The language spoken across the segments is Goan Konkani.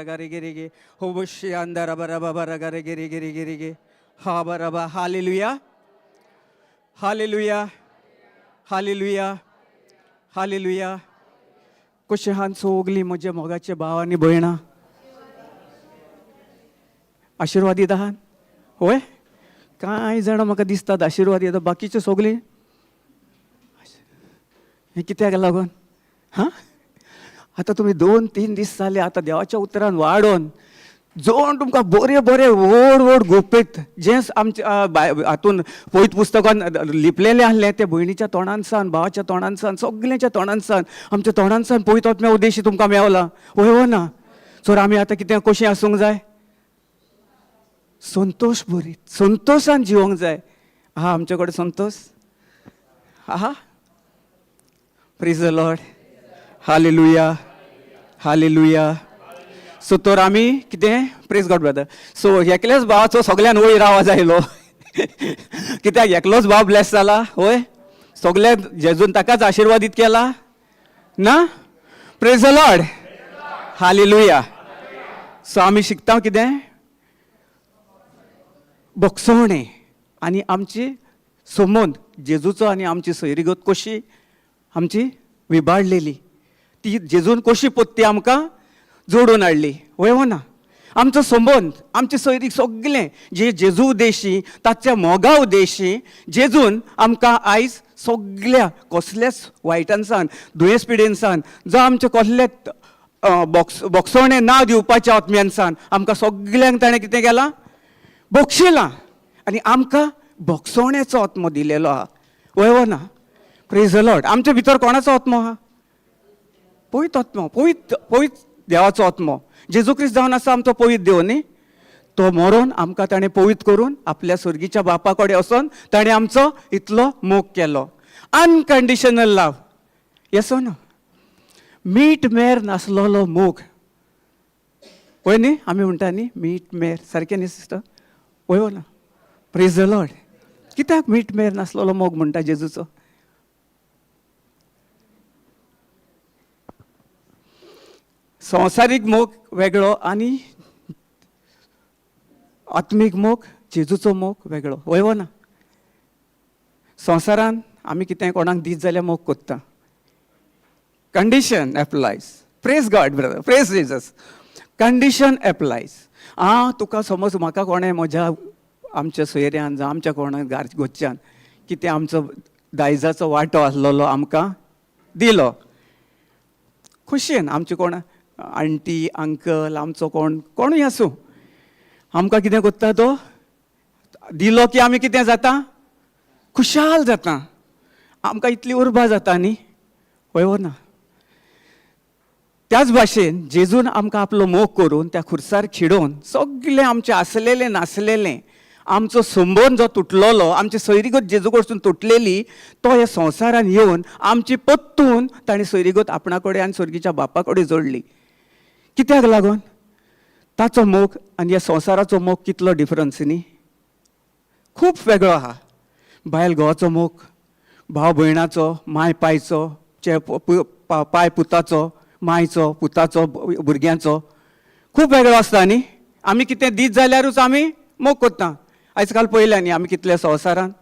गरे गिरे गे हो अंदर बरा बरा गरे गिरे गिरे गिरे गे हा बराबा. Hallelujah, hallelujah, hallelujah, hallelujah. कशें आहात सगलीं म्हज्या मोगाचे भाव आनी भयणां? आशिर्वादीत आहात? होय, कांय जाणां म्हाका दिसतात आशिर्वादी, आतां बाकीचे सगलीं हें कित्याक लागून? हां, आतां तुमी 2-3 दीस जाले आतां देवाच्या उतरान वाडोवन जोन तुमकां बरे बरे व्हड व्हड गुपीत जें आमच्या हातून पवित्र पुस्तकान लिपलेलें आसलें तें भयणीच्या तोंडानसान, भावाच्या तोंडानसान, सगल्यांच्या तोंडानसान, आमच्या तोंडानसान पवित्र आत्म्या उद्देशी तुमकां मेवला. वय हो ना? सो आमी आतां कितें कशें आसूंक जाय? संतोश भरीत, संतोशान जिवंक जाय. आहा आमचे कडेन संतोश? आहा? Praise the Lord. Hallelujah, hallelujah. So तर आमी कितें? Praise God brother. सो एकल्याच भावाचो सगल्यान वयर आवाज आयलो कित्याक? एकलोच भाव ब्लेस जाला. वय, सगल्यान जेजून ताकाच आशिर्वादीत केला ना? Praise the Lord. Hallelujah. So आमी शिकता कितें? भोगसवणें आनी आमची संबंद जेजूचो आनी आमची सैरीगत कशी आमची विबाडलेली ती जेजून कशी पोत्ती आमकां जोडून हाडली. वय हो ना? आमचो संबंद, आमचे सोयरीक सगलें जे जेजू उद्देशी, ताच्या मोगा उद्देशी जेजून आमकां आयज सगल्या कसल्याच वायटानसान, दुयेंस पिडेनसान, जावं आमचे कसले बोगसोणें ना दिवपाच्या आत्म्यानसान आमकां सगल्यांक ताणें कितें केलां? बक्षिलां. आनी आमकां बोगसोण्याचो आत्मो दिलेलो आहा. वय हो ना? Praise the Lord. आमचे भितर कोणाचो आत्मो आहा? पवित्र आत्मो, पवित्र पवित्र देवाचो आत्मो. जेजू क्रिस्त जावन आसा आमचो पवित्र देव न्ही, तो मरोन आमकां ताणें पवित्र करून आपल्या स्वर्गीच्या बापा कडेन वचोन ताणें आमचो इतलो मोग केलो. अनकंडिशनल लव, येसो न्हू? मीठ मेर नासलेलो मोग. वय न्ही? आमी म्हणटा न्ही मीठ मेर, सारकें न्ही सिस्टर? वय हो ना? Praise the Lord. कित्याक मीठ मेर नासलेलो मोग म्हणटा जेजूचो? संवसारीक मोग वेगळो आनी आत्मीक मोग, जेजूचो मोग वेगळो. वय हो ना? संवसारान आमी कितें कोणाक दीत जाल्यार मोग कोत्ता, condition applies. Praise God brother, praise Jesus. Condition applies. आं, तुका समज म्हाका कोणें म्हज्या आमच्या सोयऱ्यान जावं आमच्या कोणा घरच्यान कितें आमचो दायजाचो वांटो आसलेलो आमकां दिलो खोशयेन, आमचे कोण आंटी अंकल आमचो कोण कोणूय आसूं, आमकां कितें कोत्ता तो दिलो की आमी कितें जाता? खुशाल जाता, आमकां इतली उर्बा जाता न्ही. वय हो ना? त्याच भाशेन जेजून आमकां आपलो मोग करून त्या खुर्सार खिडोवन सगळें आमचें आसलेलें नासलेलें, आमचो संबंद जो तुटलेलो, आमची सैरीगत जेजू कडसून तुटलेली, तो ह्या संवसारान येवन आमची पत्तून ताणें सैरीगत आपणा कडेन आनी स्वर्गीच्या बापा कडेन जोडली. कित्याक लागून? ताचो मोग आनी ह्या संवसाराचो मोग कितलो डिफरन्स न्ही, खूब वेगळो आहा. बायल घोवाचो मोग, भाव भयणाचो, माय पायचो, पाय पुताचो, मायचो, पुताचो, भुरग्यांचो खूब वेगळो आसता न्ही. आमी कितें दीत जाल्यारूच आमी मोग कोत्ता. आयज काल पळयल्या न्ही आमी कितल्या संवसारान,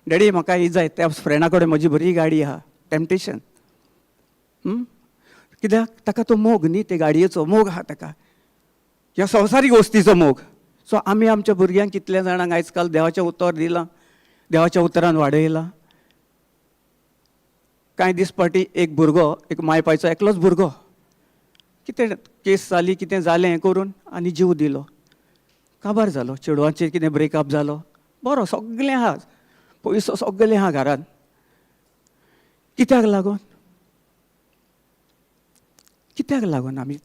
डॅडी म्हाका ही जाय, त्या फ्रेंडा कडेन म्हजी बरी गाडी आहा, टेम्पटेशन. कित्याक? ताका तो मोग न्ही, ते गाडयेचो मोग आहा ताका, ह्या संवसारीक वस्तीचो मोग. सो आमी आमच्या भुरग्यांक कितल्या जाणांक आयज काल देवाचें उतर दिलां, देवाच्या उतरान वाडयलां? कांय दीस फाटीं एक भुरगो, एक माय पायचो एकलोच भुरगो, कितें केस जाली, कितें जालें हें करून आनी जीव दिलो. काबार जालो, चेडवाचेर कितें ब्रेकअप जालो, बरो सगळें आहा, पयसो सगळें आहा घरान. कित्याक लागून? कित्याक लागून आमी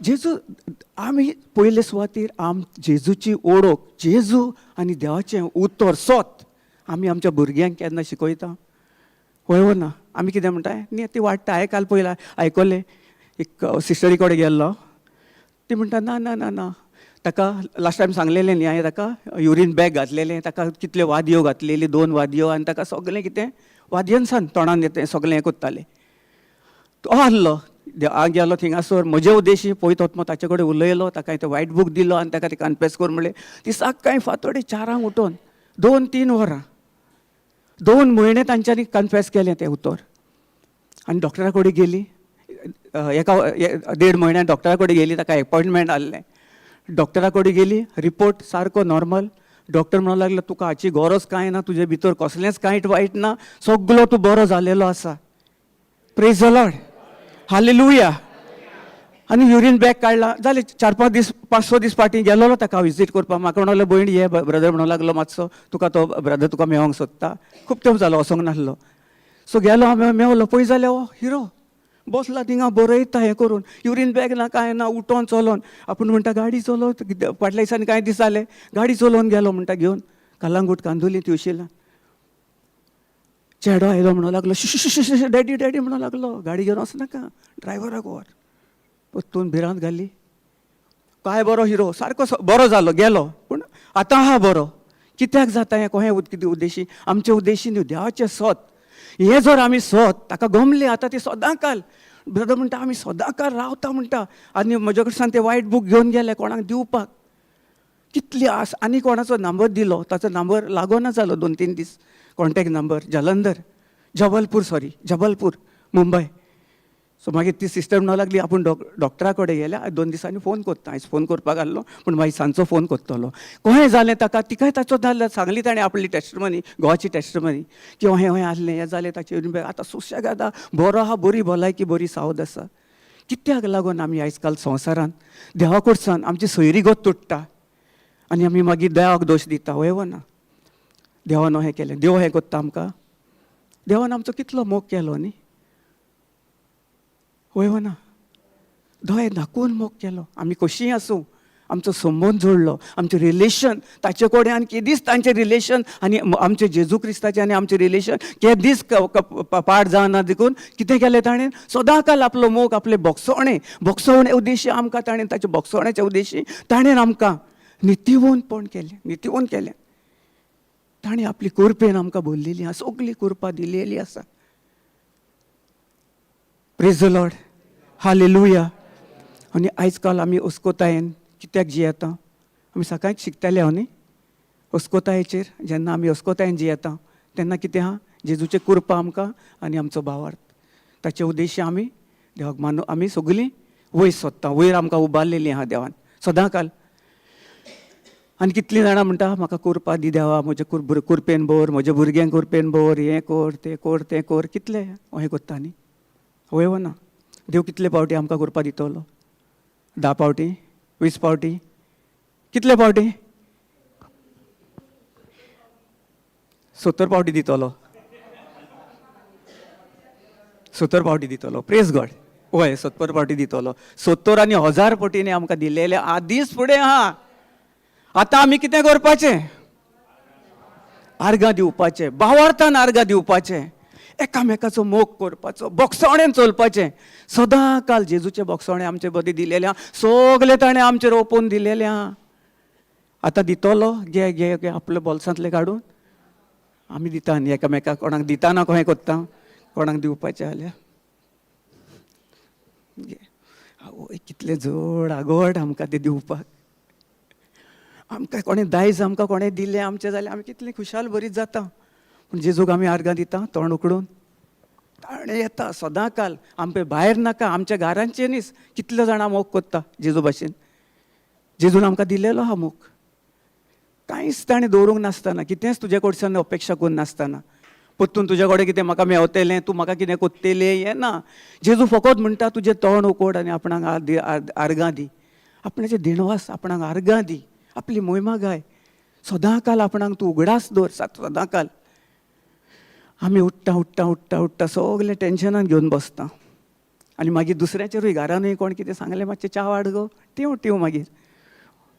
जेजू, आमी पयले सुवातेर आम जेजूची ओळख, जेजू आनी देवाचें उतर सोत आमी आमच्या भुरग्यांक केन्ना शिकयता? वय हो ना? आमी कितें म्हणटा न्ही, ती वाडटा. हांवें काल पयला आयकलें, एक सिस्टरी कडेन गेल्लो, ती म्हणटा ना ना ना ना, ताका लास्ट टायम सांगलेलें न्ही हांवें, ताका युरीन बॅग घातलेलें, ताका कितल्यो वादयो घातलेली, 2 वादयो, आनी ताका सगळें कितें वादयनसान तोंडान येता सगळें हें कोत्तालें. तो आहलो हांव गेलो थिंगासर म्हजे उद्देशी पळयत वता ताचे कडेन उलयलो, ताका ते वायट बूक दिलो आनी ताका ते कन्फेस कर म्हणलें. ती सकाळी फांतोडे 4 उठोन 2-3 वरां 2 म्हयने तांच्यांनी कन्फेस केलें तें उतर. आनी डॉक्टरा कडेन गेली, एका 1.5 म्हयन्यान डॉक्टरा कडेन गेली, ताका एपॉयंटमेंट आहलें. डॉक्टरा कडेन गेली, रिपोर्ट सारको नॉर्मल. डॉक्टर म्हणूंक लागलो तुका हाची गरज कांय ना, तुजे भितर कसलेंच कांय वायट ना, सगलो तूं बरो जालेलो आसा. Praise the Lord, hallelujah. आनी युरीन बॅग काडला जालें. 4-5 दीस 5-6 दीस फाटीं गेलोलो ताका विजीट करपाक. म्हाका म्हणूंक लागलो भयण ये ब्रदर म्हणूंक लागलो मातसो तुका तो ब्रदर तुका मेळोंक सोदता, खूब तेंप जालो वचोंक नासलो. सो गेलो हांव मेवलो, पळय जाल्यार हो हिरो बसला थिंगा बरयता हें करून, युरीन बॅग ना कांय ना, उठोन चलोन. आपूण म्हणटा गाडी चलोव, फाटल्या दिसांनी कांय दीस जाले गाडी चलोवन गेलो म्हणटा घेवन कलांगूट कांदोली तुळशीला. चेडो आयलो म्हणूंक लागलो श डॅडी डॅडी म्हणूंक लागलो, गाडी घेवन वचनाका ड्रायव्हराक व्हर. परतून भिरांत घाली. काय बरो हिरो सारको बरो जालो गेलो, पूण आतां आहा बरो. कित्याक जाता हें कोहें कितें उद्देशी आमचे उद्देशी न्हू, देवाचें सत हें जर आमी सत ताका गमलें आतां ती सदां काल ब्रदर म्हणटा आमी सदां काल रावता म्हणटा. आनी म्हजे कडच्यान ते वायट बूक घेवन गेले कोणाक दिवपाक, कितली आस. आनी कोणाचो नंबर दिलो, ताचो नंबर लागोना जालो 2-3 दीस, contact number Jalandhar Jabalpur, sorry Jabalpur Mumbai. So मागीर ती सिस्टर म्हणूंक लागली आपूण डॉक्टरा कडेन गेल्या, 2 दिसांनी फोन करता. आयज फोन करपाक आहलो पूण मागीर सांजचो फोन करतलो. कहें जालें ताका, तिकाय ताचो जालें सांगली ताणें आपली टेस्टमनी, गोवाची टेस्टमनी की अहें अहें आहलें हें जालें ताचें. आतां सुशेगाद बरो आहा, बरी भलायकी बरी सावद आसा. कित्याक लागून आमी आयज काल संवसारांत देवा कडच्यान आमची सोयरीगत तुट्टा आनी आमी मागीर देवाक दोश दिता? वय वो ना? देवान हें केलें, देव हें करता आमकां, देवान आमचो कितलो मोग केलो न्ही, वय वो ना? दोळे दाखोवन मोग केलो. आमी कशींय आसूं आमचो संबंद जोडलो, आमचें रिलेशन ताचे कडेन आनी केदीच तांचें रिलेशन आनी आमचें जेजू क्रिस्ताचें आनी आमचें रिलेशन केदीच पाड जावना. देखून कितें केलें ताणें, सदां काल आपलो मोग आपले बोगसोणे बोगसोवणे उद्देशी आमकां ताणें ताच्या बोगसोण्याच्या उद्देशी ताणें आमकां नितीवंतपण केलें, नितीवंत केलें. ताणें आपली कुरपेन आमकां भरलेली आसा, सगली कुरपा दिलेली आसा. Praise the Lord, hallelujah. आनी आयज काल आमी अस्कोतायेन कित्याक जियेता? आमी सकाळीच शिकताले हांव न्ही अस्कोतायेचेर. जेन्ना आमी अस्कोतायेन जियेता तेन्ना कितें आहा, जेजूचे कुरपा आमकां आनी आमचो भावार्थ, ताचे उद्देश्य आमी देवाक मानू, आमी सगलीं वयर सोदता, वयर आमकां उबारलेली आहा देवान सदां काल. आनी कितलीं जाणां म्हणटा म्हाका कुरपा दी देवा, म्हजे कुरपेन भर, म्हज्या भुरग्यांक कुरपेन भर, हें कर तें कर तें कर, कितलें हें करता न्ही? वय वो ना? देव कितले पावटी आमकां कुरपा दितलो? 10 पावटी, 20 पावटी, कितले पावटी? 70 पावटी दितलो, 70 पावटी दितलो. प्रेज गॉड. वय 70 पावटी दितलो, 70 आनी 1000 पटींनी आमकां दिलेले आदींच फुडें आहा. आतां आमी कितें करपाचें? आर्गां दिवपाचें, भावार्थान आर्गां दिवपाचें, एकामेकाचो मोग करपाचो, बोगसोणेन चलपाचें. सदां काल जेजूचे बोगसोणे आमचे बदी दिलेले आहा, सगले ताणें आमचेर ओपून दिलेले आहा. आतां दितलो घे घे घे आपले बोल्सांतले काडून आमी दिता न्ही एकामेकाक, कोणाक दिताना कहें कोत्ता, कोणाक दिवपाचें जाल्यार घे. आवय कितलें जड आगोड आमकां तें दिवपाक. आमकां कोणें दायज आमकां कोणें दिलें आमचें जाल्यार आमी कितलें खुशाल बरीच जाता. पूण जेजूक आमी आर्गां दिता तोंड उकडून, ताणें येता सदां काल आमकां भायर नाका, आमच्या घरांचे न्हीच कितले जाणां मोग कोत्ता जेजू भाशेन. जेजून आमकां दिलेलो आहा मोग, कांयच ताणें दवरूंक नासतना, कितेंच तुजे कडच्यान अपेक्षा करून नासतना, परतून तुजे कडेन कितें म्हाका मेवतलें, तूं म्हाका कितें कोत्तेलें हें ना. जेजू फकत म्हणटा तुजें तोंड उकोड आनी आपणाक आर्गां दी, आपणाचे दिणवास आपणाक आर्गां दी, आपली मोहिमा गाय, सदां काल आपणाक तूं उगडास दवर सदां काल. आमी उठ्ठा उठ्ठा उठ्ठा उठ्ठा सगलें टेंशनान घेवन बसता आनी मागीर दुसऱ्याचेरूय घरानूय कोण कितें सांगलें मातशें च्या वाड गो, टिव टिव मागीर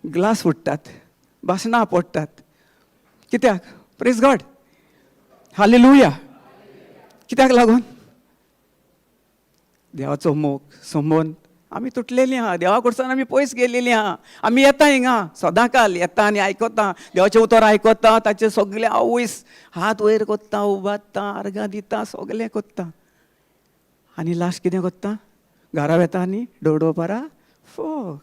ग्लास फुट्टात, भाशणां पडटात. कित्याक? Praise God, hallelujah. कित्याक लागून? देवाचो मोग संबंद आमी तुटलेलीं आहा, देवा कडच्यान आमी पयस गेलेलीं आहा. आमी येता हिंगा सदां काल येता आनी आयकता, देवाचें उतर आयकता, ताचें सगलें आवयस हात वयर कोत्ता, उबारता, आर्गां दिता, सगलें कोत्ता. आनी लास्ट कितें कोत्ता? घरा वेता आनी डोडो पारा फोग.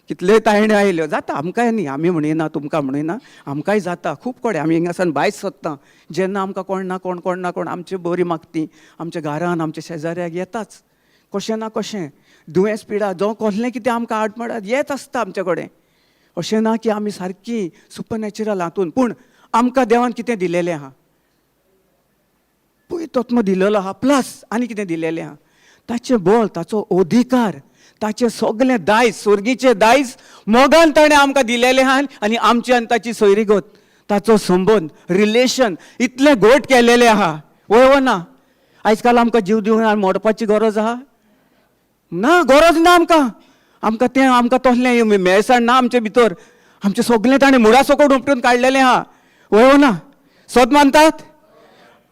कितल्योय तायण्यो आयल्यो जाता आमकांय न्ही, आमी म्हणिना तुमकां म्हणिना, आमकांय जाता खूब कडेन. आमी हिंगासान भायर सोदता जेन्ना आमकां कोण ना कोण कोण ना कोण आमची बरी मागती आमच्या घरान आमच्या शेजाऱ्याक येताच कशें ना कशें दुयेंस पिडा जावं कसलें कितें आमकां आडमडात येत आसता आमचे कडेन. अशें ना की आमी सारकी सुपर नॅचरल हातून, पूण आमकां देवान कितें दिलेलें आहा, पवित्र आत्मो दिलेलो आहा, प्लस आनी कितें दिलेलें आहा, ताचें बळ, ताचो अधिकार, ताचें सगलें दायज, स्वर्गीचें दायज मोगान ताणें आमकां दिलेलें आहा. आनी आमची आनी ताची सोयरीगत, ताचो संबंद, रिलेशन इतलें घट केलेलें आहा. वय वो ना? आयज काल आमकां जीव दिवन मोडपाची गरज आहा ना? गरज ना आमकां. आमकां तें आमकां तसलें मेळसाण ना आमचे भितर. आमचें सगलें ताणें मुळा सकट उपटून काडलेलें आहा. वय वो ना? सोद मानतात?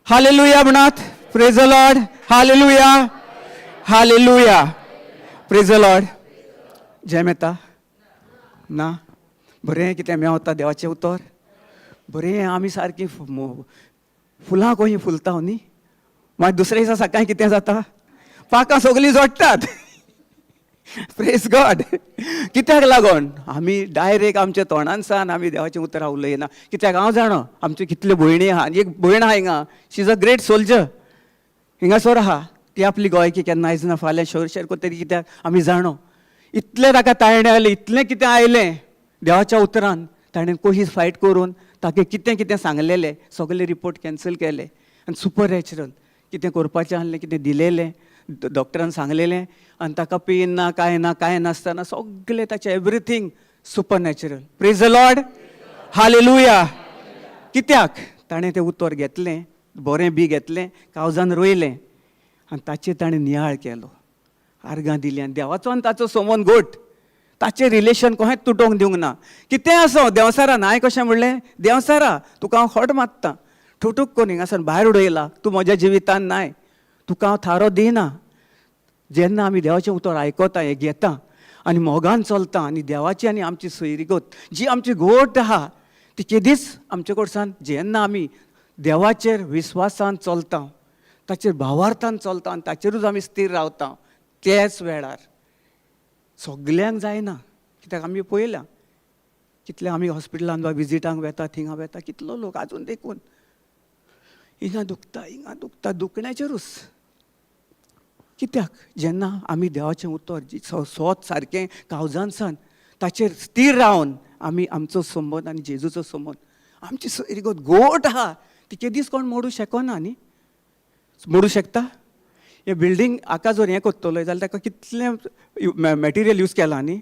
हालेलुया म्हणात. Praise the Lord. Hallelujah, hallelujah, praise the Lord. जेम येता ना? बरें कितें मेवता देवाचें उतर बरें. आमी सारकीं फुलां कहीं फुलता न्ही, मागीर दुसरे दिसा सकाळीं कितें जाता, पाकां सगलीं जोडटात. Praise God. कित्याक लागून आमी डायरेक्ट आमच्या तोंडान आमी देवाचें उतरां उलयना. कित्याक हांव जाणा आमच्यो कितल्यो भयणी आहा. आनी एक भयण आहा हिंगा, she is a great soldier, हिंगासर आहा ती. आपली गोंयकी केन्ना आयज ना फाल्यां शोर शेर करतली. कित्याक आमी जाणो इतलें ताका ताळणें आयलें, इतलें कितें आयलें, देवाच्या उतरान ताणें कोहीस फायट करून ताका कितें कितें सांगलेलें सगळे रिपोर्ट कॅन्सल केले. आनी सुपर नॅचरल कितें करपाचें आहलें, कितें दिलेलें डॉक्टरान सांगलेलें, आनी ताका पेन ना कांय ना कांय नासतना सगळें ताचें everything super natural. Praise the Lord. Hallelujah. कित्याक ताणें तें उतर घेतलें, बरें बी घेतलें, कावजान रोयलें आनी ताचेर ताणें नियाळ केलो, आर्गां दिलीं. आनी देवाचो आनी ताचो संबंद घट, ताचें रिलेशन कोहेंच तुटोवंक दिवंक ना. कितेंय आसूं देंवचारान हांवें कशें म्हणलें, देंवचारा तुका हांव खोट मारता, ठुटूक करून हिंगासान भायर उडयला, तूं म्हज्या जिवितान नाय, तुका हांव थारो दिना. जेन्ना आमी देवाचें उतर आयकता, हें घेता आनी मोगान चलता आनी देवाची आनी आमची सोयरीगत जी आमची घट आहा ती केदीच आमचे कडसान, जेन्ना आमी देवाचेर विस्वासान चलता, ताचेर भावार्थान चलता आनी ताचेरूच आमी स्थीर रावता, त्याच वेळार सगल्यांक जायना. कित्याक आमी पळयलां कितले आमी हॉस्पिटलान वा विजिटांक वेता, थिंगा वेता, कितलो लोक आजून देखून हिंगा दुखता, हिंगा दुखता, दुखण्याचेरूच. कित्याक जेन्ना आमी देवाचें उतर जी सोद सारकें कावजानसान ताचेर स्थीर रावन आमी आमचो संबंद आनी जेजूचो संबंद, आमची सोयरीगत घोट आहा ती केदीच कोण मोडूं शकना. न्ही मोडूं शकता? हें बिल्डींग आका जर हें करतलो जाल्यार ताका कितलें मटेरियल यूज केलां न्ही,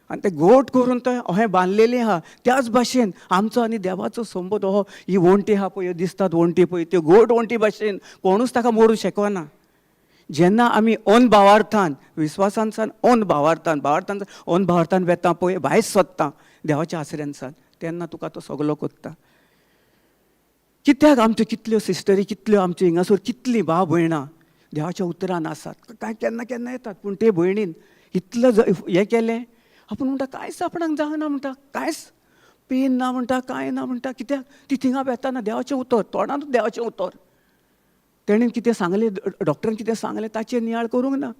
आनी तें घोट करून तें अहें बांदलेलें आहा. त्याच भाशेन आमचो आनी देवाचो संबंद हो, ही वण्टी आहा पळय, दिसतात वण्टी पळय, त्यो घोट वण्टी भाशेन कोणूच ताका मोडूं शकना. जेन्ना आमी ओन भावार्थान विस्वासानसान ओन भावार्थान भावार्थान ओन भावार्थान वेता पळय, भायर सोदता देवाच्या आसऱ्यानसान, तेन्ना तुका तो सगलो कोत्ता. कित्याक आमच्यो कितल्यो सिस्टरी, कितल्यो आमच्यो हिंगासर कितलीं भाव भयणां देवाच्या उतरान आसात, कांय केन्ना केन्ना येतात, पूण ते भयणीन इतलें हें केलें, आपूण म्हणटा कांयच आपणाक जावना म्हणटा, कांयच पेन ना म्हणटा, कांय ना म्हणटा. कित्याक ती थिंगा वेताना देवाचें उतर, तोंडानूच देवाचें उतर, तेणेन कितें सांगलें, डॉक्टरान कितें सांगलें ताचेर नियाळ करूंक ना,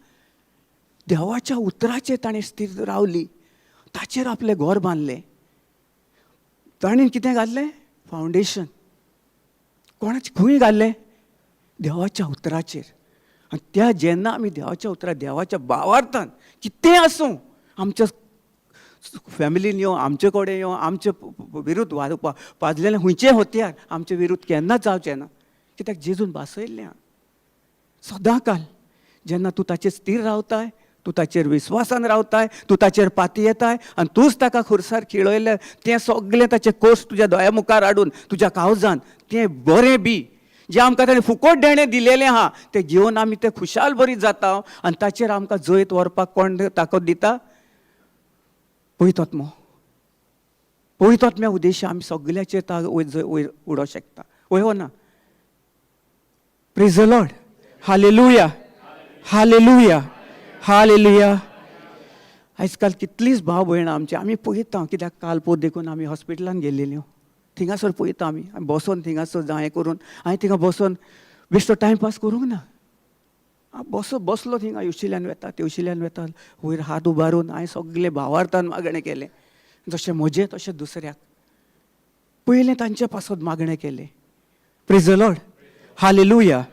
देवाच्या उतराचेर ताणें स्थीर रावली, ताचेर आपलें घर बांदलें. ताणें कितें घातलें फावंडेशन, कोणाचें खंय घाल्लें, देवाच्या उतराचेर. आनी त्या जेन्ना आमी देवाच्या उतरा देवाच्या भावार्थान कितेंय आसूं, आमच्या फॅमिलीन येवं, आमचे कडेन येवं, आमचे विरुद्ध पाजलेलें खंयचेय हत्यार आमचे विरुद्ध केन्नाच जावचें ना. कित्याक जेजून भासयल्लें सदां काल जेन्ना तूं ताचेर स्थीर रावताय, तूं ताचेर विस्वासान रावताय, तूं ताचेर पाती येताय आनी तूंच ताका खुरसार खिळयलें, तें सगलें ताचें कोस तुज्या दोळ्या मुखार हाडून तुज्या कावजान तें बरें बी जें आमकां ताणें फुकट देणें दिलेलें आहा तें घेवन आमी तें खुशाल बरी जाता आनी ताचेर आमकां जैत व्हरपाक कोण ताकद दिता? पवित्र आत्मो. पवित्र आत्म्या उद्देश आमी सगल्याचेर वयर उडोवंक शकता. वय हो ना? Praise the Lord. Hallelujah, hallelujah, hallelujah. आयज काल कितलींच भाव भयणां आमची आमी पळयता. कित्याक काल पोर देखून आमी हॉस्पिटलान गेल्लेल्यो, थिंगासर पळयता आमी बसोन थिंगासर जावं हें करून हांवें थिंगा बसोन बेश्टो टायमपास करूंक ना. हांव बसलो थिंगा, येवशिल्यान वेता तेवशिल्यान वेता, वयर हात उबारून हांवें सगलें भावार्थान मागणें केलें, जशें म्हजें तशें दुसऱ्याक. पयलें तांचे पासत मागणें केलें. Praise the Lord, hallelujah,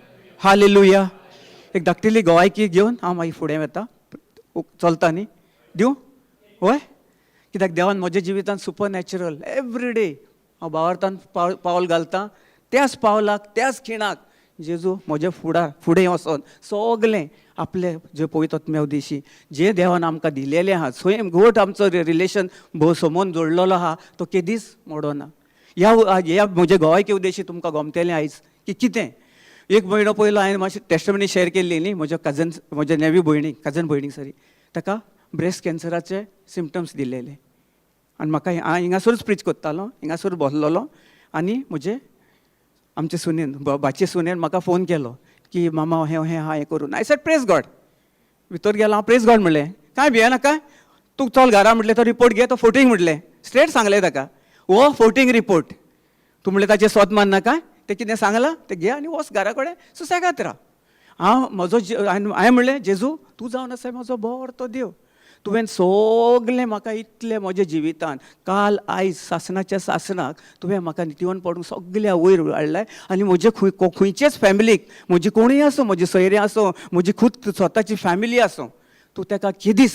hallelujah. एक धाकटिली गोवायकी घेवन हांव मागीर फुडें वेता. चलता न्ही? दिवं? हय, कित्याक देवान म्हज्या जिवितांत सुपर नॅचरल एवरी डे हांव भावार्थान पावल घालता, त्याच पावलाक त्याच खिणाक जेजू म्हज्या फुडें वचोन सगलें आपले जे पवित्र आत्म्या उदेशी जे देवान आमकां दिलेलें आहा, स्वयं घट आमचो रिलेशन भोव समोन जोडलेलो आहा, तो केदीच मोडना. ह्या म्हज्या गोवायके उदेशी तुमकां गमतलें आयज की कितें. एक म्हयनो पयलो हांवें मातशी टेस्टमनी शेअर केल्ली न्ही, म्हज्या कजन, म्हज्या नेवी भयणीक, कजन भयणीक सॉरी, ताका ब्रेस्ट कॅन्सराचे सिमटम्स दिल्लेले. आनी म्हाका हांव हिंगासरूच प्रीच करतालो, हिंगासर बसलेलो, आनी म्हजे आमचे सुनेन, भाचे सुनेन म्हाका फोन केलो की मामा हें हें आहा हें करून. I said praise God. भितर गेलो हांव, प्रेज गॉड म्हणलें, कांय भियेनाका तूं, चल घरा म्हटलें, तो रिपोर्ट घे, तो फोटींग म्हटलें, स्ट्रेट सांगलें ताका, हो फोटींग रिपोर्ट तूं म्हणलें, ताचें सोद माननाका, तें कितें सांगलां तें घे आनी वच घरा कडेन सुसेगाद राव. हांव म्हजो, हांवें म्हणलें, जेजू तूं जावन आसा म्हजो बरो देव, तुवें सगलें म्हाका इतलें म्हज्या जिवितान काल आयज सासणाच्या सासणाक तुवें म्हाका नितीवन पडूंक सगल्या वयर हाडलाय. आनी म्हजे खंय खंयचेच फॅमिलीक, म्हजी कोणूय आसूं, म्हजी सोयरी आसूं, म्हजी खूद स्वताची फॅमिली आसूं, तूं ताका केदीच,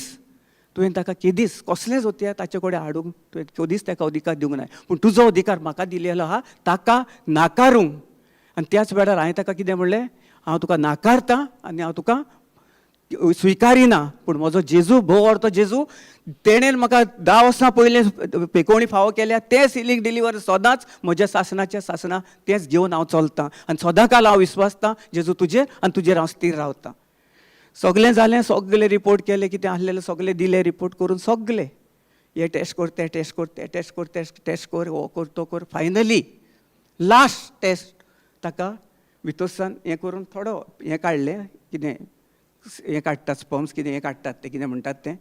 तुवें ताका केदीच कसलेंच वतया ताचे कडेन हाडूंक तुवें केदीच ताका अधिकार दिवंक नाय, पूण तुजो अधिकार म्हाका दिलेलो आहा ताका नाकारूंक. आनी त्याच वेळार हांवें ताका कितें म्हणलें, हांव तुका नाकारता आनी हांव तुका स्विकारिना, पूण म्हजो जेजू भोव अर्थ जेजू तेणेन म्हाका 10 वर्सां पयलीं पेकोवणी फावो केल्या तें सिलींग डिलिवर सदांच म्हज्या सासणाच्या सासणा तेंच घेवन हांव चलतां आनी सदां काल हांव विस्वासता जेजू तुजेर आनी तुजेर हांव स्थीर रावतां. सगलें जालें, सगले रिपोर्ट केले, कितें आसलेलें सगलें दिलें रिपोर्ट करून, सगले हे टेस्ट कर, ते टेस्ट कर, ते टेस्ट कर, ते टेस्ट कर, हो कर, तो कर. फायनली लास्ट टेस्ट ताका भितरसान हें करून थोडो हें काडलें, कितें हें काडटात, स्पर्म्स कितें हें काडटात तें कितें म्हणटात तें,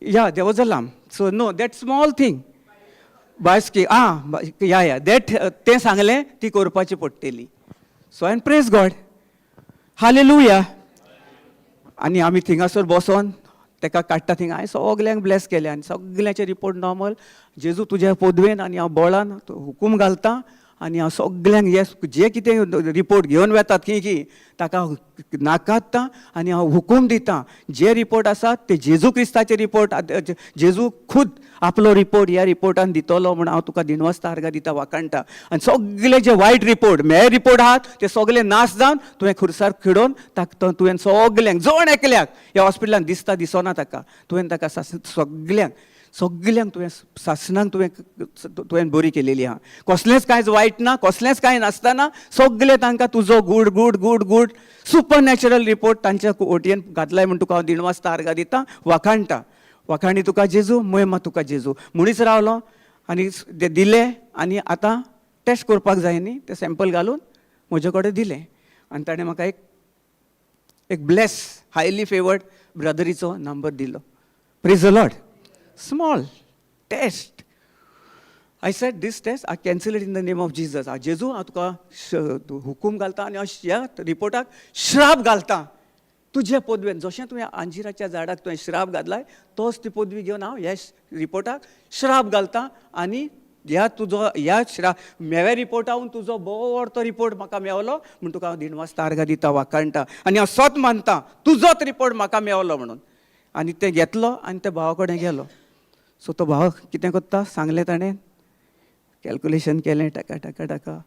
yeah, there was a lump. So no, that small thing biopsy, आं या या that तें सांगलें ती करपाची पडटली. सो आनी प्रेज गॉड, हालेलुया. आनी आमी थिंगासर बसोन ताका काडटा थिंगा हांवें सगल्यांक ब्लेस केलें आनी सगल्यांचे रिपोर्ट नॉर्मल. जेजू तुज्या पदवेन आनी हांव बळान हुकूम घालता आनी हांव सगल्यांक हे जे कितें रिपोर्ट घेवन वेतात खंय खंय ताका नाकारता आनी हांव हुकूम दिता, जे रिपोर्ट आसात ते जेजू क्रिस्ताचे रिपोर्ट, जेजू खुद आपलो रिपोर्ट ह्या रिपोर्टान दितलो म्हूण हांव तुका दिनवासता, आर्गां दिता, वाखाणटा. आनी सगले जे वायट रिपोर्ट, मे रिपोर्ट आहात ते सगले नाश जावन तुवें खुर्सार खिडोवन ताका तुवें सगल्यांक जण एकल्याक ह्या हॉस्पिटलान दिसता दिसना ताका तुवें ताका सगल्यांक सगल्यांक तुवें सासणाक तुवें तुवें बरी केलेली आहा. कसलेंच कांयच वायट ना, कसलेंच कांय नासतना सगलें तांकां तुजो good good good good super natural report तांच्या ओटयेन घातलाय म्हूण तुका हांव दिनवासता, आर्गां दिता, वाखाणटा. वाखाणी तुका जेजू, महिमा तुका जेजू. म्हणीच रावलो आनी ते दिले आनी आतां टेस्ट करपाक जाय न्ही, ते सॅम्पल घालून म्हजे कडेन दिलें आनी ताणें म्हाका एक एक ब्लेस हायली फेवर्ड ब्रदरीचो नंबर दिलो. Praise the Lord. Small test. I said this test I cancel it in the name of Jesus. हांव जेजू हांव तुका हुकूम घालता आनी हांव ह्या रिपोर्टाक श्राप घालता तुजे पदवेन. जशें तुवें अंजिराच्या झाडाक तुवें श्राप घातलाय, तोच ती पदवी घेवन हांव ह्या रिपोर्टाक श्राप घालता आनी ह्या तुजो ह्या म्हेव्या रिपोर्टावन तुजो बरो तो रिपोर्ट म्हाका मेवलो म्हूण तुका हांव दिनवासता, आर्गां दिता, वाखाणटा आनी हांव सत मानता तुजोच रिपोर्ट म्हाका मेवलो म्हणून. आनी तें घेतलो आनी त्या भावा कडेन गेलो. सो तो भाव कितें करता सांगलें ताणें, कॅल्कुलेशन केलें, टाका टाका टाका,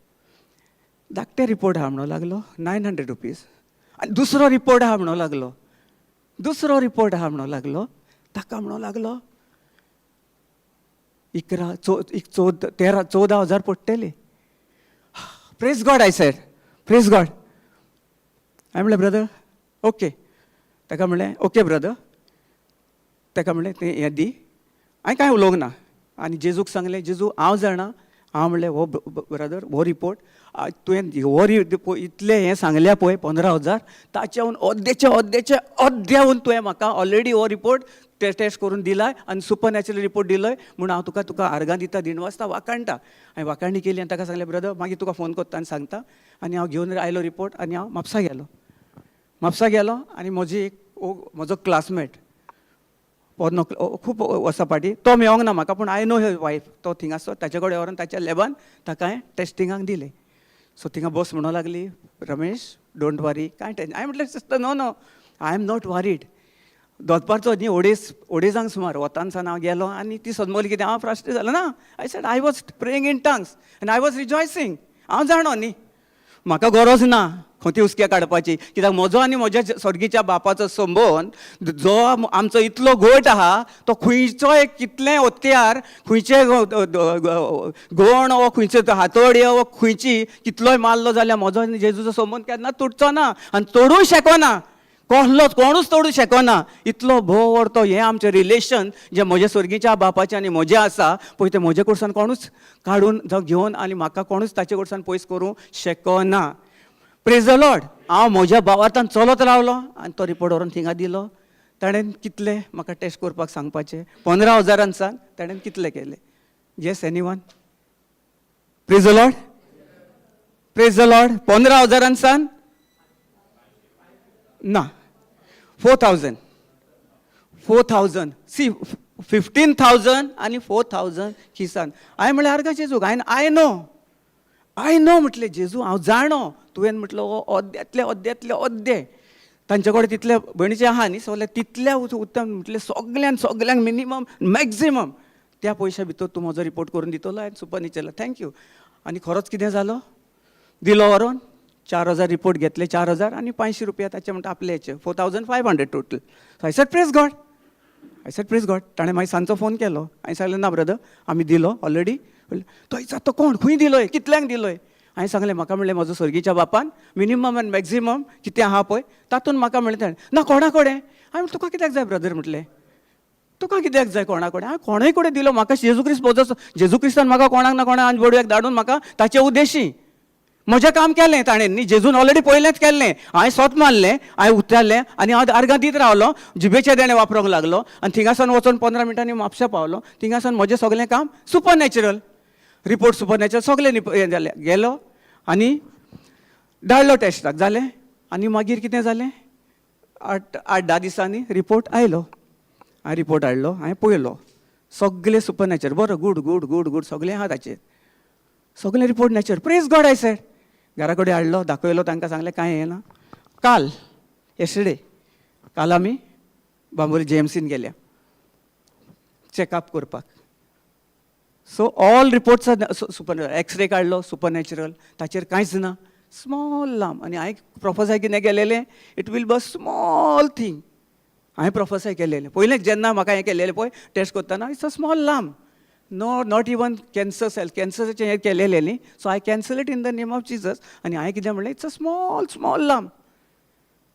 धाकटे रिपोर्ट आहा म्हणूंक लागलो 900 रुपीज आनी दुसरो रिपोर्ट आहा म्हणूंक लागलो, दुसरो रिपोर्ट आहा म्हणूंक लागलो, ताका म्हणूंक लागलो 11 एक 14 13 14,000 पडटले. Praise God, I said, praise God. हांवें म्हणलें ब्रदर ओके, ताका म्हणलें ओके ब्रदर, ताका म्हणलें तें हें दी. हांवें कांय उलोवंक ना आनी जेजूक सांगलें, जेजू हांव जाणा, हांव म्हणलें हो ब्रदर हो रिपोर्ट तुवें हो इतलें हें सांगल्या पळय 15,000, ताच्याहून अर्देचे अर्देचे अर्द्याहून तुवें म्हाका ऑलरेडी हो रिपोर्ट टेस्ट करून दिलाय आनी सुपर नॅचरल रिपोर्ट दिलोय म्हूण हांव तुका तुका आर्गां दिता, दिनवासता, वाखाणटा. हांवें वाखाणी केली आनी ताका सांगलें, ब्रदर मागीर तुका फोन करता आनी सांगता. आनी हांव घेवन आयलो रिपोर्ट आनी हांव म्हापसा गेलो. म्हापसा गेलो आनी म्हजी एक म्हजो क्लासमेट पोरनो, खूब वर्सां फाटीं तो मेवोंक ना म्हाका, पूण I know his wife. तो थिंगा आसतो, ताचे कडेन व्हरोन ताच्या लॅबान ताका हांवें टेस्टिंगाक दिलें. सो थिंगा बस म्हणूंक लागली, "रमेश, don't worry, कांय टेन्शन." हांवें म्हटलें, "Sister, no, no, I am not worried." दनपारचो न्ही, 2.5 अडेजांक सुमार वतान सान हांव गेलो आनी ती सदमोली कितें हांव फ्रस्ट्रेट जालो ना. I said I was praying in tongues and I was rejoicing. हांव जाणो न्ही, म्हाका गरज ना खंय हुसक्या काडपाची, कित्याक म्हजो आनी म्हज्या स्वर्गीच्या बापाचो संबंद जो आमचो इतलो घट आहा, तो खंयचोय कितलें हत्यार, खंयचे गोण वो खंयचे हातोडी वो खंयची कितलोय मारलो जाल्यार म्हजो आनी जेजूचो संबंद केन्ना तुटचो ना आनी तोडूंक शकना. कसलोच कोणूच तोडूंक शकना. इतलो भोव तो हें आमचें रिलेशन जें म्हज्या स्वर्गीच्या बापाचें आनी म्हजें आसा पळय, तें म्हजे कडसून कोणूच काडून जावं घेवन आनी म्हाका कोणूच ताचे कडसून पयस करूंक शकना. Praise the Lord. हांव म्हज्या भावार्थान चलत रावलो आनी तो रिपोर्ट व्हरोन थिंगा दिलो. ताणें कितले म्हाका टेस्ट करपाक सांगपाचें, 15,000 सांग, ताणें कितले केले? Yes, anyone? Praise the Lord, praise the Lord. 15,000 सान ना, 4,000, 4,000. See, 15,000 आनी 4,000 खिसान. हांवें म्हणलें, आर्गां जेजूक, हांवें I know, I know, म्हटलें, जेजू, हांव जाणो तुवें म्हटलो हो अद्यांतले अद्यांतले अद्दे तांचे कडेन तितले भयणीचे आहा न्ही सगळे, तितल्या उत्तम म्हटलें सगळ्यान सगळ्यांक मिनिमम मॅक्झिमम त्या पयशा भितर तूं म्हजो रिपोर्ट करून दितलो. हांवें सुपर विचारलें, thank you. आनी खरोच कितें जालो, दिलो व्हरोन, 4,000 रिपोर्ट घेतले, 4,000 आनी 500 रुपया ताचे म्हणटा आपले हेचे, 4,500 total. So I said, "Praise God." I said, "Praise God." ताणें मागीर सांजचो फोन केलो. हांवें सांगलें, "ना ब्रदर, आमी दिलो ऑलरेडी." तो विचारता, "कोण, खंय दिलोय, कितल्यांक दिलोय?" हांवें सांगलें, म्हाका म्हणलें म्हजो सर्गीच्या बापान मिनिमम आनी मॅक्झिमम कितें आहा पळय तातूंत म्हाका म्हणलें. ताणें ना, कोणा कडेन? हांवें तुका कित्याक जाय ब्रदर, म्हटलें, तुका कित्याक जाय कोणा कडेन? हांवें कोणाय कडेन दिलो. म्हाका जेजू क्रिस्त म्हजो, जेजू क्रिस्तान म्हाका कोणाक ना कोणाक बोडव्याक धाडून म्हाका ताचे उद्देशी म्हजें काम केलें ताणें न्ही. जेजून ऑलरेडी पयलेंच केल्लें. हांवें सोत मारलें, हांवें उतरलें आनी हांव आर्गां दीत रावलो, जिबेचें देणें वापरूंक लागलो आनी थिंगासान वचोन 15 मिनटांनी म्हापशा पावलो. थिंगासान म्हजें सगळें काम super natural, report super natural, सगळें हें जालें. गेलो आनी धाडलो टेस्टाक, जालें. आनी मागीर कितें जालें, 8, 8-10 दिसांनी रिपोर्ट आयलो. हांवें रिपोर्ट हाडलो, हांवें पळयलो, सगळें सुपर नॅचरल, बरो, गूड गूड गूड गूड, सगळें आहा ताचेर, सगळें report natural. Praise God, I said. घरा कडेन हाडलो, दाखयलो, तांकां सांगलें, कांय येना. काल, येस्टरडे, काल आमी बांबोली जीएमसीन गेल्या चॅकअप करपाक. So all reports are super. X-ray काडलो, सुपर नॅचरल, ताचेर कांयच ना, स्मॉल लांब. आनी हांवें प्रोफसाय कितें केलेलें, it will be small thing. हांवें प्रोफसाय केलेलें पयलें जेन्ना म्हाका हें केलेलें पळय टेस्ट करतना, it's a small lump, no, not even cancer cell. कॅन्सराचें हें केलेलें न्ही, so I cancel it in the name of Jesus. आनी हांवें कितें म्हणलें, it's a small small lump.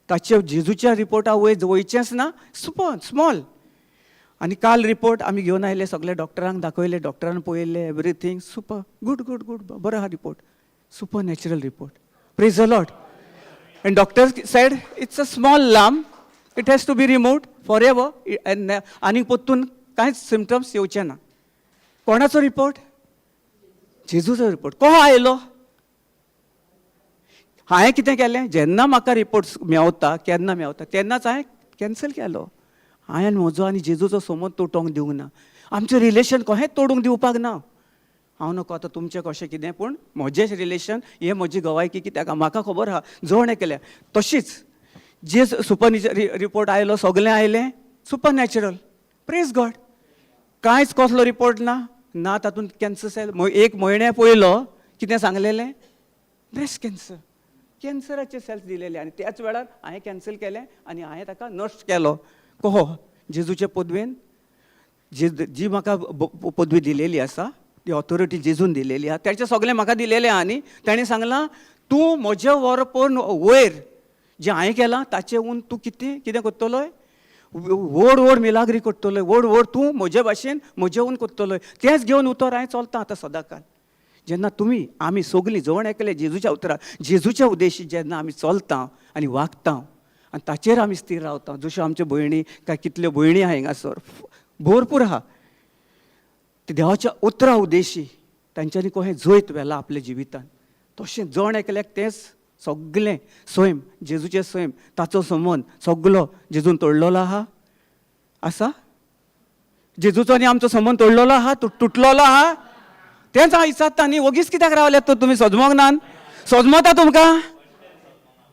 ताचे जेजूच्या रिपोर्टा वयर वयचेंच ना, सुपर स्मॉल. आनी काल रिपोर्ट आमी घेवन आयले, सगळे डॉक्टरांक दाखयले, डॉक्टरान पळयले, everything super good, good, good, बरो आहा report, super natural report. Praise the Lord. And doctor said it's a small लाम, it has to be removed for ever. आनी परतून कांयच सिमटम्स येवचे ना. कोणाचो रिपोर्ट? जेजूचो रिपोर्ट. को आयलो? हांवें कितें केलें, जेन्ना म्हाका रिपोर्ट्स मेवता, केन्ना मेवता तेन्नाच हांवें कॅन्सल केलो. हांवें म्हजो आनी जेजूचो समज तुटोंक दिवंक ना. आमचें रिलेशन कहेंच तोडूंक दिवपाक ना. हांव नको आतां तुमचें कशें कितें, पूण म्हजें रिलेशन हें म्हजी गवायकी, कित्याक म्हाका खबर आहा जण केल्या. तशीच जे सुपर रिपोर्ट आयलो, सगळें आयलें सुपर नॅचरल. Praise God. कांयच कसलो रिपोर्ट ना, ना तातूंत कॅन्सर सेल. एक म्हयन्या पयलो कितें सांगलेलें, ब्रेस्ट कॅन्सर, कॅन्सराचे सेल्स दिलेले आनी त्याच वेळार हांवें कॅन्सल केलें आनी हांवें ताका नश्ट केलो. कहो जेजूचे पदवेन, जे जी म्हाका पदवी दिलेली आसा, ती ऑथॉरिटी जेजून दिलेली आहा, तेचें सगळें म्हाका दिलेलें आहा न्ही. ताणें सांगलां, तूं म्हजे वरपण वयर जें हांवें केलां ताचें हून तूं कितें कितें करतलोय, व्हड व्हड मिलाग्री करतलोय, व्हड व्हड तूं म्हजे भाशेन म्हजें हून करतलोय. तेंच घेवन उतर हांवें चलता आतां सदांकाल. जेन्ना तुमी आमी सगलीं जण एकले जेजूच्या उतरां, जेजूच्या उद्देशी जेन्ना आमी चलता आनी वागता आनी ताचेर आमी स्थीर रावता, जश्यो आमच्यो भयणी, काय कितल्यो भयणी आहा हिंगासर, भरपूर आहा, ती देवाच्या उतरा उद्देशी तांच्यांनी कहें जैत व्हेलां आपल्या जिवितान, तशें जण एकल्याक तेंच सगलें सैम, जेजूचें सैम, ताचो संबंद सगलो जेजून तोडलेलो आहा. आसा जेजूचो आनी आमचो संबंद तोडलेलो आहा, तुटलोलो आहा. तेंच हांव विचारता न्ही, वगीच कित्याक रावल्यात तर तुमी? सजमोंक नान सजमता तुमकां?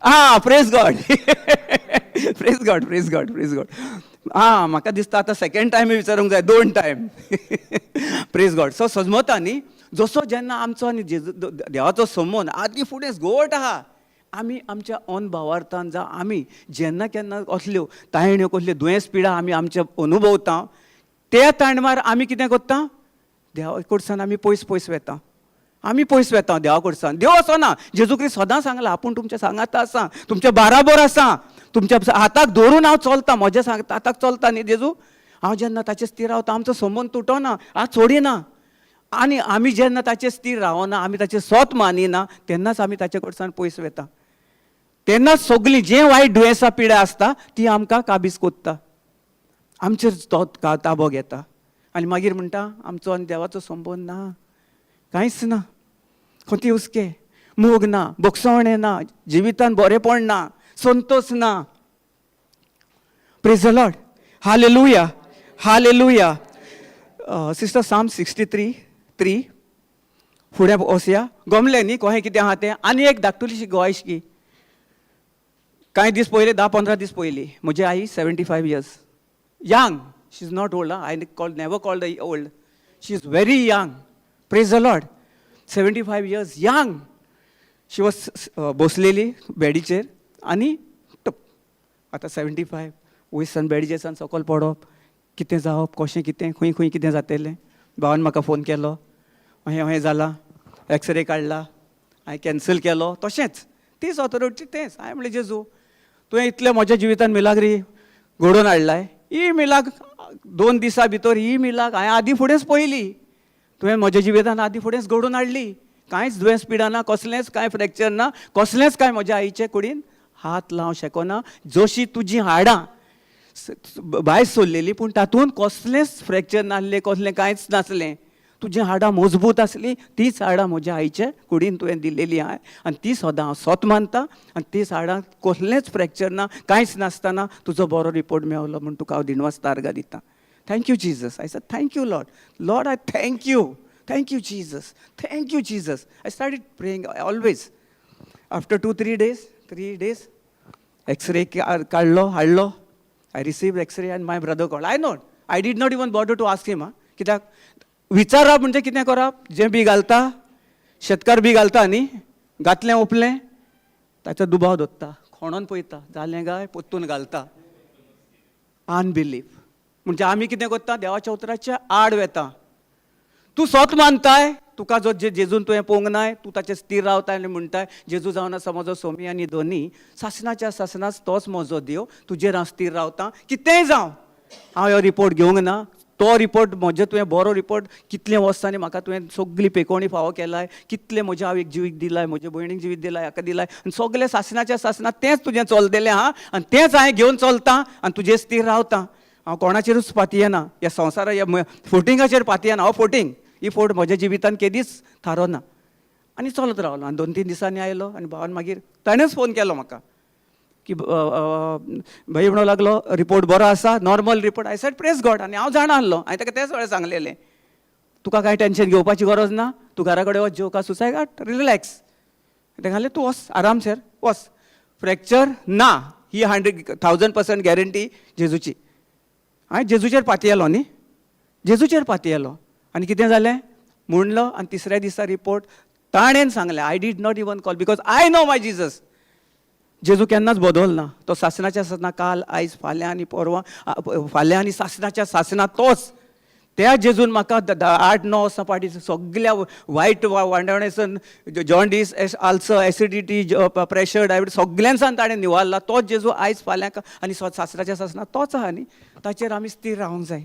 आं, praise God, praise God, praise God, praise God. आं, म्हाका दिसता आतां सेकेंड टायम विचारूंक जाय, दोन टायम. Praise God. सो सजमता न्ही? जसो जेन्ना आमचो आनी जेजू देवाचो संबंद आदीं फुडें घट आहा, आमी आमच्या अनभावार्थान जावं आमी जेन्ना केन्ना असल्यो तायण्यो, कसल्यो दुयेंस पिडा आमी आमच्या अनुभवता, त्या टायमार आमी कितें करता? देवा कडसान आमी पयस पयस वेता, आमी पयस वेता देवा कडसान. देव असो ना. जेजू क्रिस्त सदां सांगला, आपूण तुमच्या सांगाता आसा, तुमच्या बाराबर आसा, तुमच्या हाताक धरून हांव चलता. म्हज्या हाताक चलता न्ही जेजू. हांव जेन्ना ताचे स्थिर रावता, आमचो संबंद तुटना, हात सोडिना. आनी आमी जेन्ना ताचे स्थिर रावना, आमी ताचें सोत मानिना, तेन्नाच आमी ताचे कडसान पयस वेता. तेन्नाच सगळीं जें वायट दुयेंसां पिडा आसता ती आमकां काबीज कोत्ता, आमचेर तो ताबो घेता आनी मागीर म्हणटा, आमचो आनी देवाचो संबंद ना, कांयच ना, खंय हुस्के, मोग ना, भोगसवणें ना, जिवितान बरेपण ना, संतोश ना. Praise the Lord. Hallelujah, hallelujah. Sister, Psalm 63:3 फुडें वचया. गमलें न्ही कोहें कितें आहा तें? आनी एक धाकटुलीशी गोवायशी. कांय दीस पयलीं, 10-15 दीस पयलीं, म्हजी आई 75 years, young. She is not old. I call never called old. She is very young. Praise the Lord. 75 years, young. She was बसलेली बेडीचेर आनी टप. आतां 75, वयसान बेडीचेर सान सकयल पडप, कितें जावप, कशें कितें, खंय खंय कितें जातलें. भावान म्हाका फोन केलो, अहें अहें जालां, एक्सरे काडला. हांवें कॅन्सल केलो. तशेंच तीच ऑथॉरिटी, तेंच. हांवें म्हणलें, जेजू, तुवें इतलें म्हज्या जिवितान मिलाग्री घडोवन हाडलाय. ही मिलाग 2 दिसां भितर, ही मिलाग हांवें आदीं फुडेंच पळयली. तुवें म्हज्या जिवितान आदीं फुडेंच घडोवन हाडली. कांयच दुयेंस पिडा ना, कसलेंच कांय फ्रॅक्चर ना, कसलेंच कांय म्हज्या आईचे कुडीन हात लावंक शकना. जशी तुजी हाडां भायर सोडलेली, पूण तातूंत कसलेंच फ्रॅक्चर नासलें, कसलें कांयच नासलें. तुजीं हाडां मजबूत आसलीं. तीच हाडां म्हज्या आईचे कुडीन तुवें दिलेली आहा आनी ती सदां हांव सोत मानता. आनी तीच हाडां, कसलेंच फ्रॅक्चर ना, कांयच नासतना तुजो बरो रिपोर्ट मेवलो म्हूण तुका हांव दिनवास तारगां दिता. Thank you, Jesus. I said, thank you, Lord. Lord, I thank you. Thank you, Jesus. Thank you, Jesus. I started praying always. After 2-3 days, 3 days, X-ray काडलो, हाडलो. I receive X-ray and my brother call. I not I did not even bother to ask him. आं, कित्याक विचारप म्हणजे कितें करप? जें बी घालता शेतकार, बी घालता न्ही, घातलें ओपलें, ताचो दुबाव दवरता, खणोन पळयता, जालें काय परतून घालता. अनबिलीफ म्हणजे आमी कितें करता? देवाच्या उतराच्या आड वेता. तूं सोत मानताय, तुका जो जे जेजून तुवें पळोवंक नाय, तूं ताचेर स्थिर रावताय आनी म्हणटाय, जेजू जावन आसा म्हजो सोमी आनी धनी, सासणाच्या सासणाच तोच म्हजो देव, तुजेर हांव स्थिर रावता. कितेंय जावं, हांव ह्यो रिपोर्ट घेवंक ना. तो रिपोर्ट म्हजे तुवें बरो रिपोर्ट, कितले वर्सांनी म्हाका तुवें सगळी पेकोवणी फावो केलाय, कितले म्हज्या आवयक जिवीत दिलाय, म्हज्या भयणीक जिवीत दिलाय, हाका दिलाय आनी सगलें सासणाच्या सासणात तेंच तुजें चलतलें आहा आनी तेंच हांवें घेवन चलता आनी तुजेर स्थिर रावता. हांव कोणाचेरूच पातयेना. ह्या संवसारा ह्या फोटिंगाचेर पातयेना हांव. फोटींग ही फोट म्हज्या जिवितान केदीच थारोना. आनी चलत रावलो आनी 2-3 दिसांनी आयलो आनी भावान मागीर ताणेंच फोन केलो म्हाका की भाई, म्हणूंक लागलो, रिपोर्ट बरो आसा, normal report. I said, praise God. आनी हांव जाणा आसलो. हांवें ताका तेच वेळार सांगलेलें, तुका कांय टेंशन घेवपाची गरज ना. तूं घरा कडेन वच, जेवका सुसायगाट, रिलॅक्स. ताका सांगलें, तूं वच, आरामशेर वच, फ्रॅक्चर ना, ही 100,000% गॅरंटी जेजूची. हांवें जेजूचेर पातयेलो न्ही, जेजूचेर पातयेलो. आनी कितें जालें म्हणलो आनी तिसऱ्या दिसा रिपोर्ट ताणेन सांगलें. I did not even call because I know my Jesus. जेजू केन्नाच बदलना. तो सासणाच्या सासणा, काल, आयज, फाल्यां आनी परवां, फाल्यां आनी सासणाच्या सासणा तोच. त्या जेजून म्हाका 8-9 वर्सां फाटीं सगल्या वायट वांडवणेसन, jaundice, ulcer, acidity, pressure, diabetes, सगल्यांसान ताणें निवारला. तोच जेजू आयज, फाल्यां आनी सासणाच्या सासणा तोच आहा न्ही. ताचेर आमी स्थिर रावंक जाय.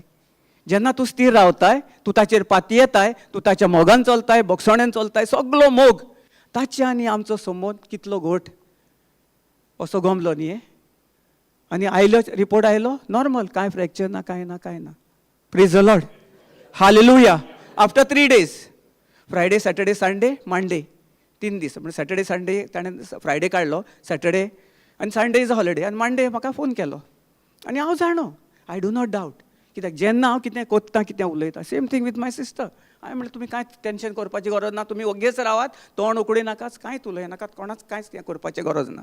जेन्ना तूं स्थिर रावताय, तूं ताचेर पातयेताय, तूं ताच्या मोगान चलताय, भोगसण्यान चलताय, सगलो मोग ताचे आनी आमचो संबंद कितलो घट असो गमलो न्ही. आनी आयलो रिपोर्ट, आयलो नॉर्मल, कांय फ्रॅक्चर ना, कांय ना, कांय ना. Praise the Lord. Hallelujah. After 3 days, Friday, Saturday, Sunday, Monday. 3 दीस म्हणजे सॅटर्डे संडे ताणें फ्रायडे काडलो, सॅटर्डे आनी संडे is a holiday. आनी मंडे म्हाका फोन केलो आनी हांव जाणो, I do not doubt, कित्याक जेन्ना हांव कितें कोत्ता, कितें उलयता, same thing with my sister. हांवें म्हणलें, तुमी कांयच टेंशन करपाची गरज ना, तुमी ओगेच रावात, तोंड उकडी नाकात, कांयच उलयनाकात, कोणाच कांयच हें करपाचें गरज ना,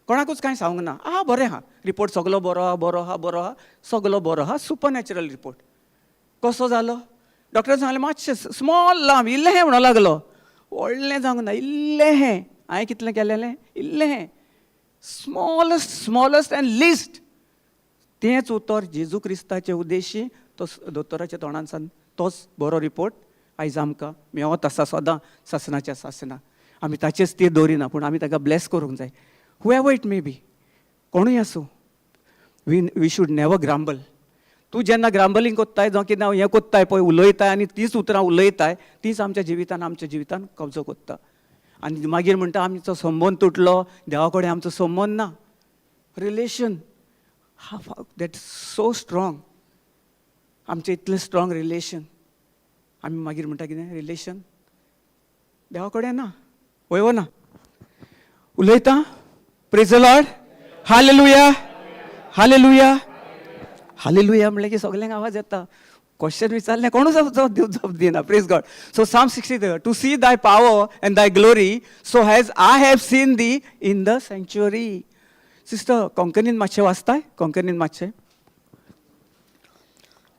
कोणाकूच कांय सांगूंक ना. आहा, बरें आहा, रिपोर्ट सगलो बरो आहा, बरो आहा, बरो आहा, सगलो बरो आहा. सुपर नॅचरल रिपोर्ट कसो जालो? डॉक्टरान सांगलें, मातशें स्मॉल लांब इल्लें म्हणूंक लागलो, व्हडलें जावंक ना, इल्लें. हांवें कितलें केलेलें? इल्लें, स्मॉलस्ट, स्मॉलस्ट एंड लिस्ट. तेंच उतर जेजू क्रिस्ताचे उद्देशी तो दोतोराच्या तोंडान, तोच बरो रिपोर्ट आयज आमकां मेवत आसा सदां सासनाच्या सासना. आमी ताचेच ती दवरिना, पूण आमी ताका ब्लेस करूंक जाय. Whoever it may be, कोणूय आसूं, we should never grumble. तूं जेन्ना ग्रांबलिंग कोत्ताय जावं कितें हें कोत्ताय पळय, उलयताय आनी तीच उतरां उलयताय, तीच आमच्या जिवितान कब्जो कोत्ता. आनी मागीर म्हणटा, आमचो संबंद तुटलो, देवा कडेन आमचो संबंद ना. Relation half that so strong, आमचें इतलें स्ट्रॉंग रिलेशन, आमी मागीर म्हणटा कितें रिलेशन देवा कडेन ना. वय वो ना उलयता? Praise Lord, hallelujah, hallelujah, hallelujah. म्हणलें की सगल्यांक आवाज येता. क्वेश्चन विचारलें, कोणूच जाप जाप दिना. Praise God. So Psalm 60, to see thy power and thy glory, so as I have seen thee in the sanctuary. Sister, कोंकणीन मातशें वाचताय? कोंकणीन मातशें.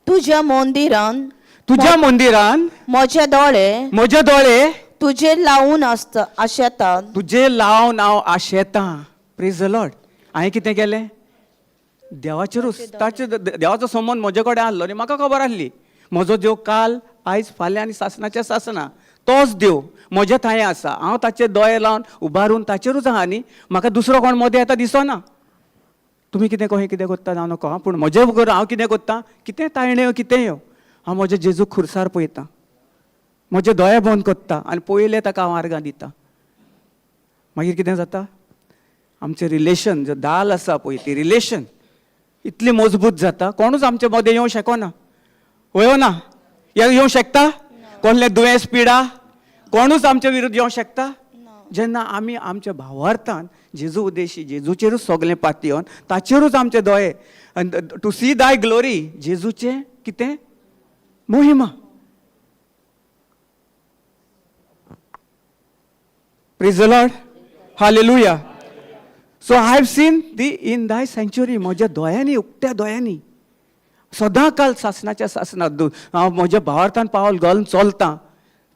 तुज्या मंदिरान तुज्या मंदिरान म्हजे दोळे म्हजे दोळे तुजेर लावून आसता आशेतात. तुजे लावन हांव आशेतां. Praise the Lord. हांवें कितें केलें? देवाचेरूच ताचे देवाचो संबंद म्हजे कडेन आहलो आनी म्हाका खबर आहली, म्हजो देव काल, आयज, फाल्यां आनी सासनाच्या सासना तोच देव म्हज्या थंय आसा. हांव ताचे दोळे लावन उबारून ताचेरूच आहा न्ही, म्हाका दुसरो कोण मदें येता दिसना. तुमी कितें कहें कितें करता जावं नको, पूण म्हजे बगर हांव कितें करता, कितें ताळणे येवं, कितें येवं, हांव म्हज्या जेजूक खुरसार पळयतां, म्हजे दोळे बंद करता आनी पयलें ताका हांव आर्गां दिता. मागीर कितें जाता? आमचें रिलेशन जो दाल आसा पळय, ती रिलेशन इतली मजबूत जाता, कोणूच आमचे मदें येवंक शकना. वय ना येवंक शकता? कसलें दुयेंस, पिडा, कोणूच आमचे विरुद्ध येवंक शकता? जेन्ना आमी आमच्या भावार्थान जेजू उद्देशी जेजूचेरूच सगलें पातयेवन ताचेरूच आमचे दोळे, टू सी दाय ग्लोरी, जेजूचें कितें मोहिमा. Praise the Lord. Hallelujah. So I have seen thee in thy sanctuary. म्हज्या दोळ्यांनी, उक्त्या दोळ्यांनी, सदां काल सासनाच्या सासनात हांव म्हज्या भावार्थान पावल घालून चलतां.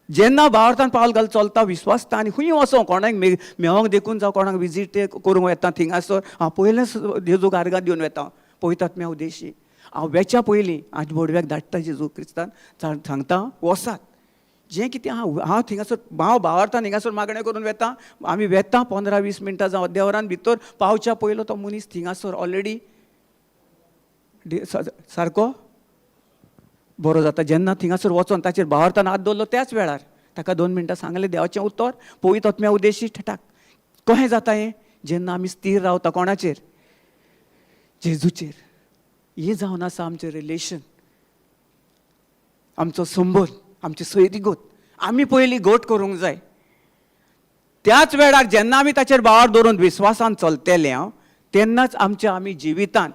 जेन्ना भावार्थान पावल घालून चलता, विश्वासता आनी खंय वचों, कोणाक मेवोंक देखून जावं, कोणाक विजीट करूंक वेता, थिंगासर हांव पयलें जेजूक आर्गां दिवन वेता. पळयतात म्या उदेशी हांव वेच्या पयलीं आज बोडव्याक धाडटा जेजू क्रिस्तान, सांगता, वसात. जें कितें हांव हांव थिंगासर हांव भावार्थान हिंगासर मागणें करून वेता. आमी वेता 15-20 मिनटां जावं अर्द्या वरान भितर पावच्या पयलो तो मनीस थिंगासर ऑलरेडी सारको बरो जाता. जेन्ना थिंगासर वचोन ताचेर भावार्थान हात दवरलो, त्याच वेळार ताका 2 मिनटां सांगलें देवाचें उतर, पवित्र आत्म्या उदेशी ठटाक. कशें जाता हें? जेन्ना आमी स्थीर रावता. कोणाचेर? जेजूचेर. हें जावन आसा आमचें रिलेशन, आमचो संबंद, आमची सोयरीगत आमी पयलीं घट करूंक जाय. त्याच वेळार जेन्ना आमी ताचेर भावार्थ दवरून विस्वासान चलतले हांव, तेन्नाच आमच्या आमी जिवितान,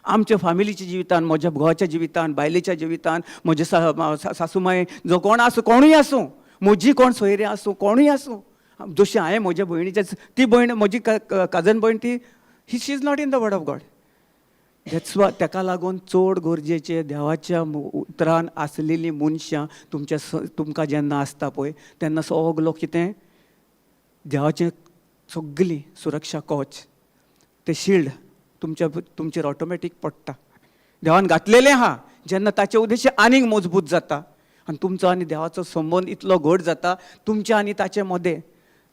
आमच्या फामिलीच्या जिवितान, म्हज्या घोवाच्या जिवितान, बायलेच्या जिवितान, म्हज्या सासूमाय जो कोण आसूं, कोणूय आसूं, म्हजी कोण सोयरी आसूं, कोणूय आसूं, जशें हांवें म्हज्या भयणीच्या, ती भयण म्हजी कजन भयण, ती he she is not in the word of God. That's why ताका लागून चड गरजेचें देवाच्या उतरान आसलेलीं मनशां तुमच्या तुमकां जेन्ना आसता पळय, तेन्ना सगलो कितें देवाचें सगली सुरक्षा कवच, ते शिल्ड तुमचेर ऑटोमॅटीक पडटा. देवान घातलेलें आहा. जेन्ना ताचे उद्देश आनीक मजबूत जाता आनी तुमचो आनी देवाचो संबंद इतलो घट जाता, तुमच्या आनी ताचे मदें,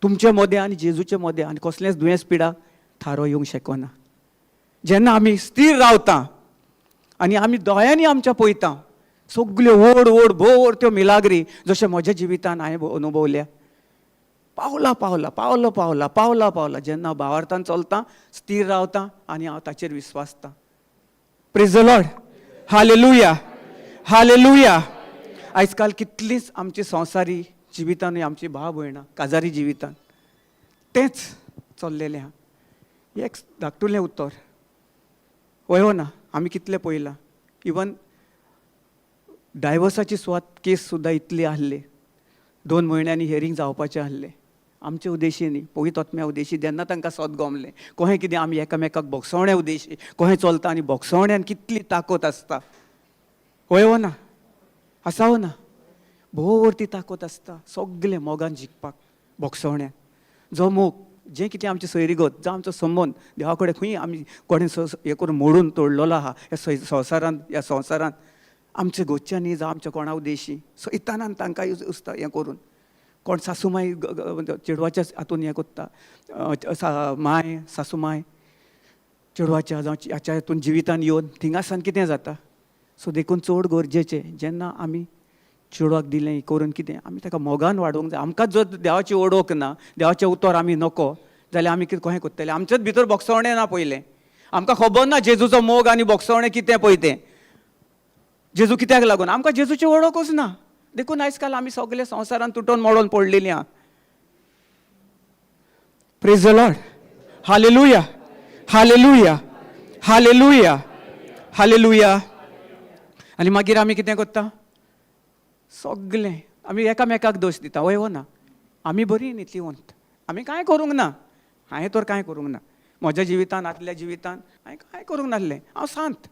तुमचे मदें आनी जेजूचे मदें, आनी कसलेंच दुयेंस, पिडा थारो येवंक शकना. जेन्ना आमी स्थीर रावता आनी आमी दोळ्यांनी आमच्या पळयता सगल्यो व्हड व्हड भोव त्यो मिलाग्री, जशें म्हज्या जिवितान हांवें अनुभवल्या, पावला पावला, पावलो पावला, पावला पावला, जेन्ना हांव भावार्थान चलता, स्थीर रावता आनी हांव ताचेर विस्वासता. Praise Lord, hallelujah, hallelujah. आयज काल कितलींच आमची संवसारी जिवितानूय आमची भाव भयणां काजारी जिवितान तेंच चल्लेलें आहा. एक धाकटुलें उतर वय हो ना, आमी कितलें पळयलां. इवन डायवर्साची सुवात केस सुद्दां इतली आहली, 2 म्हयन्यांनी हियरींग जावपाचें आहलें. आमचे उद्देशी न्ही, पवित्र आत्म्या उद्देशी. जेन्ना तांकां सत गोमलें कोहें कितें आमी एकामेकाक भोगसवण्या उद्देशी कोहें चलता आनी भोगसवण्यान कितली ताकद आसता. हय हो ना, आसा हो ना, भोव ती ताकद आसता सगलें मोगान जिखपाक. भोगसवण्यान जो मोग जें कितें आमचें सोयरीगत जावं आमचो संबंद देवा कडेन खंय आमी कोणें हें करून मोडून तोडलेलो आहा ह्या संवसारांत, ह्या संवसारांत आमच्या गोच्यांनी जावं आमच्या कोणा उद्देशी सैतानान तांकां उसता हें करून. कोण सासू माय चेडवाच्या हातून हें कोत्ता, माय सासू माय चेडवाच्या जावं हाच्या हातून जिवितान येवन थिंगासान कितें जाता. सो देखून चड गरजेचें जेन्ना आमी चेडवाक दिलें करून कितें आमी ताका मोगान वाडोवंक जाय. आमकां जर देवाची ओडोक ना, देवाचें उतर आमी नको जाल्यार आमी कितें कशें करतले? आमचेच भितर भोगसवणें ना पयलें, आमकां खबर ना जेजूचो मोग आनी भोगसवणें कितें पळय तें. जेजू कित्याक लागून आमकां जेजूची वळखूच ना. देखून आयज काल आमी सगळे संवसारान तुटोन मोडोन पडलेली आहा. Praise the Lord, hallelujah, hallelujah, hallelujah, hallelujah. आनी मागीर आमी कितें करता? सगलें आमी एकामेकाक दोश दिता. वय हो ना, आमी बरी नीतिवंत, आमी कांय करूंक ना. हांवें तर कांय करूंक ना म्हज्या जिवितान, आदल्या जिवितान हांवें कांय करूंक नासलें, हांव शांत.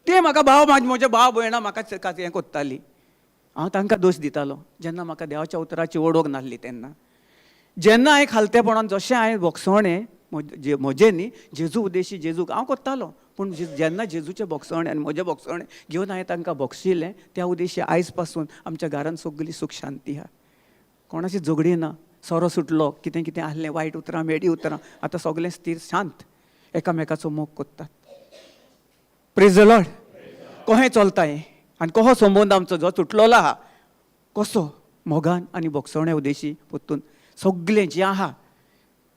ते म्हाका भाव म्हजे भाव भयणां म्हाका हें कोत्तालीं, हांव तांकां दोश दितालो जेन्ना म्हाका देवाच्या उतराची ओडोक नासली तेन्ना. जेन्ना हांवें खालतेपणान जशें हांवें भोगसवणें म्हजें न्ही जेजू उद्देशी जेजूक हांव कोत्तालो, पूण जेन्ना जेजूचें भोगसवणें आनी म्हजें भोगसवणें घेवन हांवें तांकां भोगशिल्लें त्या उद्देशी आयज पासून आमच्या घरान सगळी सूख शांती आहा. कोणाची झगडी ना, सोरो सुटलो, कितें कितें आहलें वायट उतरां मेडी उतरां, आतां सगळें स्थीर शांत एकामेकाचो मोग कोत्तात. Praise the Lord. कहें चलता हें आनी कसो संबंद आमचो जो तुटलेलो आहा कसो मोगान आनी भोगसवण्या उद्देशी परतून सगळें जें आहा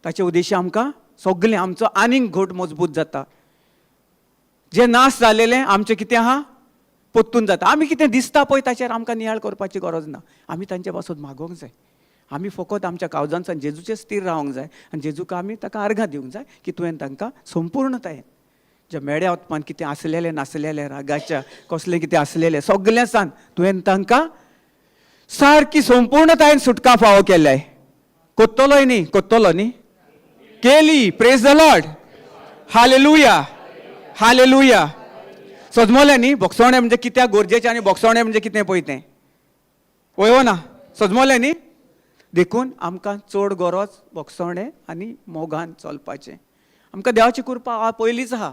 ताचे उद्देशी आमकां सगळें आमचो आनीक घट मजबूत जाता. जें नाश जालेलें आमचें कितें आहा परतून जाता. आमी कितें दिसता पळय ताचेर आमकां नियाळ करपाची गरज ना, आमी तांचे पासून मागोवंक जाय. आमी फकत आमच्या कावजांतल्यान जेजूचें स्थीर रावंक जाय आनी जेजूक आमी ताका आर्गां दिवंक जाय की तुवें तांकां संपूर्णतायेन ज्या मेड्या वतपान कितें आसलेलें नासलेलें रागाच्या कसलें कितें आसलेलें सगळें सांग तुवें तांकां सारकी संपूर्णतायेन सुटका फावो केल्याय. कोत्तलोय न्ही, कोत्तलो न्ही, केली. Praise the Lord, hallelujah, hallelujah. सजमोलें न्ही भोगसवणें म्हणजे कित्याक गरजेचें आनी भोगसवणें म्हणजे कितें पळय तें. वय हो ना, सजमोलें न्ही. देखून आमकां चड गरज भोगसवणें आनी मोगान चलपाचें. आमकां देवाची कृपा पयलींच आहा.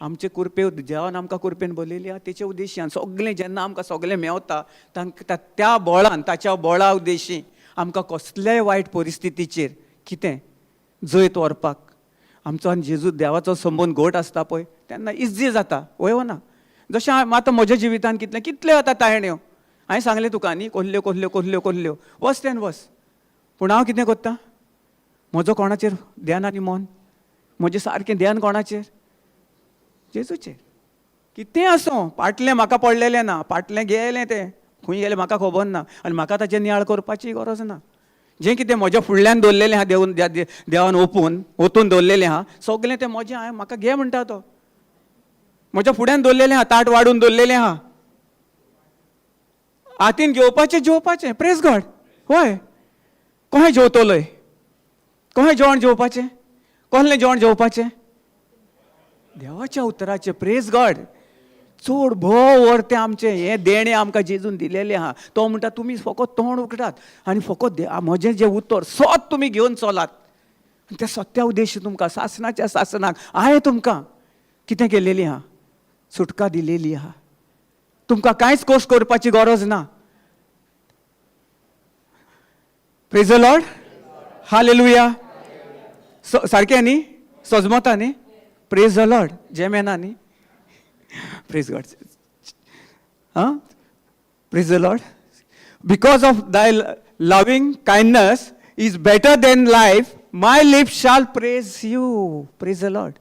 आमचे कुरपे देवान आमकां कुरपेन बरयली आहा तेचे उद्देशान सगळें जेन्ना आमकां सगळें मेवता तांकां त्या बळान ताच्या बळा उद्देशी आमकां कसल्याय वायट परिस्थितीचेर कितें जैत व्हरपाक आमचो आनी जेजू देवाचो संबंद घट आसता पळय तेन्ना इजी जाता. वय हो ना, जशें हांव आतां म्हज्या जिवितान कितलें कितल्यो आतां ताळण्यो हांवें सांगलें तुका न्ही, कोल्ल्यो कोल्ल्यो कोल्ल्यो कोल्ल्यो वच तेन वच. पूण हांव कितें करता, म्हजो कोणाचेर ध्यान आनी मन, म्हजें सारकें ध्यान कोणाचेर, जेजूचेर. कितें आसूं पाटलें म्हाका पडलेलें ना, पाटलें गेलें तें खंय गेलें म्हाका खबर ना आनी म्हाका ताचेर नियाळ करपाची गरज ना. जें कितें म्हज्या फुडल्यान दवरलेलें आहा देवन देवान ओपून ओतून दवरलेलें आहा सगळें तें म्हजें, हांवें म्हाका घे म्हणटा तो. म्हज्या फुड्यान दवरलेलें आहा, ताट वाडून दवरलेलें आहा, हातीन घेवपाचें जेवपाचें. प्रेज गॉड. हय, कहें जेवतलोय, कहें जेवण जेवपाचें, कसलें जेवण जेवपाचें, देवाच्या उतराचें. Praise God. चड भोव वर तें आमचें हें देणें आमकां जेजून दिलेलें आहा. तो म्हणटा तुमी फकत तोंड उगडात आनी फकत म्हजें जें उतर सत तुमी घेवन चलात आनी त्या सत्या उद्देश तुमकां सासणाच्या सासणाक हांवें तुमकां कितें केलेली आहा, सुटका दिलेली आहा. तुमकां कांयच कोस करपाची गरज ना. Praise the Lord, hallelujah. सारकें न्ही, सजमता न्ही. प्रेज the Lord, जेमेना न्ही. Praise God. आं, praise the Lord. Because of thy loving kindness is better than life, my lips shall praise you. Praise the Lord.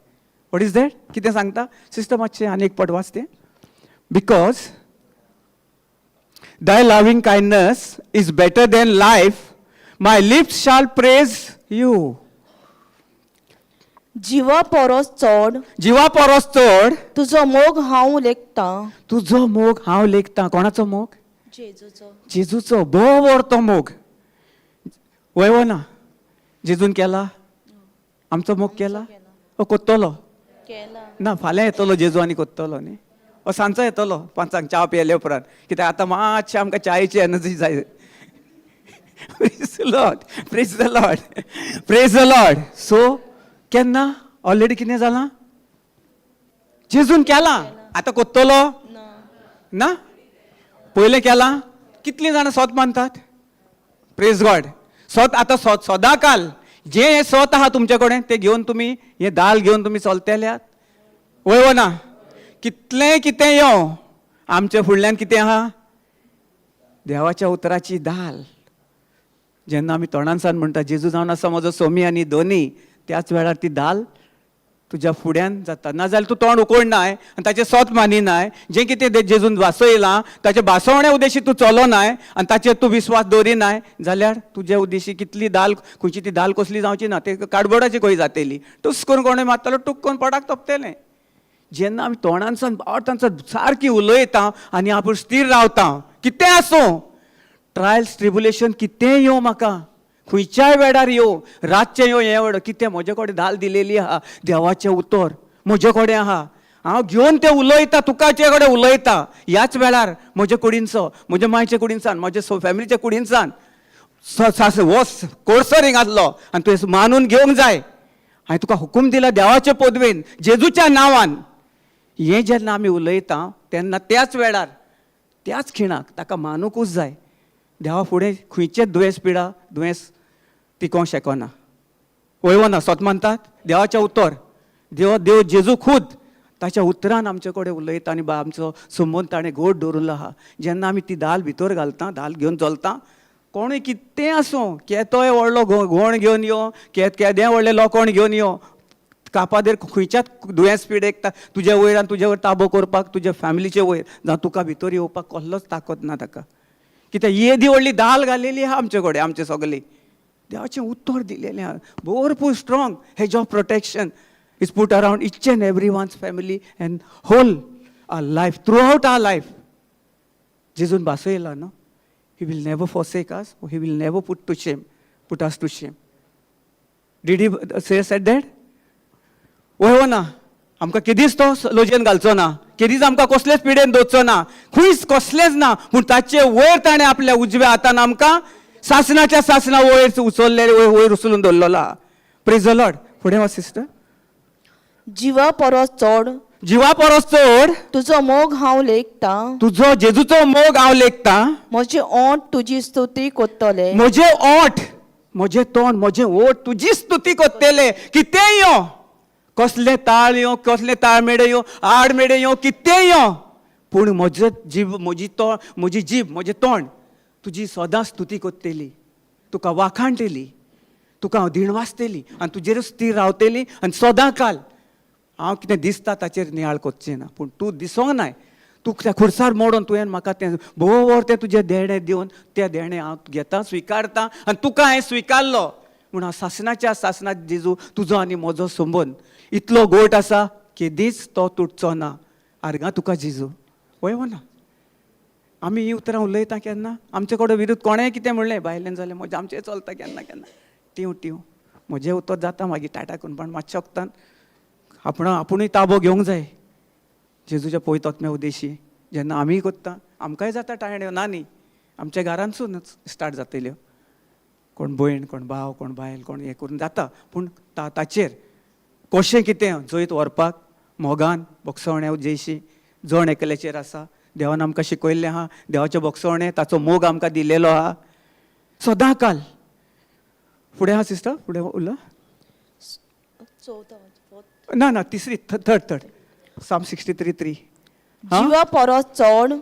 What is that? कितें सांगता सिस्टर, मातशें आनी एक पट वाचतें. Because Thy loving kindness is better than life, my lips shall praise you. जिवा परस चड जिवा परस चड तुजो मोग हांव लेखतां. तुजो मोग हांव लेखतां. कोणाचो मोग? जेजूचो. जेजूचो. भोव व्हड तो मोग. वय वो ना? जेजून केला आमचो मोग? केला ओ कोत्तलो? केला. ना, फाल्यां येतलो जेजू आनी कोत्तलो न्ही. ओ सांजचो येतलो 5 क च्या पियेले उपरांत, कित्याक आतां मातशें आमकां च्यायेची एनर्जी जाय. Praise the Lord, praise the Lord, praise the Lord. So केन्ना ऑलरेडी कितें जालां? जेजून केलां. आतां कोत्तलो ना? पयलें केलां. कितलीं जाणां सोत मानतात? प्रेज गॉड. सोत आतां सोत सदां काल जें हें सोत आहा तुमचे कडेन, तें घेवन तुमी, हें दाल घेवन तुमी चलतेल्यात. वय वो ना? कितलें कितें यो, आमच्या फुडल्यान कितें आहा? देवाच्या उतराची दाल. जेन्ना आमी तोंडानसान म्हणटा, जेजू जावन आसा म्हजो सोमी आनी दोनी, त्याच वेळार ती दाल तुज्या फुड्यान जाता. नाजाल्यार तूं तोंड उकोडनाय आनी ताचें सोत मानिनाय. जें कितें जेजून भासयलां ताचे भासवण्या उद्देशी तूं चलोनाय आनी ताचेर तूं विस्वास दवरिनाय जाल्यार तुज्या उद्देशी कितली दाल, खंयची ती दाल कसली जावची ना. ते कार्डबोर्डाची खंय जातली. टुस करून कोणूय मारतलो, टूक करून पोटाक तोपतलें. जेन्ना आमी तोंडानसान बोटानसान सारकी उलयता आनी आपूण स्थीर रावता, कितें आसूं, ट्रायल्स ट्रिबुलेशन कितेंय येवं, म्हाका खंयच्याय वेळार येवं, रातचें येवं, हें वेळ कितें, म्हजे कडेन दाल दिलेली आहा. देवाचें उतर म्हजे कडेन आहा. हांव घेवन तें उलयता, तुकाचे कडेन उलयता. ह्याच वेळार म्हजे कुडीनचो, म्हज्या मायच्या कुडीनसान, म्हज्या फॅमिलीच्या कुडीनसान हो कोर्सर हिंग आसलो आनी तुवें मानून घेवंक जाय. हांवें तुका हुकूम दिला देवाचे पदवेन, जेजूच्या नांवान. हें जेन्ना आमी उलयता तेन्ना त्याच वेळार, त्याच खिणाक ताका मानुकूच जाय. देवा फुडें खंयचेच दुयेंस, पिडा, दुयेंस टिकोंक शकना. वय वो ना? सोत मानतात देवाचें उतर? देव देव जेजू खूद ताच्या उतरान आमचे कडेन उलयता आनी आमचो संबंद ताणें गोड दवरिल्लो आहा. जेन्ना आमी ती दाल भितर घालता, दाल घेवन चलता, कोणूय कितेंय आसूं, केदोय व्हडलो गोण घेवन यो, केदें व्हडलें लोकोण घेवन यो, कापादेर खंयच्याच दुयेंस पिडेक तुज्या वयर आनी तुज्या वयर ताबो करपाक, तुज्या फॅमिलीचे वयर जावं तुका भितर येवपाक कसलोच ताकद ना ताका. कित्याक येदी व्हडली दाल घालेली आहा आमचे कडेन. आमचे सगळी देवाचें उतर दिलेलें आहा. भरपूर strong hedge of protection is put around each and every one's family and whole our life, throughout our life. जेजून भासयला न्हू, He will never forsake us, He will never put us to shame. Did He say said that? वय हो ना? आमकां केदीच तो लजेन घालचो ना, केदीच आमकां कसलेच पिडेन दवरचो ना, खंयच कसलेच ना. पूण ताचे वयर ताणें आपल्या उजव्या हातान आमकां सासणाच्या सासणा वयर उचलले, वयर वयर उचलून दवरलेलो. प्रेज लॉर्ड. फुडें वच सिस्टर. जिवा परस चड जिवा परस चड तुजो मोग हांव लेखतां. तुजो जेजूचो मोग हांव लेखतां. म्हजे ओंठ तुजी स्तुती कोत्तले. म्हजे ओंठ, म्हजें तोंड, म्हजें ओठ तुजी स्तुती कोत्तेले. कितेंय यो, कसले ताळ यो, कसले ताळमेडे यो, आडमेडे यो, कितेंय यो, पूण म्हजें जीब, म्हजी तो म्हजी जीब, म्हजें तोंड तुजी सदां स्तुती कोत्तेली, तुका वाखाणटेली, तुका हांव दिणवासतेली आनी तुजेरूच स्थीर रावतेली. आनी सदां काल हांव कितें दिसता ताचेर नियाळ कोच्चें ना, पूण तूं दिसोंक नाय. तूं त्या खुर्सार मोडून तुवें म्हाका तें भोव तें तुजें देणें दिवन, तें देणें हांव घेता, स्विकारता आनी तुका हांवें स्विकारलो म्हूण हांव सासणाच्या सासणात जेजू, तुजो आनी म्हजो संबंद इतलो गोट आसा, केदीच तो तुटचो ना. आर्गां तुका जेजू. वय वो ना? आमी ही उतरां उलयता केन्ना आमचे कडेन विरुद्ध कोणेंय कितें म्हणलें भायल्यान जाल्यार म्हजें आमचें चलता केन्ना केन्ना टिव टिव म्हजें उतर जाता मागीर टाटा करून. पण मातशें वखदान आपण आपुणूय ताबो घेवंक जाय जेजूच्या पवित्र आत्म्या उद्देशी. जेन्ना आमीय कोत्ता, आमकांय जाता टायण्यो. ना न्ही, आमच्या घरांतसूनच स्टार्ट जातल्यो. कोण भयण, कोण भाव, कोण बायल, कोण हें करून जाता. पूण ताचेर कशें कितें जैत व्हरपाक मोगान भोगसवण्या उद्देशी जण एकल्याचेर आसा. देवान आमकां शिकयल्लें आहा. देवाचें भोगसवणें, ताचो मोग आमकां दिलेलो आहा सदां काल. फुडें आहा सिस्टर, फुडें उरला. ना ना, तिसरी, third third Psalm 63:3. जिवा परस चड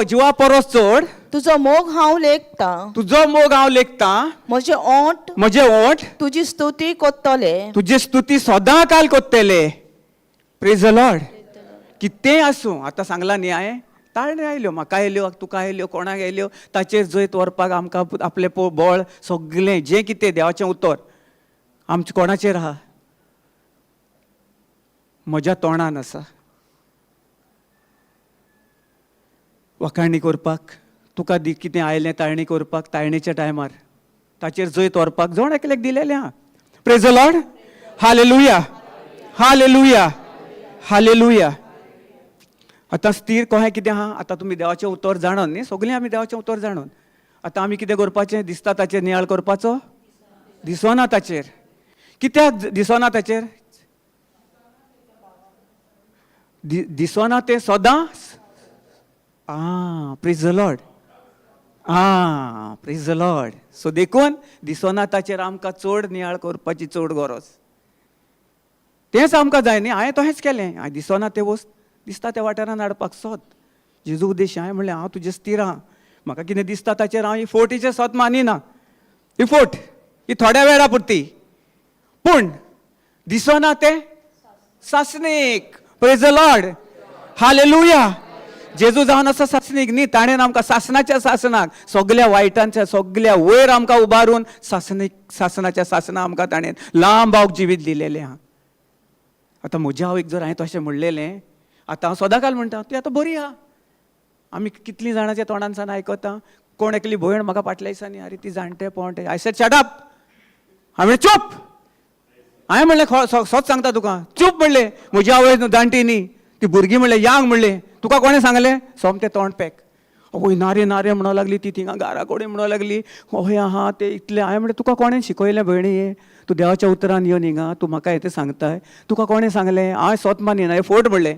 जिवा परस चड तुजो मोग हांव लेखतां. तुजो मोग हांव लेखतां. म्हजे ओंठ म्हजे ओंठ तुजी स्तुती कोत्तले. तुजी स्तुती सदां काल कोत्तेले. प्रेज लॉर्ड. कितेंय आसूं, आतां सांगलां न्ही हांवें. ताळणी आयल्यो, म्हाका आयल्यो, तुका आयल्यो, कोणाक आयल्यो. ताचेर जैत व्हरपाक आमकां आपलें बळ सगळें जें कितें देवाचें उतर आमचें कोणाचेर आहा? म्हज्या तोंडान आसा. वाखाणी करपाक तुका कितें आयलें ताळणी करपाक, ताळणेच्या टायमार ताचेर जैत व्हरपाक जण एकल्याक दिलेलें आहा. Praise the Lord. Hallelujah, hallelujah, hallelujah. आतां स्थीर कहें कितें आहा? आतां तुमी देवाचें उतर जाणोन न्ही, सगळीं आमी देवाचें उतर जाणोन. आतां आमी कितें करपाचें? दिसता ताचेर नियाळ करपाचो? दिसना ताचेर. कित्याक दिसना ताचेर? दिसना तें सदां. आं, प्रेज the Lord. आं, प्रेज the Lord. सो देखून दिसना ताचेर आमकां चड नियाळ करपाची चड गरज. तेंच आमकां जाय न्ही. हांवें तशेंच केलें. हांवें दिसना तें वस्त दिसता त्या वाठारान हाडपाक सोद जेजू उद्देश. हांवें म्हणलें, हांव तुजें स्थीर आहा. म्हाका कितें दिसता ताचेर हांव ही फोटीचें सत मानिना. ही फोट ही थोड्या वेळा पुरती, पूण दिसना तें सासणीक. Praise the Lord. Hallelujah. जेजू जावन आसा सासणीक न्ही. ताणें आमकां सासणाच्या सासणाक सगल्या वायटांच्या सगल्या वयर आमकां उबारून सासणीक, सासणाच्या सासणां आमकां ताणें लांब बावक जिवीत दिलेलें आहा. आतां म्हज्या आवयक जर हांवें तशें म्हणलेलें, आतां हांव सदांकाल म्हणटा, ती आतां बरी आहा. आमी कितलीं जाणांच्या तोंडान आयकता. कोण एकली भयण म्हाका फाटल्या दिसांनी, "आरे, ती जाणटेपण." I said, "Shut up." हांवें, "चूप." हांवें म्हणलें, "सोच सांगता तुका, चूप." म्हणलें, "म्हजी आवय जाणटी न्ही, ती भुरगीं म्हणलें, यांग." म्हणलें, "तुका कोणें सांगलें?" सोमतें तोंड पॅक. आवय, "ना रे, ना रे," म्हणूंक लागली ती. थिंगा घरा कडेन म्हणूंक लागली, "हय आहा ते इतलें." हांवें म्हणलें, "तुका कोणें शिकयलें भयणी हें? तूं देवाच्या उतरान येवन हिंगा तूं म्हाका हें सांगताय. तुका कोणें सांगलें? हांवें सोत मानिना, हें फोट." म्हणलें,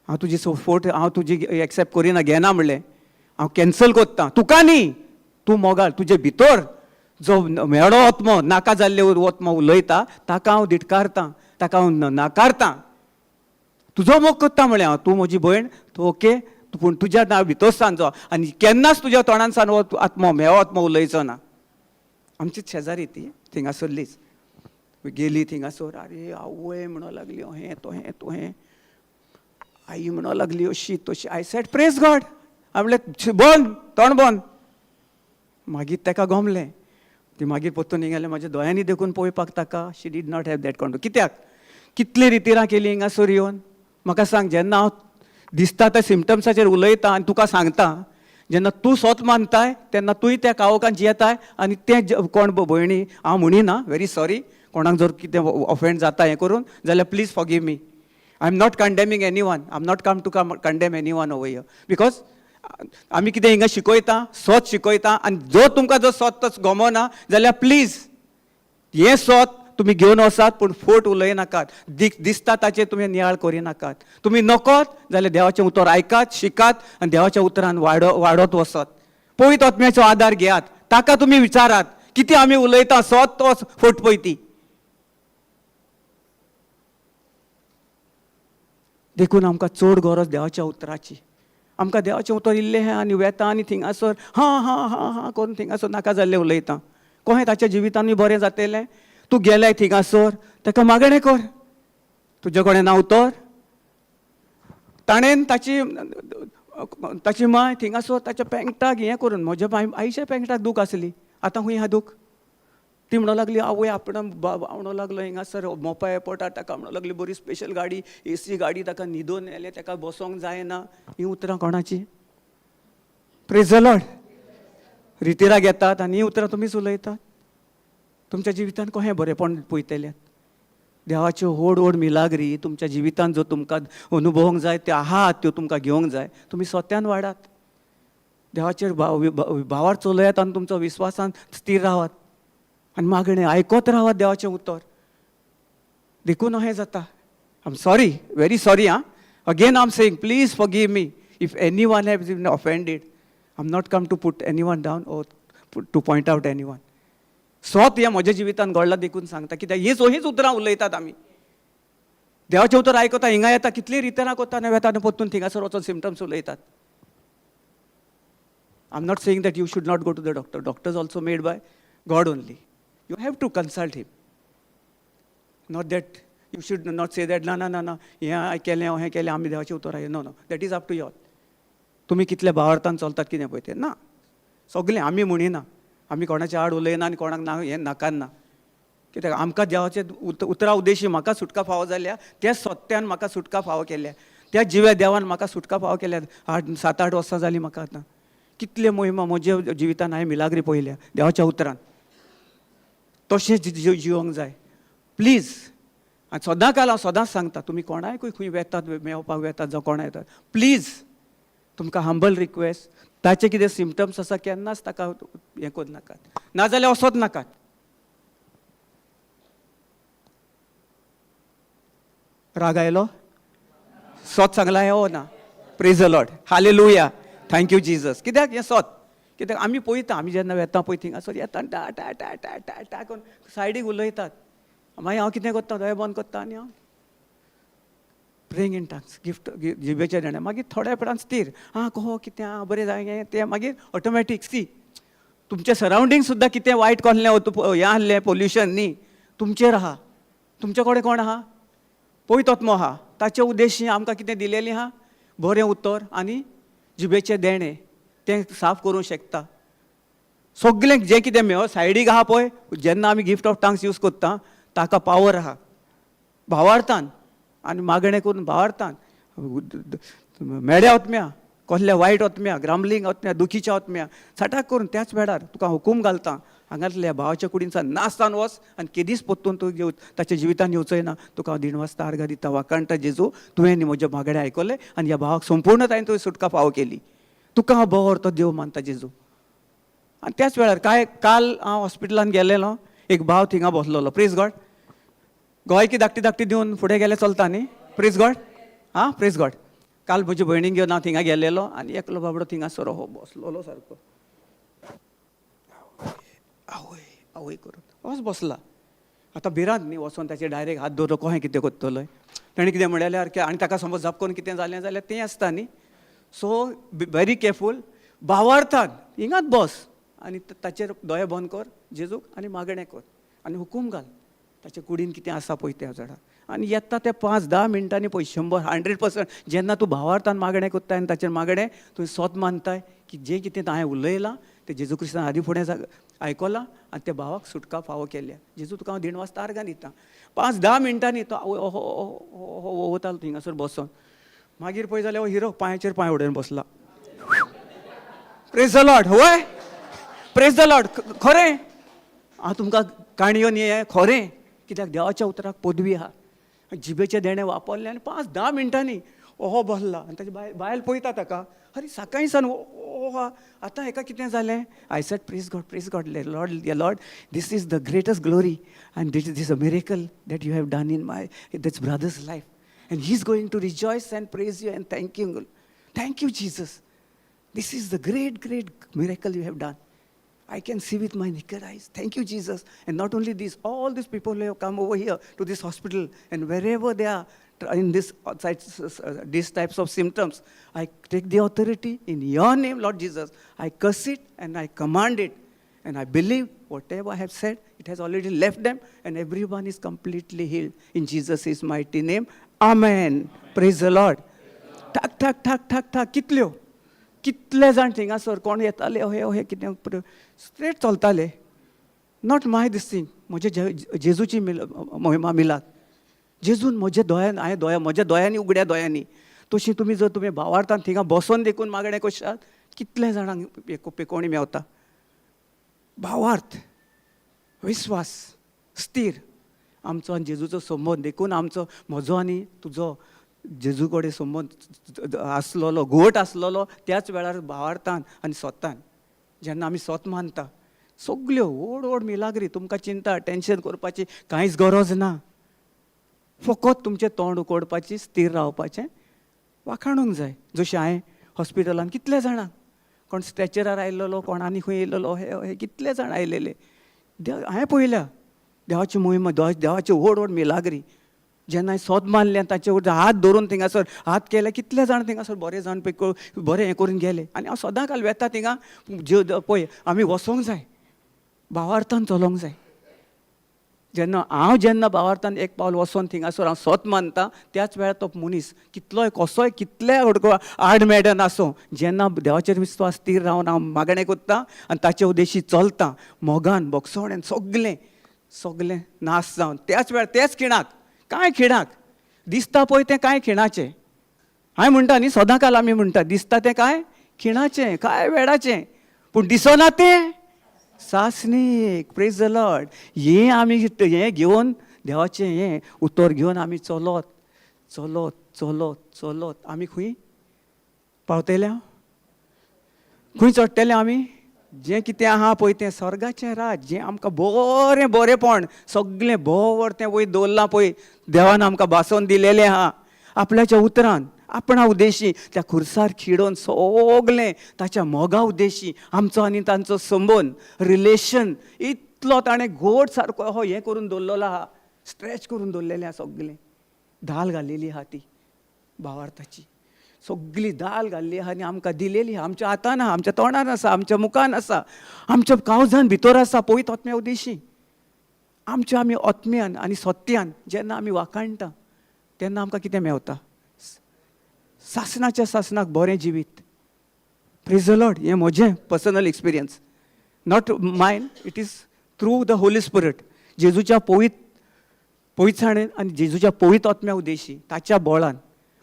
"हांव तुजी फोट, हांव तुजी एक्सेप्ट करिना, घेना." म्हणलें, "हांव कॅन्सल कोत्ता तुका न्ही. तूं मोगाळ, तुजे भितर जो मेळो आत्मो, नाका जाल्ले आत्मो उलयता, ताका हांव धिटकारतां, ताका हांव नाकारतां. तुजो मोग कोत्ता." म्हणलें हांव, "तूं म्हजी भयण, तूं ओके, पूण तुज्या नांव भितर सान जो आनी केन्नाच तुज्या तोंडान सान हो आत्मो, मेळो आत्मो उलयचो ना." आमचीच शेजारी ती, थिंगासरलीच. गेली थिंगासर, "आरे आवय," म्हणूंक लागली, "हें तोहें तोहें." आई म्हणूंक लागली अशी तशी. I said, "Praise God." हांवें म्हणलें, "बंद तोंड बंद." मागीर ताका गमलें. ती मागीर परतून गेलें. म्हाज्या दोळ्यांनी देखून पळोवपाक ताका, she did not have that control. कित्याक कितली रितिरां केली हिंगासर येवन, म्हाका सांग. जेन्ना हांव दिसता त्या सिमटम्साचेर उलयता आनी तुका सांगता, जेन्ना तूं सोत मानताय, तेन्ना तूंय त्या काळोखान जियेताय. आनी तें कोण भयणी, हांव म्हणिना, व्हेरी सॉरी, कोणाक जर कितें ऑफेंड जाता हें करून जाल्यार please forgive me. I am not condemning anyone. I am not come to come condemn anyone over here, because आमी कितें हिंगा शिकयता, सोत शिकयता. आनी जो तुमकां जर सोत तो गमना जाल्यार प्लीज हें सोत तुमी घेवन वचात, पूण फोट उलयनाकात. दिसता ताचेर तुमी नियाळ करिनाकात. तुमी नकोत जाल्यार देवाचें उतर आयकात, शिकात आनी देवाच्या उतरान वाडत वचत. पवित्र आत्म्याचो आदार घेयात, ताका तुमी विचारात कितें आमी उलयता सोत तो फोट पळयती. देखून आमकां चड गरज देवाच्या उतराची. आमकां देवाचें उतर इल्लें हें आनी वेता आनी थिंगासर हां हां हां हां करून थिंगासर नाका जाल्लें उलयता. कोहें ताच्या जिवितानूय बरें जातलें? तूं गेल्याय थिंगासर, ताका मागणें कर. तुजे कडेन ना उतर. ताणें ताची ताची माय थिंगासर ताच्या पेंगटाक हें करून, म्हज्या आईच्या पेंगटाक दूख आसली. आतां खंय आहा दूख? ती म्हणूंक लागली, आवय, आपण म्हणूंक लागलो हिंगासर मोपा एअरपोर्टार. ताका म्हणूंक लागली, बरी स्पेशल गाडी, एसी गाडी, ताका न्हिदोन येलें, ताका बसोंक जायना. ही उतरां कोणाची? Praise the Lord. रितिराक येतात आनी ही उतरां तुमीच उलयतात. तुमच्या जिवितान कहें बरेंपण पळयतल्यात? देवाच्यो व्हड व्हड मिलाग्री तुमच्या जिवितान जो तुमकां अनुभवूंक जाय त्यो आहात, त्यो तुमकां घेवंक जाय. तुमी सोत्यान वाडात, देवाचेर भावार चलयात आनी तुमचो विस्वासान स्थीर रावात आनी मागणें आयकत रावात देवाचें उतर. देखून अहें जाता. I am sorry, very sorry. आं, again I am saying, please forgive me if anyone have been offended. I am not come to put anyone down or to point out anyone. सोत हें म्हज्या जिवितान घडलां देखून सांगता. कित्याक हीच हीच उतरां उलयतात आमी. देवाचें उतर आयकता, हिंगा येता, कितलीं रितेरां कोत्ता आनी वेता आनी परतून थिंगासर वचोन सिमटम्स उलयतात. I am not saying that you should not go to the doctor. Doctor is also made by God only. You have to consult him. Not that you should not say that, "ना ना ना ना, हें केलें, हें केलें, आमी देवाचें उतर आयलें." No, no, that is up to you. तुमी कितले भावार्थान चलतात कितें पळय तें ना. सगळें आमी म्हणिना, आमी कोणाच्या आड उलयना आनी कोणाक ना हें नाकारना, कित्याक आमकां देवाचे उतरा उद्देशी म्हाका सुटका फावो जाल्या, त्या सत्यान म्हाका सुटका फावो केल्या, त्या जिव्या देवान म्हाका सुटका फावो केल्या. 8-7-8 वर्सां जालीं म्हाका आतां, कितले मोहिमा म्हज्या जिवितान हांवें मिलाग्री पळयल्या देवाच्या उतरान. तशें जिवंक जाय प्लीज. आनी सदां काल हांव सदांच सांगता, तुमी कोणाकूय खंय वेतात, मेळपाक वेतात जावं कोणा येतात, प्लीज तुमकां हंबल रिक्वेस्ट, ताचे कितें सिमटम्स आसा केन्नाच ताका हें करूं नाकात, नाजाल्यार वचत नाकात. राग आयलो? सोत सांगला हो ना? Praise the Lord, hallelujah, thank you Jesus. कित्याक हें सोत? कित्याक आमी पळयता, आमी जेन्ना वेता पळय थिंगासर येता आनी टा टा टा टा टा टा करून सायडीक उलयतात. मागीर हांव कितें करता, दोळे बंद करता आनी हांव प्रेइंग इन टंग्स, गिफ्ट जिबेचें देणें. मागीर थोड्या वेळान स्थीर, आं कहो कितें आं बरें जालें तें, मागीर ऑटोमॅटीक सी तुमचें सरावंडींग सुद्दां कितें वायट कसलें हें आहलें पोल्युशन न्ही तुमचेर आहा. तुमचे कडेन कोण आहा? पवित्र आत्मो आहा. ताचे उद्देशी आमकां कितें दिलेलें आहा, बरें उतर आनी जिबेचें देणें, तें साफ करूंक शकता सगळें जें कितें मेळ सायडीक आहा पळय. जेन्ना आमी गिफ्ट ऑफ टंग्स यूज करता ताका पावर आहा, भावार्थान आनी मागणें करून भावार्थान मेड्या ओतम्या, कसल्या वायट ओतम्या, ग्रामलींग ओतम्या, दुखीच्या ओतम्या सटाक करून त्याच वेळार तुका हुकूम घालता, हांगातल्या भावाच्या कुडीनसान नाचतान वच आनी केदीच परतून तूं घेव ताच्या जिवितान येवचोय ना. तुका हांव दिणवासता आर्गां दिता, वाखाणटा जेजू, तुवें न्ही म्हजें मागणें आयकलें आनी ह्या भावाक संपूर्णतायेन तुवें सुटका फावो केली. तुका हांव बरो तो देव मानता जेजू. आनी त्याच वेळार काय काल हांव हॉस्पिटलान गेलेलो, एक भाव थिंगा बसलेलो. प्रेज गॉड. गोंयकी धाकटी धाकटी दिवन फुडें गेले चलता न्ही? प्रेज गॉड. आं, प्रेज गॉड. काल म्हजी भयणीक घेवन हांव थिंगा गेलेलो आनी एकलो बाबडो थिंगासर हो बसलोलो सारको आवय आवय करून होच बसला. आतां भिरांत न्ही, वचोन ताचेर डायरेक्ट हात दवरलो कोहें कितें करतलोय, ताणें कितें म्हणल्यार आनी ताका समज जाप करून कितें जालें जाल्यार तें आसता न्ही. सो व्हेरी केरफूल, भावार्थान हिंगाच बस आनी ताचेर दोळे बंद कर जेजूक आनी मागणें कर आनी हुकूम घाल ताच्या कुडीन कितें आसा पळय त्या झाडार. आनी येता ते 5-10 मिनटांनी पळय 100 100% जेन्ना तूं भावार्थान मागणें करताय आनी ताचेर मागणें तुवें सोत मानताय की जें कितें हांवें उलयलां तें जेजू क्रिस्तान आदी फुडें आयकलां आनी त्या भावाक सुटका फावो केल्या. जेजू तुका हांव दिणवासता आर्गां दिता. 5-10 मिनटांनी तो ओहो ओहो वतालो थिंगासर बसोन. मागीर पळय जाल्यार हो हिरो पांयाचेर पांय उडोवन बसला. प्रेज the Lord. हय, प्रेज the Lord. खरें हांव तुमकां काणयो न्ही, खरें. कित्याक देवाच्या उतराक पदवी आहा. जिबेचें देणें वापरलें आनी 5-10 मिनटांनी ओहो बसला आनी ताजी बायल बायल पळयता ताका, अरे सकाळीं सावन ओहो, आतां हेका कितें जालें? I said, praise God, praise God, Lord Lord, this is the greatest glory and this is a miracle that you have done in my this brother's life and he is going to rejoice and praise you and thank you, thank you Jesus. This is the great, great miracle you have done. I can see with my naked eyes. Thank you, Jesus. And not only this, all these people who have come over here to this hospital and wherever they are in this, these types of symptoms, I take the authority in your name, Lord Jesus. I curse it and I command it. And I believe whatever I have said, it has already left them and everyone is completely healed. In Jesus' mighty name. Amen. Praise the Lord. ठाक ठाक ठाक ठाक ठाक कितल्यो कितले जाण थिंगासर कोण येताले, अहे अहे कितें स्ट्रेट चलताले. Not my these thing, म्हजे जेजूची महिमा मिलाद. जेजून म्हज्या दोळ्यान, हांवें दोळ्या म्हज्या दोळ्यांनी उगड्या दोळ्यांनी. तशी तुमी जर तुमी भावार्थान थिंगा बसोन देखून मागणें करशात, कितले जाणांक पेकोवणी मेवता. भावार्थ, विस्वास, स्थीर आमचो आनी जेजूचो संबंद. देखून आमचो, म्हजो आनी तुजो जेजू कडेन संबंद आसलेलो, घट आसलेलो त्याच वेळार भावार्थान आनी सोतान. जेन्ना आमी सोत मानता सगल्यो व्हड व्हड मिलाग्री. तुमकां चिंता टेंशन करपाची कांयच गरज ना. फकत तुमचें तोंड उकोडपाची, स्थीर रावपाचें, वाखाणूंक जाय. जशें हांवें हॉस्पिटलान कितले जाणांक, कोण स्ट्रेचरार आयलेलो, कोण आनी खंय येयलेलो, हे हे कितले जाण आयलेले. देव हांवें पळयल्या देवाची मोहिमा, देवाची व्हड व्हड मिलाग्री. जेन्ना हांवें सोद मानलें, ताचे वयर हात धरून थिंगासर हात केले, कितले जाण थिंगासर बरे जावन पळय बरें हें करून गेले. आनी हांव सदां काल वेता थिंगा. पळय, आमी वचोंक जाय, भावार्थान चलोंक जाय. जेन्ना हांव जेन्ना भावार्थान एक पावल वचोन थिंगासर हांव सत मानता, त्याच वेळार तो मनीस कितलोय कसोय कितलेय आड मेडन आसूं, जेन्ना देवाचेर विस्वास स्थीर रावन हांव मागणें करता आनी ताचे उद्देशी चलता मोगान भोगसोणेन, सगलें सगलें नाश जावन त्याच वेळार त्याच खिणाक, कांय खिणाक दिसता पळय तें कांय खिणाचें. हांवें म्हणटा न्ही, सदां काल आमी म्हणटा दिसता तें कांय खिणाचें, कांय वेळाचें, पूण दिसना तें सासणीक. Praise the Lord. हें आमी हें घेवन देवाचें हें उतर घेवन आमी चलत चलत चलत चलत आमी खंय पावतले, खंय चडटले आमी? जें कितें आहा पळय तें स्वर्गाचें राज, जें आमकां बरें बरेंपण सगळें भोवर तें वयर दवरलां पळय देवान आमकां भासोवन दिलेलें आहा आपल्याच्या उतरान, आपणा उद्देशी त्या खुर्सार खिडोवन सगलें ताच्या मोगा उद्देशी आमचो आनी तांचो संबंद रिलेशन इतलो ताणें घोट सारको हो हें करून दवरलेलो आहा, स्ट्रेच करून दवरलेलें आहा. सगलें दाल घाल्लेली आहा ती भावार्थाची, सगली दाल घाल्ली आहा आनी आमकां दिलेली आहा. आमच्या हातान आहा, आमच्या तोंडान आसा, आमच्या मुखान आसा, आमच्या कावजान भितर आसा. पवित्र आत्म्या उद्देशी आमच्या आमी आत्म्यान आनी सत्यान जेन्ना आमी वाखाणटा तेन्ना आमकां कितें मेवता? सासणाच्या सासणाक बरें जिवीत. Praise the Lord. हें म्हजें personal experience, not mine, it is through the Holy Spirit. जेजूच्या Pavit पवित्रसाणेन आनी जेजूच्या पवित्र आत्म्या उद्देशी ताच्या बळान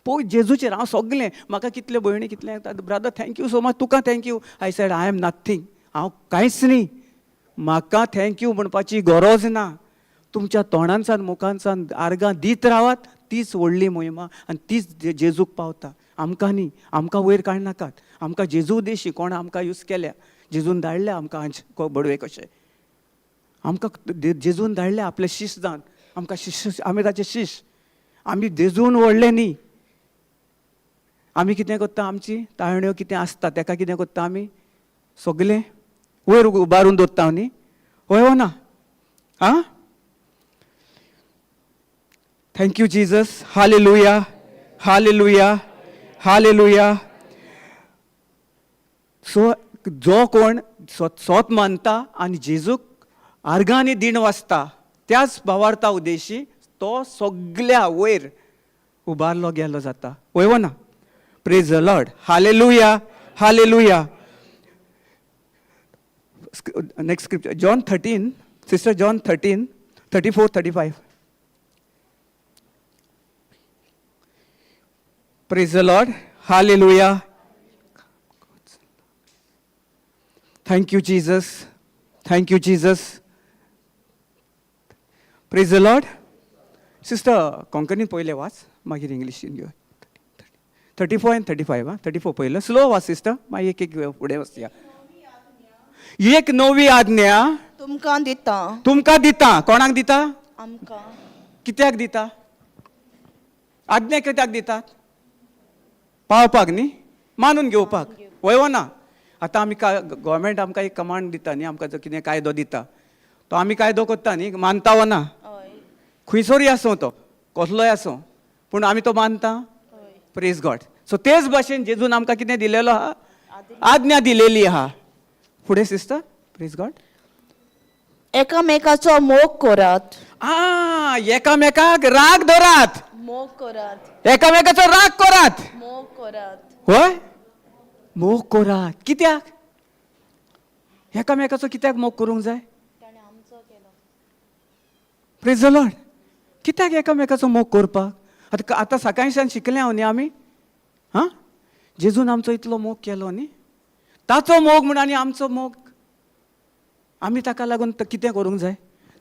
पवित्र जेजूचेर हांव सगलें. म्हाका कितले भयणी कितले, brother thank you so much, तुका thank you. I said I am nothing, हांव कांयच न्ही, म्हाका thank you म्हणपाची गरज ना. तुमच्या तोंडांसान मुखांसान आर्गां दीत रावात, तीच व्हडली मोहिमा आनी तीच जेजूक पावता. आमकां न्ही, आमकां वयर काडनाकात. आमकां जेजू उद्देशी कोण आमकां यूज केल्या, जेजून धाडल्या आमकां हांचे बडवे कशे, आमकां जेजून धाडल्या आपले शिश जावन आमकां शिश, आमी ताचे शिश, आमी जेजून व्हडले न्ही. आमी कितें करता, आमची ताळण्यो कितें आसता तेका कितें करता आमी सगलें वयर उबारून दवरता न्ही, हय वो ना? आं, thank you Jesus. Hallelujah, hallelujah, hallelujah. So जो कोण सोत मानता आनी जेजूक आर्गांनी दीण वाचता त्याच भावार्था उद्देशी तो सगल्या वयर उबारलो गेलो जाता, वय वो ना? Praise the Lord. Hallelujah, hallelujah. Next scripture, John 13, sister, John 13, 34, 35. Praise the Lord. Hallelujah. Thank you Jesus, thank you Jesus. Praise the Lord. Sister, कोंकणीन पयलें वाच, मागीर इंग्लिशीन घेवया. 34 आनी 35. आं, 34 पयलें स्लो वाच सिस्टर, मागीर एक एक फुडें वचया. एक नवी आज्ञा तुमकां दिता. तुमकां दिता. कोणाक दिता? आमकां. कित्याक दिता आज्ञा? कित्याक दितात? पावपाक न्ही, मानून घेवपाक, वय वो ना? आतां आमी गव्हर्मेंट आमकां एक कमांड दिता न्ही, आमकां जो कितें कायदो दिता तो आमी कायदो करता न्ही, मानता वो ना? हय. खंयसरूय आसूं, तो कसलोय आसूं, पूण आमी तो मानता. हय. Praise God. सो तेच भाशेन जेजून आमकां कितें दिलेलो आहा? आज्ञा दिलेली आहा. फुडें सिस्टर, प्रेज गॉड. एकामेकाचो मोग करात. आ, एकामेकाक राग धरात. मोग करात. एकामेकाचो राग करात. मोग करात. होय, मोग करात. कित्याक एकामेकाचो कित्याक मोग करूंक जाय? ताणें आमचो केलो. Praise the Lord. कित्याक एकामेकाचो मोग करपाक? आतां आतां सकाळच्यान शिकले हांव न्ही आमी. हां, जेजून आमचो इतलो मोग केलो न्ही, ताचो मोग म्हूण आनी आमचो मोग आमी ताका लागून कितें करूंक जाय?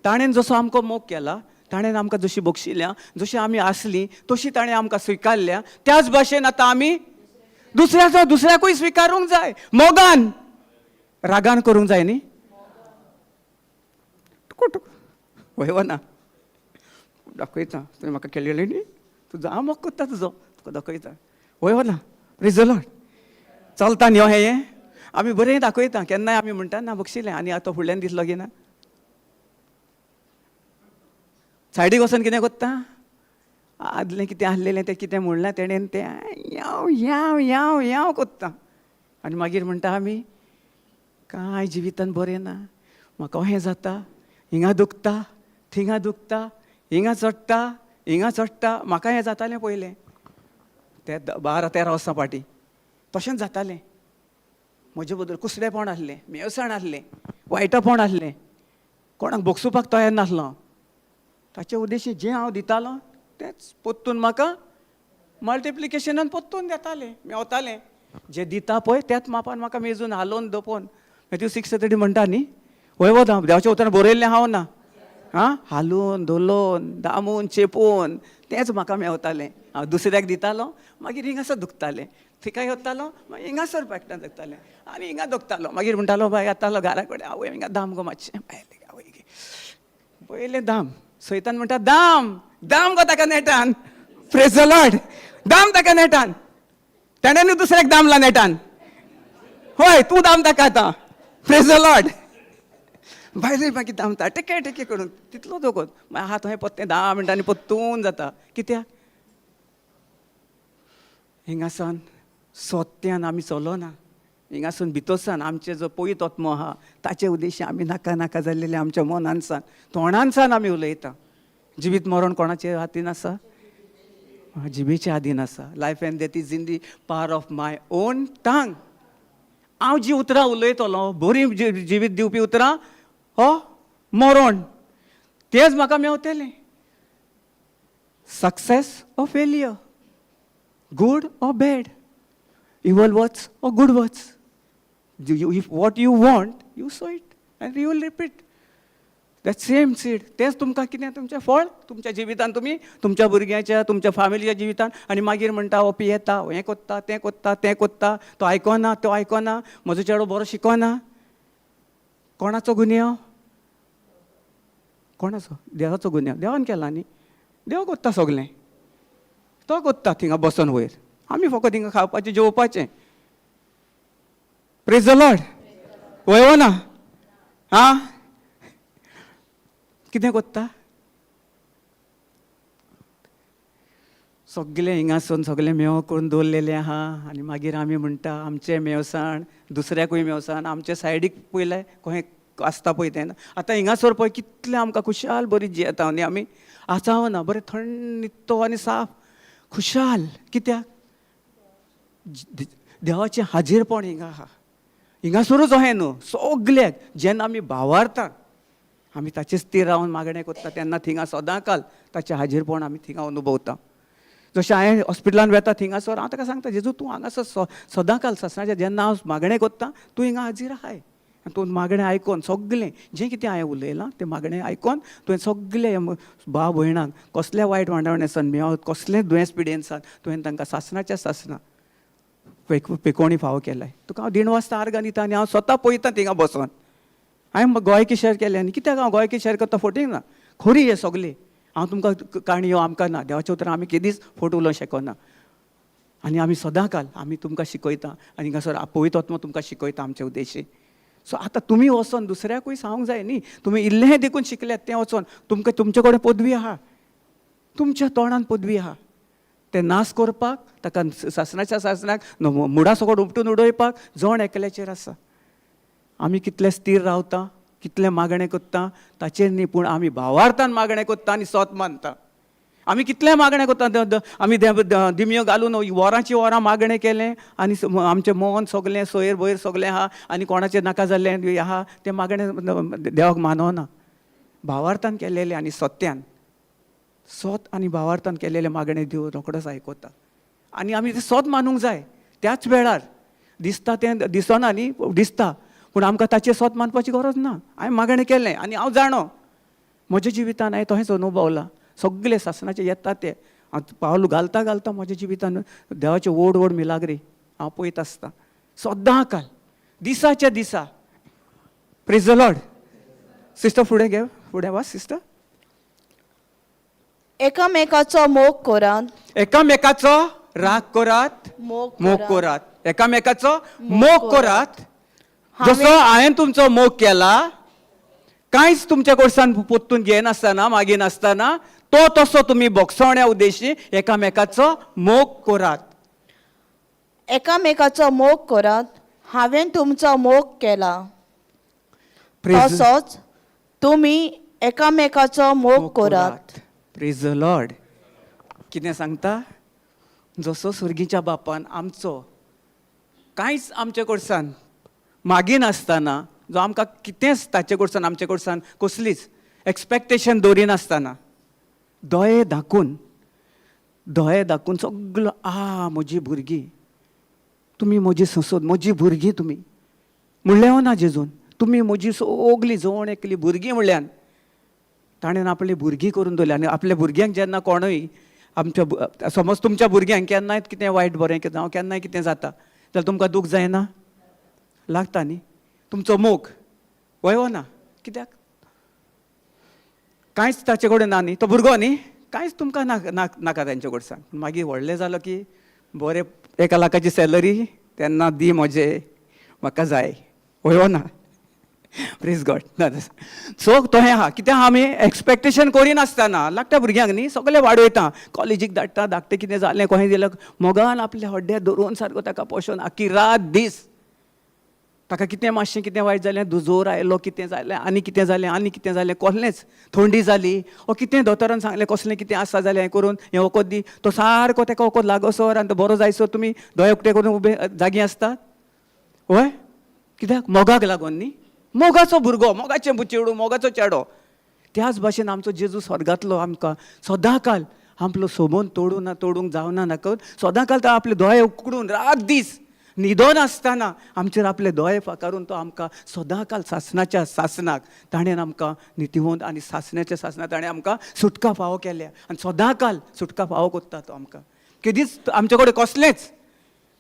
ताणें जसो आमकां मोग केला, ताणें आमकां जशी बक्षिल्या, जशी आमी आसली तशी ताणें आमकां स्विकारल्या, त्याच भाशेन आतां आमी दुसऱ्याचो दुसऱ्याकूय स्विकारूंक जाय मोगान, रागान करूंक जाय न्ही. वय वो ना? दाखयता तुवें म्हाका केलेलें न्ही, तुजो हांव मोग करता तुजो, तुका दाखयता. वय वो ना? Praise the Lord. चलता न्ही हें हें आमी बरें दाखयता. केन्नाय आमी म्हणटा ना बक्षिलें, आनी आतां फुडल्यान दिसलो की ना सायडीक वचोन कितें करता? आदलें कितें आसलेलें तें कितें म्हणलां तेणेन तें यांव यांव यांव यांव करता आनी मागीर म्हणटा आमी कांय जिवितान बरें ना, म्हाका अहें जाता, हिंगा दुखता. थिंगा दुखता, हिंगा चडटा, हिंगा चडटा. म्हाका हें जातालें पयलें, ते 12-13 वर्सां फाटीं तशेंच जातालें. म्हजे बद्दल कुसडेपण आसलें, मेवसाण आसलें, वायटपण आसलें, कोणाक भोगसुपाक तयार नासलो हांव. ताचे उद्देशी जें हांव दितालो तेंच पोत्तून म्हाका मल्टिप्लिकेशनान पोत्तून दितालें, मेवतालें. जें दिता पळय त्याच मापान म्हाका मेजून हालोवन दपोवन. मॅथ्यू 6:30 म्हणटा न्ही, वय वता देवाच्या उतरान बरयल्लें हांव ना, आं, हालोवन धोलोवन दामून चेपून तेंच म्हाका मेवतालें. हांव दुसऱ्याक दितालो, मागीर हिंगासर दुखतालें, थिकाय वतालो, मागीर हिंगासर पेकटान दुखतालें आनी हिंगा दुखतालो. मागीर म्हणटालो बाय येतालो घरा कडेन, आवय हिंगा दाम गो मातशें, बाय आवय पयलें दाम. सैतान म्हणटा दाम दाम गो ताका नेटान. प्रेज the Lord. दाम ताका नेटान, तेणें न्हू दुसऱ्याक दामला नेटान, हय तूं दाम ताका आतां. Praise the Lord. बायलूय मागीर दामता टेके टेके करून तितलो दोगोत. मागीर हात हय पोत्तें 10 मिनटांनी पोत्तून जाता. कित्याक हिंगासान सोत्यान आमी चलोना, हिंगासून भितरसान आमचे जो पवित्र आत्मो आहा ताचे उद्देश्य आमी नाका नाका जाल्लेले आमच्या मनानसान तोंडानसान आमी उलयता. जिवीत मरण कोणाचे हातीन आसा? जिबेच्या आदीन आसा. Life and death is in the power of my own tongue. हांव जी उतरां उलयतलो बरीं जिवीत दिवपी उतरां हो मरण तेंच म्हाका मेवतलें. Success or failure, good or bad, evil words or good words, if what you want you sow it and you will reap that same seed. तेंच तुमकां कितें तुमचें फळ तुमच्या जिवितान, तुमी तुमच्या भुरग्यांच्या तुमच्या फॅमिलीच्या जिवितान. आनी मागीर म्हणटा हो पियेता, हें कोत्ता, तें कोत्ता, तें कोत्ता, तो आयकोना, तो आयकोना, म्हजो चेडो बरो शिकोना. कोणाचो गुन्यांव? कोणाचो? देवाचो गुन्यांव. देवान केला न्ही, देव कोत्ता सगलें, तो कोत्ता थिंगा बसोन वयर, आमी फकत हिंगा खावपाचें जेवपाचें. Praise the Lord. वय ना आं, कितें कोत्ता? सगलें हिंगासून सगलें मेव करून दवरलेलें आहा. आनी मागीर आमी म्हणटा आमचें मेवसाण, दुसऱ्याकूय मेवसाण. आमचे सायडीक पयलें खंय आसता पळय तें. आतां हिंगासर पळय कितलें आमकां खुशाल बरी जियेता न्ही आमी, आसावना ना बरें थंड नित्तो आनी साफ खुशाल. कित्याक? देवाचें हाजीरपण हिंगा आहा. हिंगासरूच अहें न्हू, सगल्याक जेन्ना आमी भावार्तान आमी ताचेच तीर रावन मागणें करता तेन्ना थिंगा सदांकाल ताचें हाजीरपण आमी थिंगा अनुभवता. जशें हांवें हॉस्पिटलान वेता थिंगासर हांव ताका सांगता, जेजू तूं हांगासर सदांकाल ससनाचें जेन्ना हांव मागणें करता तूं हिंगा हाजीर आहाय. आनी तूं मागणें आयकोन सगलें जें कितें हांवें उलयलां तें मागणें आयकोन तुवें सगलें भाव भयणांक कसल्या वायट वांडावण्यासान मेवत कसलें दुयेंस पिडेनसान तुवें तांकां सासणाच्या सासणां पेकोणी फावो केलाय. तुका हांव देण वाजता आर्गां दिता आनी हांव स्वता पळयता थिंगा बसोन. हांवें गोंयकी शेअर केलें आनी कित्याक हांव गोंयकी शेअर करता? फटींग ना, खरी हें सगळें. हांव तुमकां काणयो आमकां ना, देवाच्या उतरां आमी केदीच फट उलोवंक शकना. आनी आमी सदांकाल आमी तुमकां शिकयता आनी हांगासर पवित्र आत्मो तुमकां शिकयता आमचे उद्देशी. सो आतां तुमी वचोन दुसऱ्याकूय सांगूंक जाय न्ही, तुमी इल्लें देखून शिकल्यात तें वचोन तुमकां तुमचे कडेन पदवी आहा, तुमच्या तोंडान पदवी आहा, तें नाश करपाक ताका सासणाच्या सासणाक मुडा सकट उपटून उडोवपाक जण एकल्याचेर आसा. आमी कितले स्थीर रावता, कितलें मागणें करता ताचेर न्ही, पूण आमी भावार्थान मागणें करता आनी सोत मानता. आमी कितलें मागणें करता, आमी दिमयो घालून वरांची वरां मागणें केलें आनी आमचें मन सगलें सोयर वयर सगलें आहा आनी कोणाचें नाका जाल्लें आहा तें मागणें देवाक मानवना. भावार्थान केलेलें आनी सत्यान, सोत आनी भावार्थान केलेलें मागणें देव रोखडोच आयकता. आनी आमी तें सोत मानूंक जाय. त्याच वेळार दिसता तें दिसना न्ही, दिसता, पूण आमकां ताचें सोत मानपाची गरज ना. हांवें मागणें केलें आनी हांव जाणो म्हज्या जिवितान हांवें तहेंच अनुभवलां. सगळे सासणाचे येता ते हांव पावल घालता घालता म्हज्या जिवितान देवाचे व्हड व्हड मिलाग्री हांव पळयत आसता सदां काल दिसाच्या दिसा. Praise the Lord. Sister फुडें घे, फुडें वाच सिस्टर. एकामेकाचो मोग करात, एकामेकाचो राग करात, मोग करात, एकामेकाचो मोग करात. जसो हांवें तुमचो मोग केला, कांयच तुमच्या कडसान पोत्तून घेनासतना मागिनासतना तो तसो तुमी बोगसवण्या उद्देशी एकामेकाचो मोग करात. एकामेकाचो मोग करात. हांवें तुमचो मोग केला तसोच तुमी एकामेकाचो मोग करात. प्रेज the Lord. कितें सांगता? जसो सुर्गीच्या बापान आमचो कांयच आमचे कडसान मागिनासतना, जो आमकां कितेंच ताचे कडसान, आमचे कडसान कसलीच एक्सपेक्टेशन दवरिनासतना, दोळे धाकून, दोळे धाकून सगलो, आ म्हजी भुरगीं तुमी, म्हजी संसद, म्हजी भुरगीं तुमी म्हणलें हो ना जेजून? तुमी म्हजी सगलीं जण एकली भुरगीं म्हणल्यान ताणें आपली भुरगीं करून दवरली. आनी आपल्या भुरग्यांक जेन्ना कोणूय आमच्या, समज तुमच्या भुरग्यांक केन्नाय कितें वायट बरें जावं केन्नाय कितें जाता जाल्यार तुमकां दूख जायना? लागता न्ही तुमचो मोग, वय वो ना? कित्याक कांयच ताचे कडेन ना न्ही, तो भुरगो न्ही, कांयच तुमकां ना नाका तेंचे कडसान. मागीर व्हडलें जालो की बरें 1 लाखाची सॅलरी तेन्ना दी म्हजे, म्हाका जाय, वय वो ना? प्रेज गॉड. ना, सो तो हें आहा. कित्याक आमी एक्सपेक्टेशन करिनासतना लागता भुरग्यांक न्ही, सगळें वाडयता, कॉलेजीक धाडटा, धाकटें कितें जालें कोहें दिलें, मोगान आपल्या हड्ड्यार धरून सारको ताका पोशोन आख्खी रात दीस. ताका कितें मातशें कितें वायट जालें, जोर आयलो, कितें जालें आनी कितें जालें आनी कितें जालें, कसलेंच थंडी जाली ओ कितें, दोतोरान सांगलें कसलें कितें आसा जालें, हें करून हें वखद दी, तो सारको ताका वखद लागसर आनी तो बरो जायसर तुमी दोळे उक्ते करून उबे जागी आसतात, वय? कित्याक? मोगाक लागून न्ही. मोगाचो भुरगो, मोगाचें चेडूं, मोगाचो चेडो. त्याच भाशेन आमचो जेजू स्वर्गांतलो आमकां सदांकाल आपलो सोबोन तोडूं ना, तोडूंक जावना नाका, सदांकाल तो आपले दोळे उकडून रात दीस न्हिदोन आसतना आमचेर आपले दोळे फाकारून तो आमकां सदांकाल सासनाच्या सासनाक ताणें आमकां नितिवंत आनी सासण्याच्या सासनाक ताणें आमकां सुटका फावो केल्या आनी सदांकाल सुटका फावो कोत्ता तो आमकां. केदीच आमचे कडेन कसलेंच,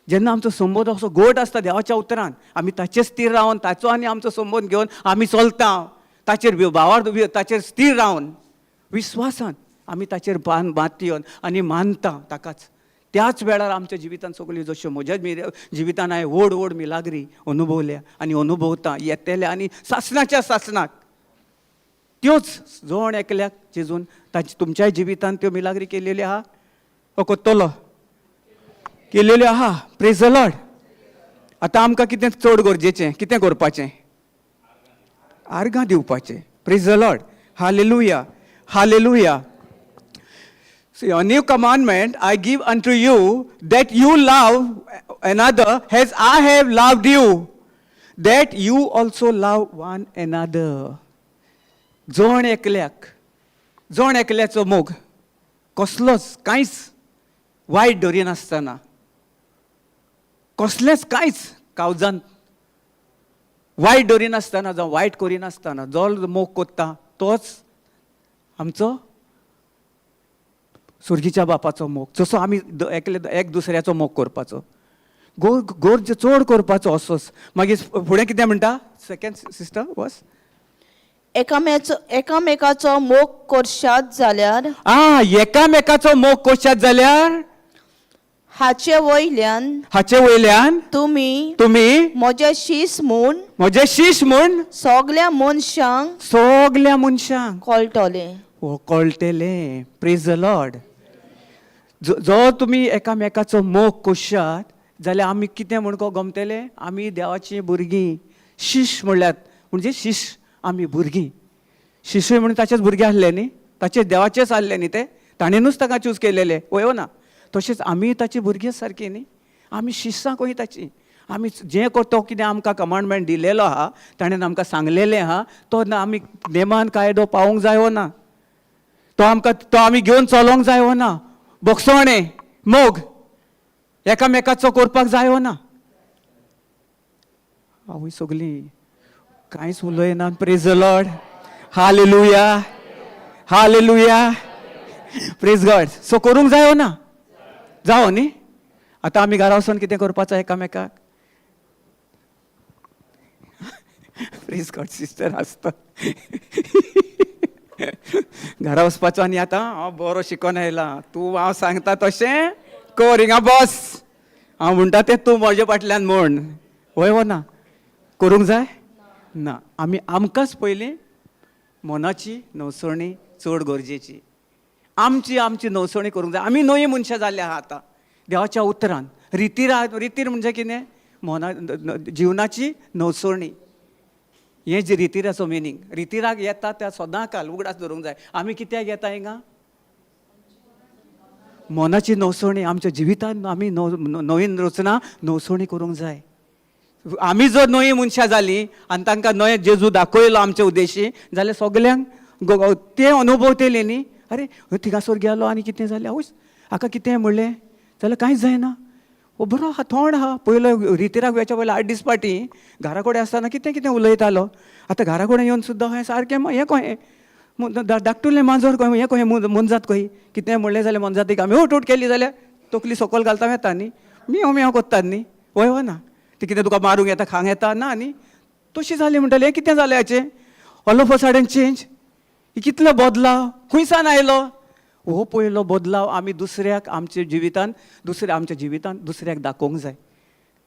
जेन्ना आमचो संबंद असो गोड आसता देवाच्या उतरान, आमी ताचेर स्थीर रावन, ताचो आनी आमचो संबंद घेवन आमी चलता, ताचेर भावार ताचेर स्थीर रावन विस्वासान आमी ताचेर बांद बांद आनी मानता ताकाच, त्याच वेळार आमच्या जिवितान सगल्यो, जश्यो म्हज्या जिवितान हांवें व्हड व्हड मिलाग्री अनुभवल्या आनी अनुभवता येतल्या आनी सासणाच्या सासणाक त्योच जण एकल्याक जेजून तांच्या तुमच्याय जिवितान त्यो मिलाग्री केलेल्यो आहा हो कोत्तलो केलेल्यो आहा. प्रेज लॉर्ड. आतां आमकां कितें चड गरजेचें? कितें करपाचें? आर्गां दिवपाचें. Praise the Lord. Hallelujah, hallelujah. See, a new commandment I give unto you, that you love another as I have loved you, that you also love one another. जण एकल्याक, जण एकल्याचो मोग कसलोच कांयच वायट दवरिनासतना, कसलेंच कांयच कावजान वायट दवरिनासतना, जावं वायट करिनासतना जो मोग कोत्ता तोच आमचो सुर्गीच्या बापाचो मोग. जसो आमी एकले एक दुसऱ्याचो मोग करपाचो गोर गोरज चड करपाचो असोच. मागीर फुडें कितें म्हणटा? सेकंड सिस्टर वस. एकामेचो एकामेकाचो मोग करशात जाल्यार, आ एकामेकाचो मोग कोशात जाल्यार, हाचे वयल्यान, हाचे वयल्यान, तुमी तुमी म्हजे शीस म्हूण म्हजे शीश म्हूण सगल्या मनशांक सगल्या मनशांक कळटलें. हो कळटलें. प्रेज the Lord. जो जो तुमी एकामेकाचो मोग कोशात जाल्यार आमी कितें म्हूण गमतले? आमी देवाचीं भुरगीं. शीश म्हणल्यार म्हणजे शीश, आमी भुरगीं. शिशूय म्हणून ताचेच भुरगे आसले न्ही, ताचे देवाचेच आसले न्ही ते, ताणेनूच ताका चूज केलेले, वय ना? तशेंच आमी ताची भुरगीं सारकीं न्ही, आमी शिश्यां कहीं ताची. आमी जें तो कितें आमकां कमांडमेंट दिलेलो आहा, ताणें आमकां सांगलेलें आहा, तो ना आमी नेमान कायदो पावूंक जाय वो ना? तो आमकां तो आमी घेवन चलोंक जाय वो ना? भोगसणें मोग एकामेकाचो करपाक जाय वो ना? आवय, सगलीं कांयच उलयना. Praise the Lord. Hallelujah, hallelujah. Praise God. So करूंक जाय वो ना? जावो न्ही? आतां आमी घरा वचोन कितें करपाचो एकामेकाक? प्रेज गॉड. सिस्टर आसता. घरा वचपाचो आनी आतां हांव बरो शिकोन आयला, तूं हांव सांगता तशें कर, हिंगा बस, हांव म्हणटा तें तूं म्हजे फाटल्यान म्हण, वय वो ना? करूंक जाय ना? आमी आमकांच पयलीं मनाची नवसणी चड गरजेची. आमची आमची नवसणी करूंक जाय. आमी नवी मनशां जाल्ली आहा आतां देवाच्या उतरान. रितीर, रितीर म्हणजे कितें? मना जिवनाची नवसणी. हें जे रितिराचो मिनींग. रितिराक येता त्या सदां काल उगडास दवरूंक जाय. आमी कित्याक येता हिंगा? मनाची नवसणी. आमच्या जिवितान आमी नवीन रचना नवसणी करूंक जाय. आमी जर नवी मनशां जालीं आनी तांकां नवें जेजू दाखयलो आमचे उद्देशी जाल्यार सगल्यांक ते अनुभवतले न्ही. अरे थिंगासर गेलो आनी कितें जालें, आवयस हाका कितें म्हणलें जाल्यार कांयच जायना, हो बरो आहा, थोंड आहा. पयलो रितिराक वचच्या पयलो 8 दीस फाटीं घरा कडेन आसतना कितें कितें उलयतालो, आतां घरा कडेन येवन सुद्दां हें सारकें हें कहें धाकटुलें माजर कहें हें कहें मोनजात कही कितें म्हणलें जाल्यार मोनजातीक आमी उठ उठ केली जाल्यार तकली सकयल घालता येता न्ही, मियाव मियाव कोत्तात न्ही, वय वो ना ती कितें तुका मारूंक येता खावंक येता ना न्ही. तशी जाली म्हणटाली, हें कितें जालें हाचें, all of a sudden change, कितलो बदलाव खंयसान आयलो? हो पयलो बदलाव आमी दुसऱ्याक आमच्या जिवितान दुसऱ्या आमच्या जिवितान दुसऱ्याक दाखोवंक जाय.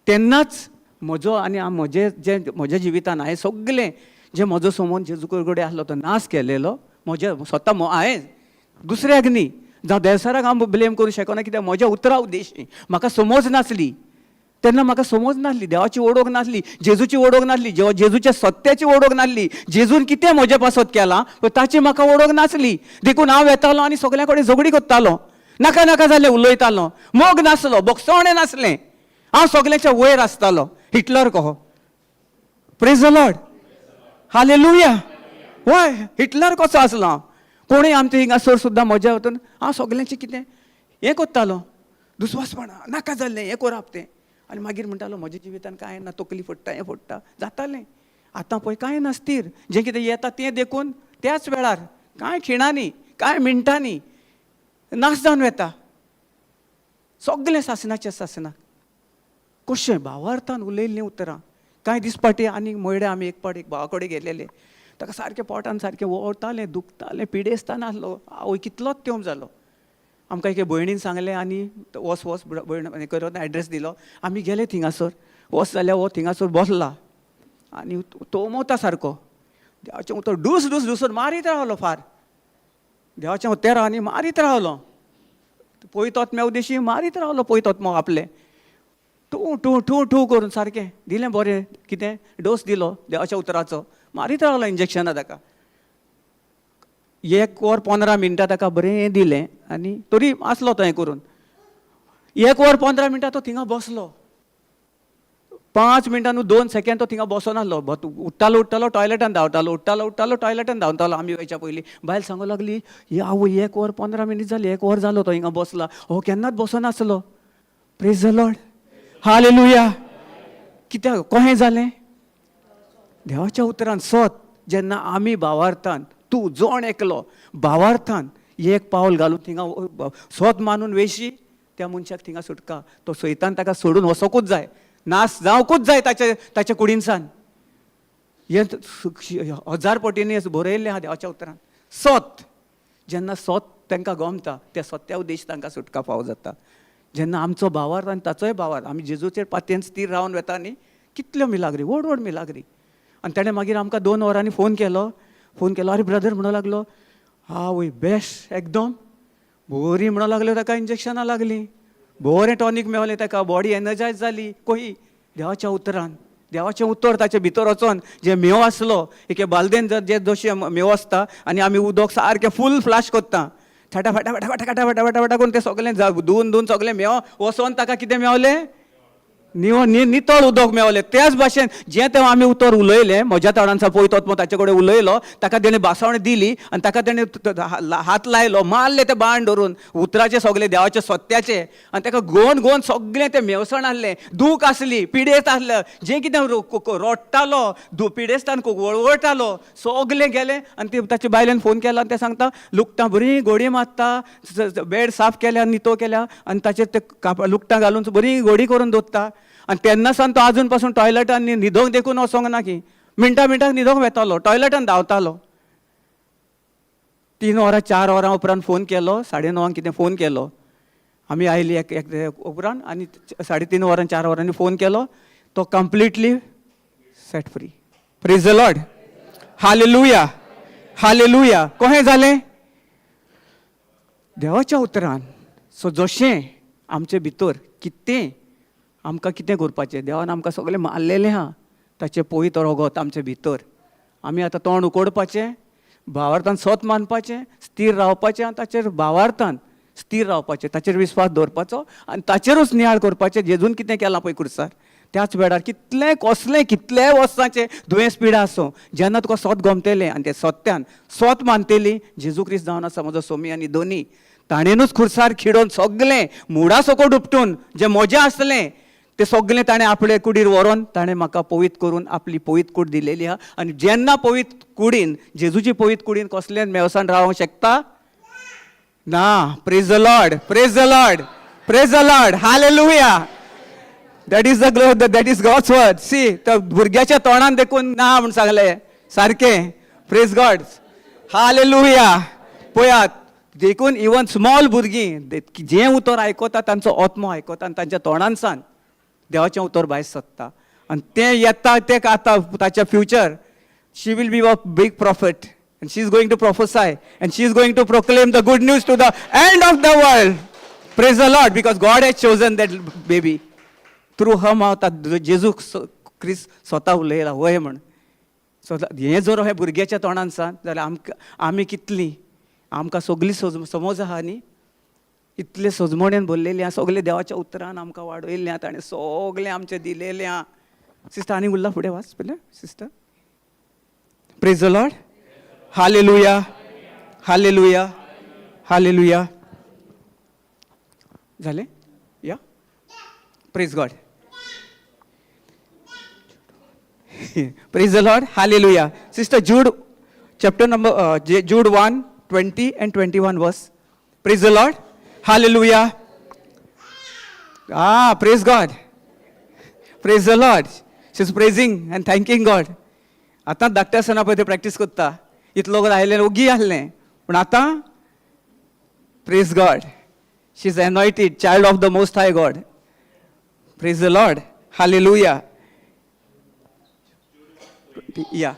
तेन्नाच म्हजो आनी म्हजें जें म्हज्या जिवितान हांवें सगलें जें म्हजो समोर जेजू कडेन आसलो तो नाश केलेलो म्हज्या स्वता हांवें, दुसऱ्याक न्ही. जावं देवसाराक हांव ब्लेम करूं शकना कित्याक म्हज्या उतरां उद्देशी म्हाका समज नासली. तेन्ना म्हाका समज नासली, देवाची ओडोक नासली, जेजूची ओडोक नासली, जेजूच्या सत्याची ओडोक नासली, जेजून कितें म्हजे पासत केलां पण ताची म्हाका ओडोक नासली. देखून हांव येतालो आनी सगल्यां कडेन झगडी करतालो, नाका नाका जालें उलयतालो, मोग नासलो, बोगसवणें नासलें, हांव सगल्यांच्या वयर आसतालो, हिटलर कहो. Praise the Lord, hallelujah. वय हिटलर कसो आसलो हांव, कोणूय आमच्या हिंगासर सुद्दां म्हज्या वतून हांव सगल्यांचें कितें हें करतालो, दुस्वासपणा नाका जाल्लें हें करप तें. आनी मागीर म्हणटालो म्हज्या जिवितान कांय ना, तकली फोडटा हें फोडटा जातालें. आतां पळय कांय ना, स्थीर, जें कितें येता तें देखून त्याच वेळार कांय खिणांनी कांय मिनटांनी नाश जावन वता सगलें सासणाचें सासणाक. कशें भावार्थान उलयल्लीं उतरां. कांय दीस फाटीं आनी मयड्या आमी एक पाट एक भावा कडेन गेलेले, ताका सारकें पोटान सारकें वळतालें, दुखतालें, पिडेस्तान आसलो, आवय कितलोच तेंप जालो. आमकां एके भयणीन सांगलें आनी वच वच भयण हें करून एड्रेस दिलो. आमी गेले थिंगासर, वच जाल्यार हो थिंगासर बसला आनी तोमोता सारको देवाचें उतर डूस डूस डुसून मारीत रावलो, फार देवाचें उतेर आनी मारीत रावलो, पयतोत उद्देशी मारीत रावलो, पयतोत मग आपलें टू टू टू टू करून सारकें दिलें बरें कितें डोस दिलो देवाच्या उतराचो, मारीत रावलो इंजेक्शनां ताका. 1 वर 15 मिनटां ताका बरें दिलें आनी तरी आसलो तो हें करून. 1 वर 15 मिनटां तो थिंगा बसलो, 5 मिनटां न्हू 2 सेकेंड तो थिंगा बसोनासलो, उठ्ठालो उठ्ठालो टॉयलेटान धांवतालो, उठ्ठालो उठ्ठालो टॉयलेटान धांवतालो. आमी वयच्या पयलीं बायल सांगूंक लागली, ही आवय 1 वर 15 मिनीट जाली, 1 वर जालो तो हिंगा बसला, हो केन्नाच बसोनासलो. Praise the Lord, hallelujah. कित्याक कहें जालें? देवाच्या उतरान सत जेन्ना आमी भावार्थान, तूं जोण एकलो भावार्थान एक पावल घालून थिंगा सत मानून वेशी, त्या मनशाक थिंगा सुटका. तो सैतान ताका सोडून वचोकूच जाय, नाश जावंकूच जाय ताच्या ताच्या कुडीनसान. हें 1000 पटींनी बरयल्लें आहा देवाच्या उतरान. सत जेन्ना सत तांकां गमता, त्या सत्या उद्देश तांकां सुटका फावो जाता. जेन्ना आमचो भावार्थ आनी ताचोय भावार्थ आमी जेजूचेर पातयेन स्थीर रावन वता न्ही, कितल्यो मिलाग्री, व्हड व्हड मिलाग्री. आनी ताणें मागीर आमकां 2 वरांनी फोन केलो, फोन केलो, अरे ब्रदर म्हणूंक लागलो, आवय बेस्ट एकदम बरी म्हणूंक लागल्यो, ताका इंजेक्शनां लागलीं, बरें टॉनीक मेवलें ताका, बॉडी एनर्जायज जाली. कोही देवाच्या उतरान, देवाचें उतर ताचे भितर वचोन जें मेव आसलो एके बालदेन जे जशें मेव आसता आनी आमी उदक सारकें फूल फ्लाश कोत्ता, फाटा फाटा फाटा फाटा फाटा फाटा फाटा फाटा करून तें सगळें धुवन धुवन सगळें मेव वचोन ताका कितें मेवलें, नितळ उदक मेवलें. त्याच भाशेन जें तें आमी उतर उलयलें, म्हज्या तोंडांचो पयतो तो ताचे कडेन उलयलो, ताका तेणें भासावणी दिली आनी ताका तेणें हात लायलो, मारलें तें बाण धरून उतराचें सगळें देवाचें सत्याचें, आनी ताका गोवन गोवन सगळें तें मेवसण आसलें, दूख आसली, पिडेस्त आसलें, जें कितें रोडटालो, पिडेस्तान वळवळटालो, सगळें गेलें. आनी ती ताच्या बायलेन फोन केलो आनी तें सांगता, लुगटां बरीं गोडी मारता, बेड साफ केल्या, नितो केल्या आनी ताचेर ते लुगटां घालून बरी गोडी करून दवरता. आनी तेन्ना सावन तो आजून पासून टॉयलेटान न्हिदोंक देखून वचोंक ना, की मिनटां मिनटाक न्हिदोंक वेतालो, टॉयलेटान धांवतालो. 3 वरां 4 वरां उपरांत फोन केलो, 9:30 कितें फोन केलो, आमी आयली एक एक उपरांत आनी 3:30 वरां 4 वरांनी फोन केलो, तो completely set free. Praise the Lord, hallelujah, hallelujah. कहें जालें? देवाच्या उतरान. सो जशें आमचे भितर कितें आमकां कितें करपाचें, देवान आमकां सगळें मारलेलें आहा, ताचें पवित्र रगत आमचे भितर. आमी आतां तोंड उकोडपाचें, भावार्थान सोत मानपाचें, स्थीर रावपाचें आनी ताचेर भावार्थान स्थीर रावपाचें, ताचेर विस्वास दवरपाचो आनी ताचेरूच नियाळ करपाचें. जेजून कितें केलां पळय खुर्सार, त्याच वेळार कितलें कसलें कितलें वर्सांचें दुयेंस पिडा आसूं, जेन्ना तुका सोत गोमतेलें आनी तें सत्यान सोत मानतेली, जेजू क्रिस्त जावन आसा म्हजो सोमी आनी दोनी, ताणेनूच खुर्सार खिडोवन सगलें मुडा सकट उपटून जें म्हजें आसलें तें सगलें ताणें आपले कुडीर व्हरोन ताणें म्हाका पवित्र करून आपली पवित्र कूड दिलेली आहा. आनी जेन्ना पवित्र कुडीन, जेजूची पवित्र कुडीन कसलें मेवसान रावंक शकता ना. Praise the Lord, praise the Lord, praise the Lord, hallelujah. That is the glow, that is God's word. See, त्या भुरग्याच्या तोंडान देखून ना म्हूण सांगलें सारकें. Praise God, hallelujah. पळयात, देखून इवन स्मॉल भुरगीं जें उतर आयकता तांचो आत्मो आयकता आनी तांच्या तोंडानसान देवाचें उतर भायर सरता आनी तें येता तें आतां ताच्या future she will be a big prophet and she is going to prophesy and she is going to proclaim the good news to the end of the world. Praise the Lord, because God has chosen that baby. Through her mouth जेजू क्रिस्त स्वता उलयला वय म्हण. सो हें जर हे भुरग्याच्या तोंडान सांग जाल्यार आमकां आमी कितलीं आमकां सगळी समज आहा न्ही, इतले सजमणेन भरलेली आहा, सगळे देवाच्या उतरान आमकां वाडयल्लें आहा, ताणें सगळें आमचें दिलेलें आहा. सिस्टर आनी उरला फुडें वाच पळय sister. Praise the Lord, hallelujah, hallelujah, hallelujah. झालें या. Praise God, praise the Lord, hallelujah. Sister, Jude chapter number Jude 1:20 and 21 verse. Praise the Lord, hallelujah. Praise God, praise the Lord. She is praising and thanking God. आतां धाकटे आसतना पळय ते प्रॅक्टीस करता, इतलो आयलें ओगी आहलें, पूण आतां praise God, she is anointed child of the most high God. Praise the Lord, hallelujah. Yeah,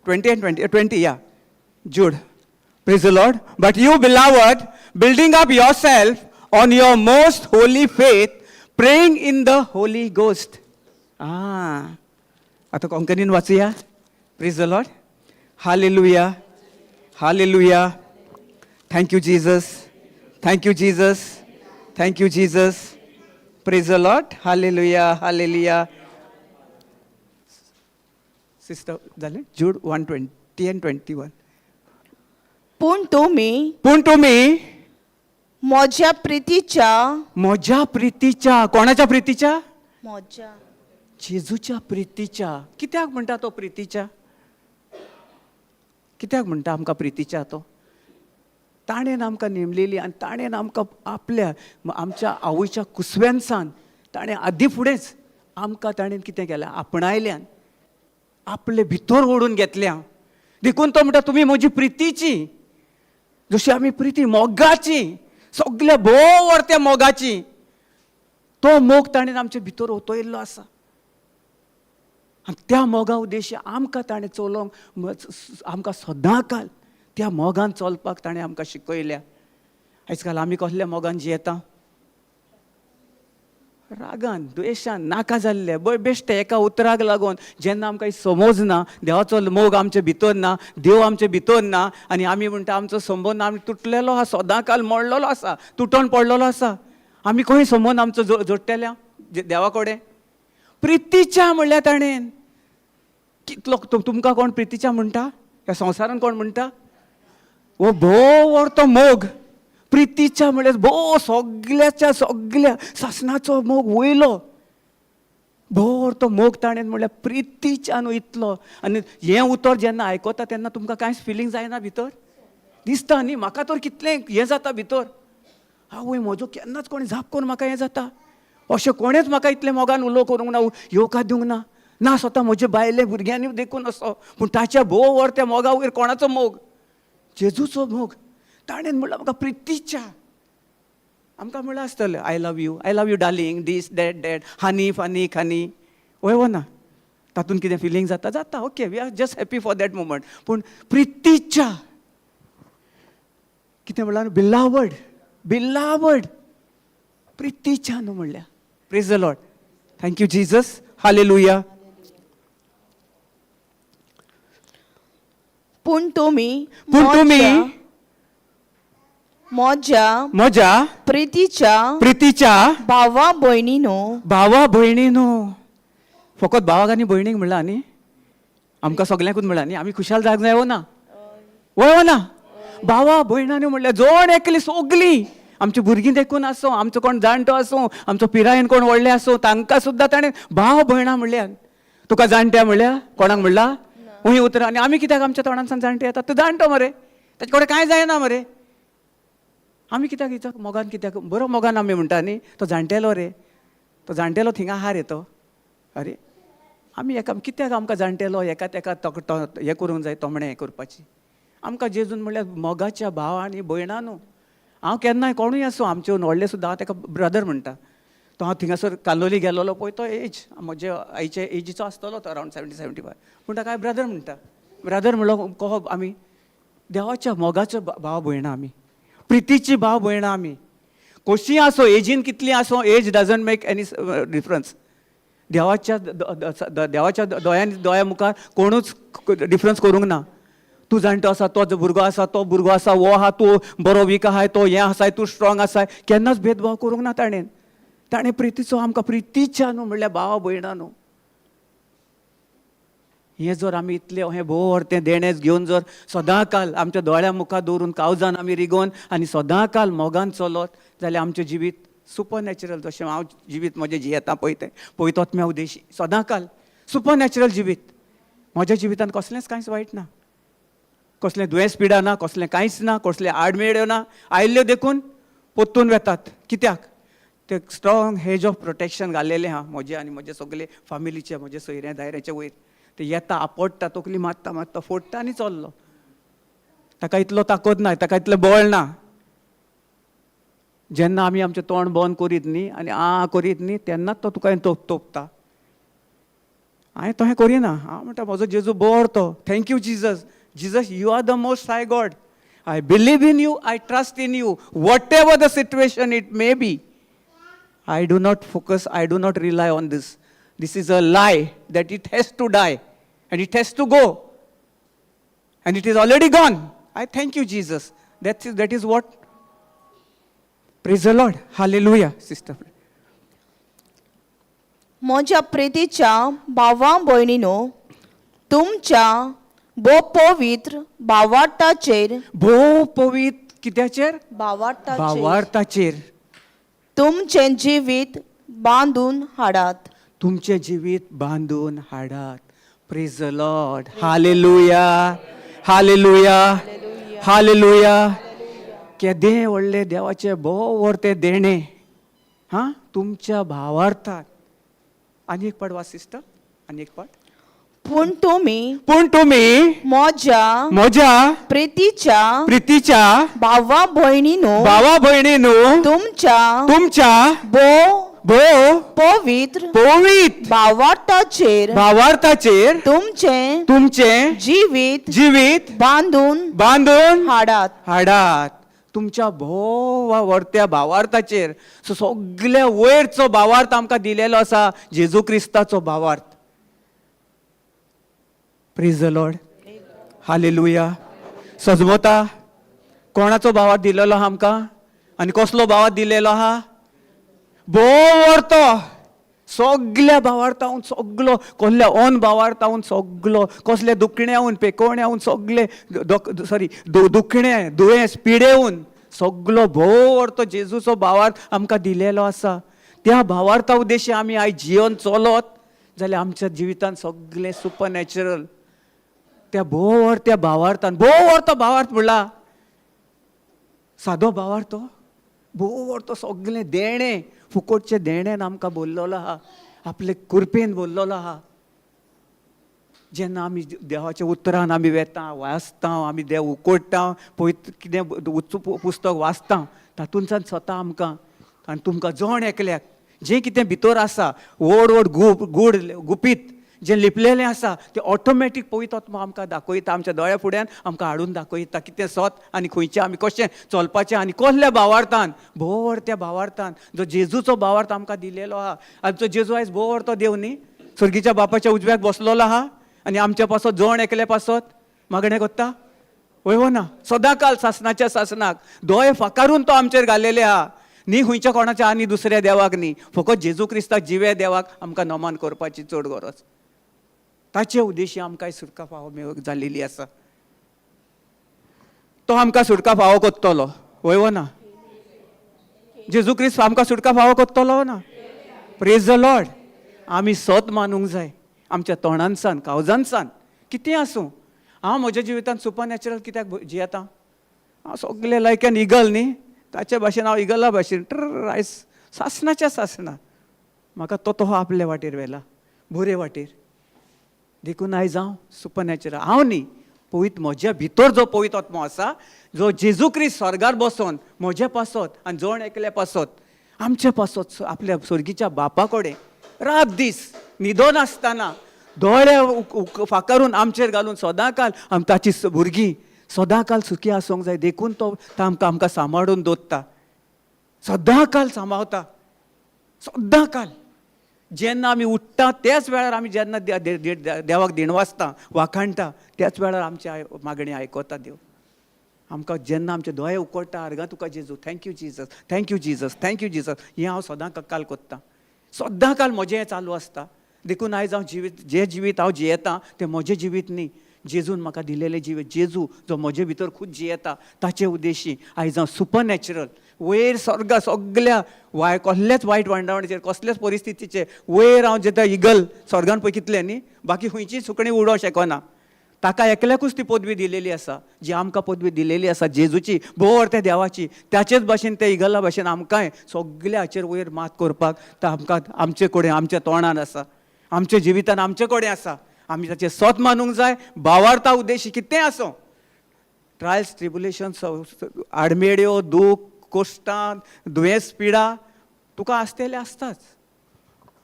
20 and 20, 20, yeah. Jude. Praise the Lord. But you, beloved, building up yourself on your most holy faith, praying in the Holy Ghost. आतां कोंकणीन वाचूया. Praise the Lord, hallelujah, hallelujah. Thank you Jesus, thank you Jesus, thank you Jesus. Praise the Lord, hallelujah, hallelujah. Sister, जालें? Jude 1:20 and 21. पूण तुमी पूण तुमी म्हज्या प्रितीच्या, म्हज्या प्रितीच्या, कोणाच्या प्रितीच्या? म्हज्या जेजूच्या प्रितीच्या. कित्याक म्हणटा तो प्रितीच्या? कित्याक म्हणटा आमकां प्रितीच्या तो? ताणें आमकां नेमलेली आनी ताणें आमकां आपल्या आमच्या आवयच्या कुसव्यानसान ताणें आदी फुडेंच आमकां ताणें कितें केलें, आपणायल्यान, आपले भितर ओडून घेतल्या. देखून तो म्हणटा तुमी म्हजी प्रितीची, जशी आमी प्रिती मोगाची, सगल्या भोव वर्त्या मोगाची, तो मोग ताणें आमचे भितर ओतयल्लो आसा. आनी त्या मोगा उद्देश्य आमकां ताणें चलोवंक, आमकां सदां काल त्या मोगान चलपाक ताणें आमकां शिकयल्या. आयज काल आमी कसल्या मोगान जियेता? रागान, द्वेशान, नाका जाल्ले बेश्टे एका उतराक लागून. जेन्ना आमकां समज ना, देवाचो मोग आमचे भितर ना, देव आमचे भितर ना, आनी आमी म्हणटा आमचो संबंद आमी तुटलेलो आसा, सदां काल मोडलेलो आसा, तुटोन पडलेलो आसा. आमी खंय संबंद आमचो जोडटेल्या देवा कडेन? प्रितीच्या म्हणल्यार ताणें कितलो तुमकां कोण प्रितीच्या म्हणटा? ह्या संवसारान कोण म्हणटा? हो भोव तो मोग प्रितीच्या म्हणल्यार भोव सगल्याच्या सगल्या सासणाचो मोग वयलो भोव तो मोग ताणें म्हणल्यार प्रितीच्या न्हू इतलो. आनी हें उतर जेन्ना आयकता तेन्ना तुमकां कांयच फिलींग जायना भितर दिसता न्ही? म्हाका तर कितलें हें जाता भितर, आवय म्हजो केन्नाच कोणें जाप करून म्हाका हें जाता, अशें कोणेंच म्हाका इतलें मोगान उलो करूंक ना, येवकार दिवंक ना, ना स्वता म्हजे बायले भुरग्यांनी देखून असो. पूण ताच्या भोव वर त्या मोगा वयर कोणाचो मोग? जेजूचो मोग. ताणें म्हणलां म्हाका प्रितीच्या. आमकां म्हणलां आसतलें I love you, I love you darling, this that that, honey funny खानी, वय वो ना? तातूंत कितें फिलींग जाता? जाता, okay, we are just happy for that moment. पूण प्रितीच्या कितें म्हणलां? बिलावड, बिलावड, प्रितीच्या न्हू म्हणल्या. Praise the Lord, thank you Jesus, hallelujah. पूण तुमी पूण तुमी म्हज्या म्हज्या प्रितीच्या प्रितीच्या भावा भयणीनो भावा भयणीनो. फकत भावाक आनी भयणीक म्हणला न्ही, आमकां सगल्यांकूच म्हणला न्ही. आमी खुशाल जावंक जाय वो ना? वय ना? भावा भयणांनी म्हणल्यार जण एकली सगलीं आमची भुरगीं देखून आसूं, आमचो कोण जाणटो आसूं, आमचो पिरायेन कोण व्हडले आसूं, तांकां सुद्दां ताणें भाव भयणां म्हणल्यात. तुका जाणट्या म्हणल्या कोणाक म्हणला ही उतरां? आनी आमी कित्याक आमच्या तोंडांतल्यान जाणटे येता? तूं जाणटो मरे, ताचे कडेन कांय जायना मरे. आमी कित्याक हिचो मोगान, कित्याक बरो मोगान आमी म्हणटा न्ही, तो जाणटेलो रे, तो जाणटेलो थिंगा आहा रे तो. अरे आमी एका कित्याक आमकां जाणटेलो एका तेका हें करूंक जाय, तोमणें हें करपाची? आमकां जेजून म्हणल्यार मोगाच्या भाव आनी भयणां न्हू. हांव केन्नाय कोणूय आसूं, आमचे व्हडले सुद्दां हांव ताका ब्रदर म्हणटा. तो हांव थिंगासर कालोली गेल्लो पळय, तो एज म्हजे आईचे एजीचो आसतलो तो, अरावंड 70 75, पूण ताका हांव ब्रदर म्हणटा. ब्रदर म्हणलो कहो आमी देवाच्या मोगाचो भाव भयणां, आमी प्रितीची भाव भयणां. आमी कशीं आसूं, एजीन कितली आसूं, age doesn't make any difference. देवाच्या दोळ्यांनी, दोळ्या मुखार कोणूच डिफरन्स करूंक ना. तूं जाणटो आसा, तो जो भुरगो आसा, तो भुरगो आसा, हो आहा, तूं बरो वीक आहाय, तो हें आसाय, तूं स्ट्रॉंग आसाय, केन्नाच भेदभाव करूंक ना ताणें. ताणें प्रितीचो आमकां प्रितीच्या न्हू म्हणल्यार भाव भयणां न्हू. हें जर आमी इतलें हें भोव तें देणें घेवन जर सदां काल आमच्या दोळ्या मुखार दवरून कावजान आमी रिगोवन आनी सदां काल मोगान चलत जाल्यार आमचें जिवीत सुपर नॅचरल. जशें हांव जिवीत म्हजें जियेता पळय तें पळयतोच उद्देशी सदां काल सुपर नॅचरल जिवीत. म्हज्या जिवितान कसलेंच कांयच वायट ना, कसलें दुयेंस पिडा ना, कसलें कांयच ना, कसलें आडमेळ्यो ना. आयिल्ल्यो देखून पोत्तून वेतात. कित्याक ते स्ट्रॉंग हेज ऑफ प्रोटेक्शन घालेलें आहा म्हजें आनी म्हजे सगळे फामिलीचे, म्हजे सोयऱ्या दायऱ्याचे वयर. ते येता, आपडटा, तकली मारता मारता फोडटा आनी चल्लो. ताका इतलो ताकद ना, ताका इतलें बळ ना. जेन्ना आमी आमचें तोंड बंद करीत न्ही आनी आ करीत न्ही, तेन्नाच तो तुका तोपता. हांवें तशें करिना. हांव म्हणटा म्हजो जेजू बरो तो. Thank you Jesus. Jesus, you are the most high God. I believe in you, I trust in you, whatever the situation it may be. I do not focus, I do not rely on this. This is a lie that it has to die and it has to go. And it is already gone. I thank you, Jesus. That is what. Praise the Lord. Hallelujah, sister. म्हज्या प्रितीच्या भावा भयणीनो, तुमच्या भोव पवित्र भावार्थाचेर, भोव पवित्र कित्याचेर? भावार्थाचेर. भावार्थाचेर. तुमचें जिवीत बांदून हाडात. तुमचें जिवीत बांदून हाडात. Praise the Lord. Hallelujah, hallelujah, hallelujah. केदें व्हडलें देवाचें भोव व्हड तें देणें हां तुमच्या भावार्थात. आनी एक पाट वाच सिस्टर, आनी एक पाट. पूण तुमी पूण तुमी म्हज्या म्हज्या प्रितीच्या प्रितीच्या भावा भयणीनो, भावा भयणीनो, तुमच्या तुमच्या भोव भोव पवित्र पवित्र भावार्थाचेर भावार्थाचेर तुमचें तुमचें जिवीत जिवीत बांदून बांदून हाडात. हाडात. तुमच्या भोव व्हडत्या भावार्थाचेर. सो सगल्या वयरचो भावार्थ आमकां दिलेलो आसा, जेजू क्रिस्ताचो भावार्थ. Praise the Lord. Hallelujah. सजमता कोणाचो भावार्थ दिलेलो आहा आमकां आनी कसलो भावार्थ दिलेलो आहा? भोव व्हरतो सगल्या भावार्थावन, सगलो कसल्या ऑन भावार्थावन, सगलो कसल्या दुखण्याहून पेकोवण्याहून, सगले सॉरी दुखणे दुयेंस पिडेवन सगलो भोव व्हरतो जेजूचो भावार्थ आमकां दिलेलो आसा. त्या भावार्था उद्देशी आमी आयज जिवन चलत जाल्यार आमच्या जिवितान सगलें सुपर नॅचरल. त्या भोव त्या भावार्थान, भोव व्हरतो भावार्थ म्हणला, सादो भावार्थ तो भोव व्हरतो सगलें देणें, फुकोटचें देणेन आमकां बोल्लोलो आहा, आपले कृपेन बोल्लोलो आहा. जेन्ना आमी देवाच्या उतरान आमी वेता, वाचता, आमी देव उकोडटा पळय, कितें पुस्तक वाचता, तातूंतल्यान स्वता आमकां आनी तुमकां जण एकल्याक जें कितें भितर आसा व्हड व्हड गूढ गुपीत जें लिपलेलें आसा तें ऑटोमॅटीक पवित्र आत्मा आमकां दाखयता, आमच्या दोळ्या फुड्यान आमकां हाडून दाखयता कितें सत आनी खंयचें आमी कशें चलपाचें आनी कसल्या भावार्थान, भोव त्या भावार्थान जो जेजूचो भावार्थ आमकां दिलेलो आहा. आमचो जेजू आयज भोव तो देव न्ही, स्वर्गीच्या बापाच्या उजव्याक बसलेलो आहा आनी आमच्या पासत जण एकल्या पासत मागणें कोत्ता वय वो ना? सदांकाल सासणाच्या सासणाक दोळे फाकारून तो आमचेर घालेले आहा. न्ही खंयच्या कोणाच्या आनी दुसऱ्या देवाक न्ही, फकत जेजू क्रिस्ताक जिव्या देवाक आमकां नमन करपाची चड गरज. ताचे उद्देशी आमकां सुटका फावो जाल्लेली आसा. तो आमकां सुटका फावो कोत्तलो वय वो ना? जेजू क्रिस्त आमकां सुटका फावो कोत्तलो ना? Praise the Lord. आमी सत मानूंक जाय आमच्या तोंडानसान, कावजानसान. कितें आसूं, हांव म्हज्या जिवितांत सुपर नॅचरल कित्याक जियेता? हांव सगलें लायक एन इगल न्ही, ताचे भाशेन हांव इगला भाशेन ट्र आयज सासणाच्या सासणा म्हाका तो तो आपले वाटेर व्हेला, बरे वाटेर. देखून आयज हांव सुपर नॅचरल हांव न्ही, पवित्र म्हज्या भितर जो पवित्र आत्मो आसा, जो जेजू क्रिस्त स्वर्गार बसोन म्हज्या पासत आनी जण एकल्या पासत, आमच्या पासत आपल्या स्वर्गीच्या बापा कडेन रात दीस न्हिदो नासतना दोळे फाकारून आमचेर घालून सदांकाल आम ताची भुरगीं सदांकाल सुखी आसूंक जाय. देखून तो आमकां आमकां सांबाळून दवरता, सदांकाल सांबाळता, सदांकाल. जेन्ना आमी उठ्ठा त्याच वेळार आमी जेन्ना देवाक दिणवासता, वाखाणटा, त्याच वेळार आमची मागणी आयकता देव. आमकां जेन्ना आमचे दोळे उकडटा, आर्गां तुका जेजू, thank you Jesus, thank you Jesus, thank you Jesus. हें हांव सदां काल कोत्तां, सदां काल म्हजें हें चालू आसता. देखून आयज हांव जिवीत, जें जिवीत हांव जियेतां तें म्हजें जिवीत न्ही, जेजून म्हाका दिलेलें जिवीत. जेजू जो म्हजे भितर खूद जियेता ताचे उद्देशी आयज हांव सुपर नॅचरल वयर स्वर्गा सगल्या वाय कसल्याच वायट वांडावणीचेर, कसल्याच परिस्थितीचेर वयर हांव जेता इगल स्वर्गान पळय कितलें न्ही, बाकी खंयचीय सुकणीं उडोवंक शकना. ताका एकल्याकूच ती पदवी दिलेली आसा, जी आमकां पदवी दिलेली आसा जेजूची, भोव त्या देवाची. त्याचेच भाशेन त्या इगला भाशेन आमकांय सगल्या हाचेर वयर मात करपाक तो आमकां आमचे कडेन, आमच्या तोंडान आसा, आमच्या जिवितान आमचे कडेन आसा. आमी ताचें सत मानूंक जाय. भावार्था उद्देशी कितेंय आसूं, ट्रायल्स, ट्रिबुलेशन, आडमेड्यो, दूख, कोश्टां, दुयेंस, पिडा तुका आसतलें आसताच.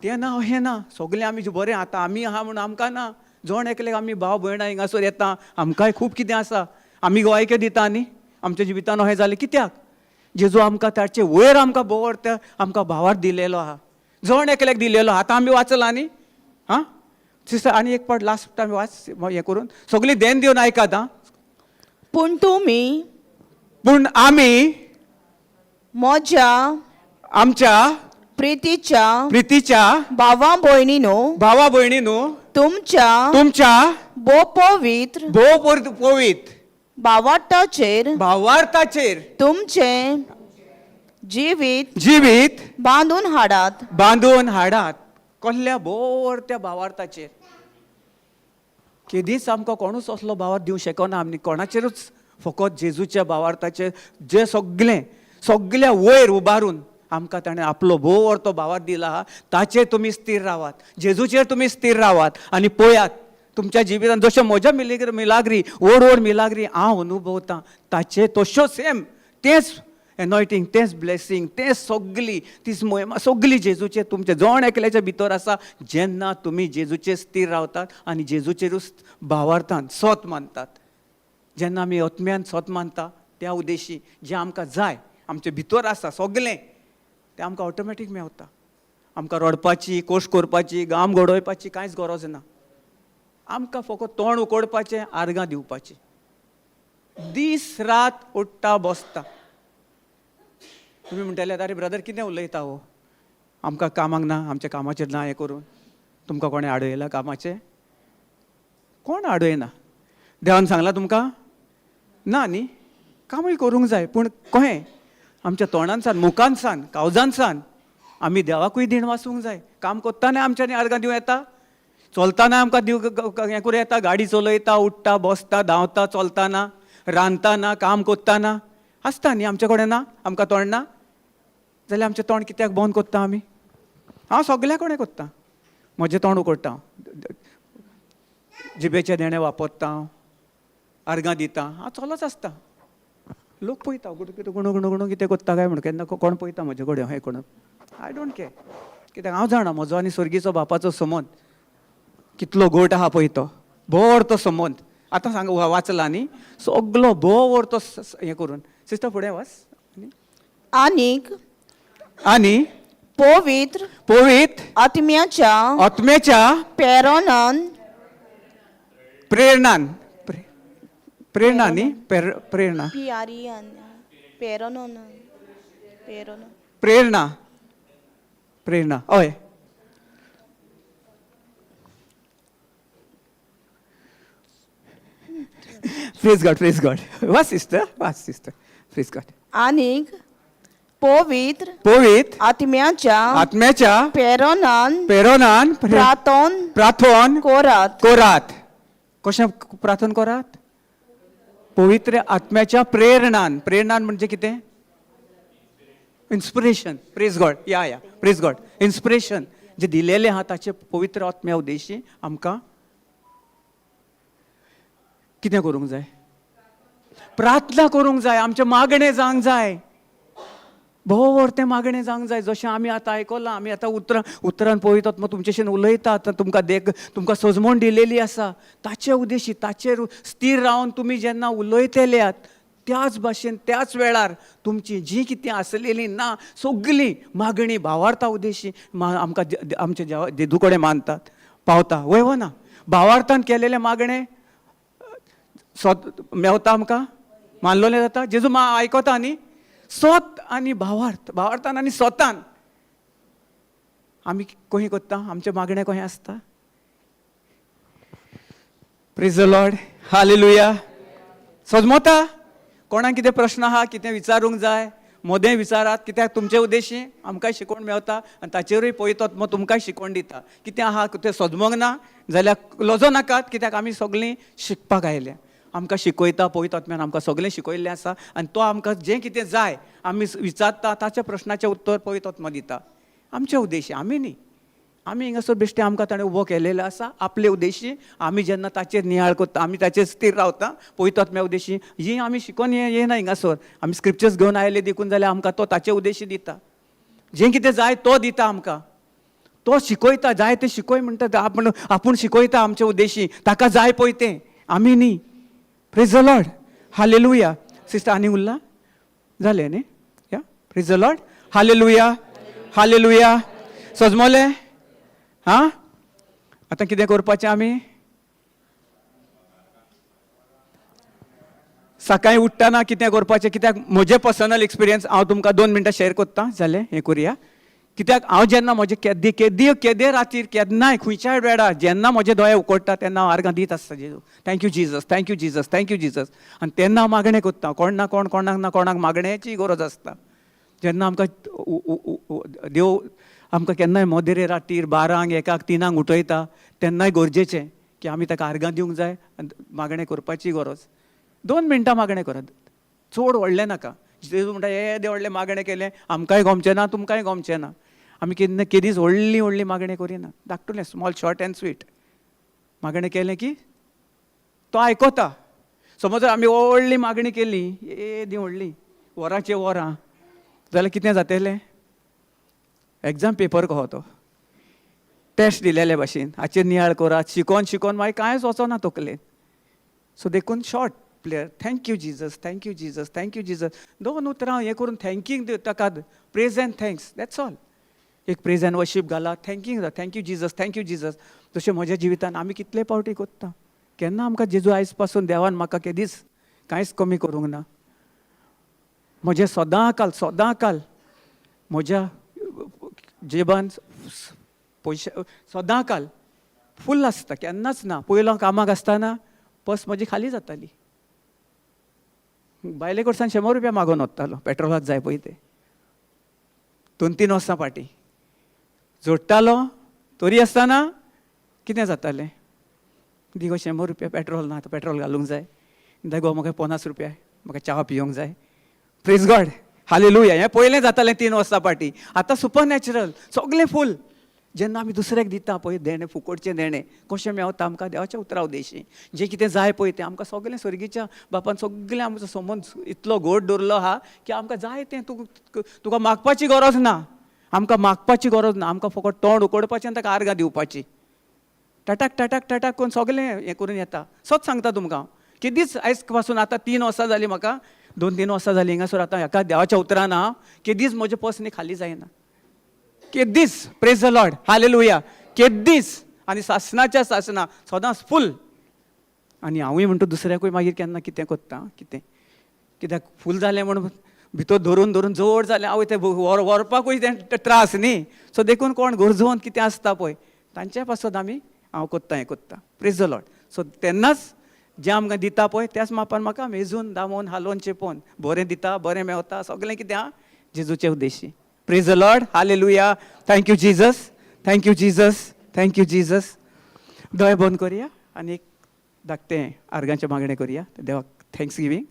तें ना हें ना, सगळें आमी बरें आतां आमी आहा म्हणून आमकां ना. जण एकल्याक आमी भाव भयणां हिंगासर येता, आमकांय खूब कितें आसा, आमी गोवायक्यो दिता न्ही. आमच्या जिवितान अहें जालें कित्याक? जेजू आमकां ताचे वयर आमकां भोव त्या आमकां भावार दिलेलो आहा, जण एकल्याक दिलेलो आहा. आतां आमी वाचलां न्ही. आं सिस्टर, आनी एक पाट लास्ट टायम वाच हें करून सगळीं देन दिवन आयकात आं. पूण तुमी पूण आमी म्हज्या आमच्या प्रितीच्या प्रितीच्या भावा भयणीनो, भावा भयणी न्हू, तुमच्या तुमच्या भोव पवित्र भोव पवित्र भावार्थाचेर भावार्थाचेर तुमचें जिवीत जिवीत बांदून हाडात. बांदून हाडात. कसल्या भोवर त्या भावार्थाचेर? केदीच आमकां कोणूच असलो भावार्थ दिवंक शकना. आमी कोणाचेरूच, फकत जेजूच्या भावार्थाचेर, जे सगलें सगल्या वयर उबारून आमकां ताणें आपलो भोव तो भावार्थ दिला आहा, ताचेर तुमी स्थीर रावात. जेजूचेर तुमी स्थीर रावात आनी पळयात तुमच्या जिवितान जशें म्हज्या मिलाग्री, व्हड व्हड मिलाग्री हांव अनुभवतां, ताचे तश्यो सेम तेंच एनॉयटींग, तेंच ब्लेसींग, तेंच सगली तीच मोहिमा सगली जेजूचे तुमचे जण एकल्याच्या भितर आसा. जेन्ना तुमी जेजूचेर स्थीर रावतात आनी जेजूचेरूच भावार्थान सत मानतात, जेन्ना आमी आत्म्यान सत मानता, त्या उद्देशी जें आमकां जाय आमचे भितर आसा सगलें, तें आमकां ऑटोमॅटीक मेवता. आमकां रडपाची, कोश करपाची, घाम घडोवपाची कांयच गरज ना. आमकां फकत तोंड उकोडपाचें, आर्गां दिवपाचीं, दीस रात उठ्ठा बसता. तुमी म्हणटले, आरे ब्रदर, कितें उलयता हो, आमकां कामाक ना, आमच्या कामाचेर ना हें करून. तुमकां कोणें आडयलां कामाचें? कोण आडयना. देवान सांगलां तुमकां ना न्ही? कामूय करूंक जाय, पूण कहें आमच्या तोंडानसान, मुखानसान, कावजानसान आमी देवाकूय दीण वासूंक जाय. काम करतना आमच्यांनी आर्गां दिवं येता, चलतना आमकां दिवं हें करूं येता. गाडी चलयता, उठ्ठा, बसता, धांवता, चलतना, रांदतना, काम करतना आसता न्ही आमचे कडेन ना? आमकां तोंड ना जाल्यार आमचें तोंड कित्याक बंद करता आमी? हांव सगल्या कडेन करता. म्हजें तोंड उकडटा, जिबेचें देणें वापरता हांव, आर्गां दिता हांव, चलत आसता. लोक पळयता, कितें गुणू गुणू गुणू कितें करता काय म्हण. केन्ना कोण पळयता म्हजे कडेन हें कोण, I don't care. कित्याक हांव जाणा म्हजो आनी स्वर्गीचो बापाचो संबंद कितलो गोट आहा पळय. तो भोव तो संबंद आतां सांग वाचला न्ही सगलो भोव तो हें करून. सिस्टर, फुडें वच. आनीक आनी पवित्र पवित्र आत्म्याच्या आत्म्याच्या प्रेरणान प्रेरणान प्रेरणा न्ही? Prerna. P R E N पेरोनोन पेरोनो. प्रेरणा, प्रेरणा, हय. प्रेज गॉड, प्रेज गॉड. वा सिस्टर, वा सिस्टर, प्रेज गॉड. आनीक पवित्र पवित्र आत्म्याच्या आत्म्याच्या पेरोनान पेरोनान प्रातोन प्रार्थन कोरात. कोरात. कशें प्रार्थन कोरात? पवित्र आत्म्याच्या प्रेरणान. प्रेरणान म्हणजे कितें? इन्स्पिरेशन. प्रेज गॉड. या या, प्रेज गॉड. इन्स्पिरेशन जे दिलेलें आहा ताचे पवित्र आत्म्या उद्देशी आमकां कितें करूंक जाय? प्रार्थना करूंक जाय. आमचें मागणें जावंक जाय, भोव तें मागणें जावंक जाय. जशें आमी आतां आयकलां, आमी आतां उतरां उतरान पळयतात, मग तुमच्याशीन उलयतात, आतां तुमकां देख तुमकां सजमोण दिलेली आसा. ताचे उद्देशी ताचेर स्थीर रावन तुमी जेन्ना उलयतल्यात त्याच भाशेन त्याच वेळार तुमची जी कितें आसलेली ना सगळीं मागणी भावार्था उद्देशी आमकां आमच्या जेजू कडेन मानतात पावता. वय वो ना? भावार्थान केलेलें मागणें सोत मेवता आमकां, मानलोलें जाता. जेजू मा आयकता न्ही. सोत आनी भावार्थ, भावार्थान आनी सोतान आमी कहीं कोत्ता, आमचें मागणें कहें आसता. प्रेज the Lord, hallelujah. सजमोता कोणाक कितें प्रश्न आहा, कितें विचारूंक जाय, मोदें विचारात. कित्याक तुमचे उद्देशी आमकांय शिकोवण मेवता आनी ताचेरूय पळयतात मग तुमकांय शिकोवण दिता. कितें आहा तें सजमोंक ना जाल्यार लजो नाकात, कित्याक आमी सगळीं शिकपाक आयल्या. आमकां शिकयता पवित्र आत्म्यान, आमकां सगळें शिकयल्लें आसा आनी तो आमकां जें कितें जाय आमी विचारता ताच्या प्रश्नाचें उत्तर पवित्र आत्मा दिता. आमचे उद्देशी आमी न्ही, आमी हिंगासर बेश्टे आमकां ताणें उबो केलेलो आसा आपले उद्देशी. आमी जेन्ना ताचेर नियाळ करता, आमी ताचेर स्थीर रावता पवित्र आत्म्या उद्देशी. ही आमी शिकोन येना हिंगासर, आमी स्क्रिप्चर्स घेवन आयले देखून जाल्यार आमकां तो ताचे उद्देशी दिता. जें कितें जाय तो दिता आमकां, तो शिकयता, जाय तें शिकय म्हणटा. आपूण आपूण शिकयता आमचे उद्देशी, ताका जाय पळय तें, आमी न्ही. प्रेज the Lord, hallelujah. Sister आनी उरला जालें न्ही? या, प्रेज the Lord, hallelujah, hallelujah. सजमोलें? हां, आतां कितें करपाचें आमी? सकाळीं उठ्ठना कितें करपाचें? कित्याक म्हजें पर्सनल एक्सपिरियन्स हांव तुमकां 2 मिनटां शेअर करतां, जालें हें करुया. कित्याक हांव जेन्ना म्हजें केदे केदी केदे रातीर केन्नाय खंयच्याय वेळार जेन्ना म्हजे दोळे उकडटा तेन्ना हांव आर्गां दीत आसता जेजू, thank you Jesus, thank you Jesus, thank you Jesus. आनी तेन्ना हांव मागणें करता. कोण ना कोण, कोणाक ना कोणाक मागण्याची गरज आसता. जेन्ना आमकां देव आमकां केन्नाय मदेरे रातीर 12, 1, 3 उठयता तेन्नाय गरजेचें की आमी ताका आर्गां दिवंक जाय आनी मागणें करपाची गरज. 2 मिनटां मागणें करात, चड व्हडलें नाका. जेजू म्हणटा येदें व्हडलें मागणें केलें आमकांय गमचें ना, तुमकांय गमचें ना. आमी केन्ना केदीच व्हडली व्हडली मागणें करिना, धाकटुलें स्मॉल शॉर्ट एंड स्वीट मागणें केलें की तो आयकता. समज आमी व्हडली मागणी केली, येदी व्हडली वरांचे वरां, जाल्यार कितें जातलें? एग्जाम पेपर कहो तो टेस्ट दिलेले भाशेन हाचेर नियाळ करात, शिकोन शिकोन मागीर कांयच वचना तकलेन. सो देखून short prayer, thank you Jesus, thank you Jesus, thank you Jesus, 2 उतरां हें करून थँकींग ताका, praise and thanks, that's all. एक प्रेज एंड वर्शीप घाला, थँकींग, thank you Jesus, thank you Jesus. जशें म्हज्या जिवितान आमी कितले पावटी करता, केन्ना आमकां जेजू आयज पासून देवान म्हाका केदीच कांयच कमी करूंक ना. म्हजें सदां काल सदां काल म्हज्या जेबान पयशे सदां काल फूल आसता, केन्नाच ना. पयलो कामाक आसतना पर्स म्हजी खाली जाताली, बायले कडच्यान 100 रुपया मागोवन वतालो पेट्रोलाक जाय पळय ते. 2-3 वर्सां फाटीं जोडटालो तरी आसतना कितें जातालें, दिगो 100 रुपया पेट्रोल ना, आतां पेट्रोल घालूंक जाय, दागो म्हाका 50 रुपया म्हाका च्या पिवंक जाय. प्रेज गॉड, हालेलुया. हें पयलें जातालें 3 वर्सां फाटीं, आतां सुपर नॅचरल सगळें फूल. जेन्ना आमी दुसऱ्याक दिता पळय देणें, फुकटचें देणें कशें मेवता आमकां देवाच्या उतरा उद्देशी. जें कितें जाय पळय तें आमकां सगळें सर्गीच्या बापान सगळें आमचो समज इतलो गोड दवरलो आहा की आमकां जाय तें तुका मागपाची गरज ना, आमकां मागपाची गरज ना, आमकां फकत तोंड उकडपाचें आनी ताका आर्गां दिवपाची. टटाक टटाक टटाक करून सगळें हें करून येता. सत सांगता तुमकां, केदीच आयज पासून आतां 3 वर्सां जालीं म्हाका, 2-3 वर्सां जालीं हिंगासर आतां हेका देवाच्या उतरान हांव केदीच म्हजें पर्स न्ही खाली जायना, केदीच. प्रेज the Lord, hallelujah. केदीच. आनी सासणाच्या सासणां सदांच फूल. आनी हांवूय म्हणटा दुसऱ्याकूय मागीर केन्ना कितें कोत्ता कितें कित्याक फूल जालें म्हूण भितर धरून धरून जड जालें आवय तें व्हरपाकूय तें त्रास न्ही. सो देखून कोण गरजोवन कितें आसता पळय तांचे पासत आमी हांव कोत्ता हें कोत्ता. Praise the Lord. सो तेन्नाच जें आमकां दिता पळय त्याच मापान म्हाका मेजून दामोवन हालोवन चेपोवन बरें दिता, बरें मेवता, सगळें कितें आहा जेजूचे उद्देशी. Praise the Lord. Hallelujah. Thank you Jesus. Thank you Jesus. Thank you Jesus. दोळे बंद करुया आनी एक धाकटें आर्गांचें मागणें करुया देवाक. Thanks giving.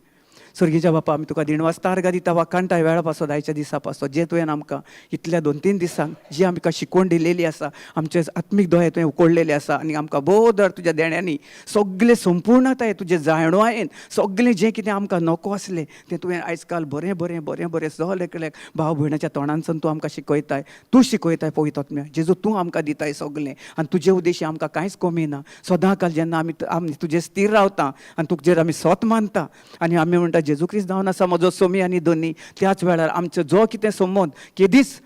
स्वर्गीच्या बापा, आमी तुका दिणवासता, आर्गां दिता, वाखाणटा वेळा पासत, आयच्या दिसा पासत, जे तुवें आमकां इतल्या 2-3 दिसांक जी आमकां शिकवण दिलेली आसा, आमचे आत्मीक दोळे तुवें उकोडलेले आसा आनी आमकां भोव दर तुज्या देण्यांनी सगळें संपूर्णताय तुजें जाणवायेन सगळें जें कितें आमकां नको आसलें तें तुवें आयज काल बरें बरें बरें बरें सहल एकल्याक भाव भयणाच्या तोंडांसून तूं आमकां शिकयताय, तूं शिकयताय पवित्र आत्म्या जेजू, तूं आमकां दिताय सगळें आनी तुजे उद्देशी आमकां कांयच कमी ना. सदां काल जेन्ना आमी तुजेर स्थीर रावता आनी तुजेर आमी सोत मानता आनी आमी म्हणटा जेजू क्रिस्त जावन आसा म्हजो सोमी आनी दोनी, त्याच वेळार आमचो जो कितें संबंद केदीच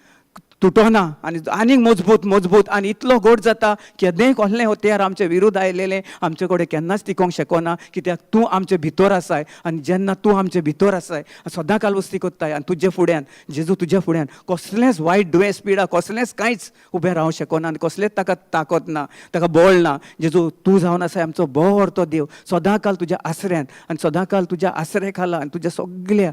तुटना आनी आनीक मजबूत मजबूत आनी इतलो गोड जाता केदेंय कसलें हत्यार आमचे विरुद्ध आयलेलें आमचे कडेन केन्नाच टिकोंक शकना, कित्याक तूं आमचे भितर आसाय आनी जेन्ना तूं आमचे भितर आसाय सदां काल वस्ती कोत्ताय आनी तुजे फुड्यान जेजू तुज्या फुड्यान कसलेंच वायट दुयेंस पिडा कसलेंच कांयच उबें रावंक शकना आनी कसलेंच ताका ताकत ना, ताका बळ ना. जेजू तूं जावन आसाय आमचो बरो तो देव, सदां काल तुज्या आसऱ्यान आनी सदां काल तुज्या आसरे खाला आनी तुज्या सगल्या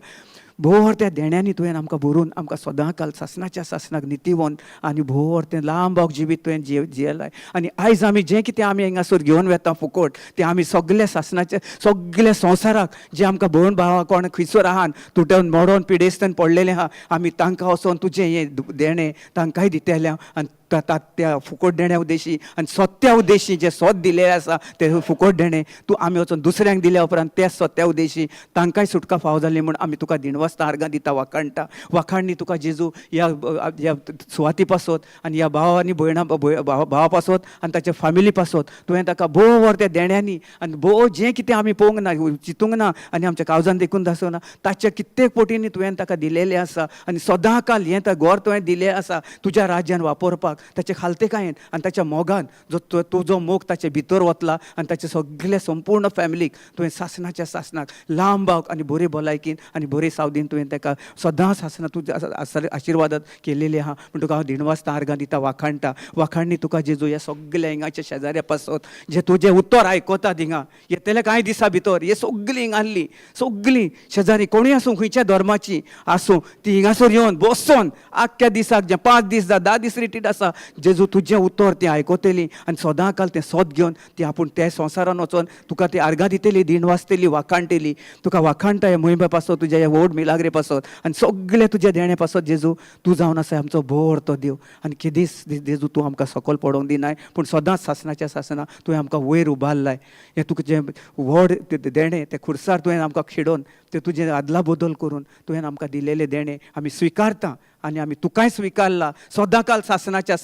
भोवर त्या देण्यांनी तुवें आमकां भरून आमकां सदां काल सासणाच्या सासणाक नितीवंत आनी भोवर तें लांब जिवीत तुवें जियेलाय. आनी आयज आमी जें कितें आमी हांगासर घेवन वेता फुकट तें आमी सगल्या सासणाच्या सगल्या संवसाराक जें आमकां भयण भावा कोण खंयसर आहान तुटून मोडोन पिडेस्तान पडलेलें आहा आमी तांकां वचोन तुजें हें देणें तांकांय दितलें आनी त्या फुकट देण्या उद्देशी आनी सत्या उद्देशी जें सत दिलेलें आसा तें फुकट देणें तूं आमी वचोन दुसऱ्यांक दिल्या उपरांत त्या सत्या उद्देशी तांकांय सुटका फावो जाली म्हूण आमी तुका दिणवासता, आर्गां दिता, वाखाणटा. वाखाणणी तुका जेजू ह्या ह्या सुवाती पासत आनी ह्या भाव आनी भयणां भावा पासत आनी ताच्या फामिली पासत तुवें ताका भोव व्हर त्या देण्यांनी आनी भोव जें कितें आमी पळोवंक ना, चिंतूंक ना आनी आमच्या काळजान देखून दासोना ताच्या कित्येक पटींनी तुवें ताका दिलेलें आसा आनी सदां काल हें घर तुवें दिलें आसा तुज्या राज्यान वापरपाक ताचे खालतेकायेन आनी ताच्या मोगान जो तुजो मोग ताचे भितर वतला आनी ताचे सगळे संपूर्ण फॅमिलीक तुवें सासणाच्या सासणाक लांब आनी बरी भलायकीन आनी बरी सावदीन तुवें ताका सदां सासणां तुज्या आशिर्वादात केलेली आहा म्हण तुका हांव दिणवासता, आर्गां दिता, वाखाणटा. वाखाणणी तुका जेजू ह्या सगल्या हिंगाच्या शेजाऱ्या पासत जे तुजें उत्तर आयकता थिंगा येतले कांय दिसां भितर हे सगलीं हिंगा आहली सगलीं शेजारी कोणूय आसूं खंयच्या धर्माची आसूं ती हिंगासर येवन बसोन आख्ख्या दिसाक जे 5 दीस 10 दीस रिटीट आसा जेजू तुजें उतर ती आयकतली आनी सदां काल तें सोद घेवन ती आपूण त्या संवसारान वचोन तुका ती आर्गां दितली, दीण वाचतली, वाखाणटली. तुका वाखाणटा ह्या मोहिमे पासत, तुज्या ह्या व्हड मिलाग्रे पासत आनी सगळे तुज्या देणे पासत जेजू तूं जावन आसा आमचो भोव तो देव आनी केदीच जेजू तूं आमकां सकयल पडोवंक दिनाय पूण सदांच सासणाच्या सासणा तुवें आमकां वयर उबारलाय. हें तुका जें व्हड देणें तें खुर्सार तुवें आमकां खेडोवन तें तुजें आदला बदल करून तुवें आमकां दिलेलें देणें आमी स्विकारता आनी आमी तुकाय स्विकारला सदां काल सासणाच्या.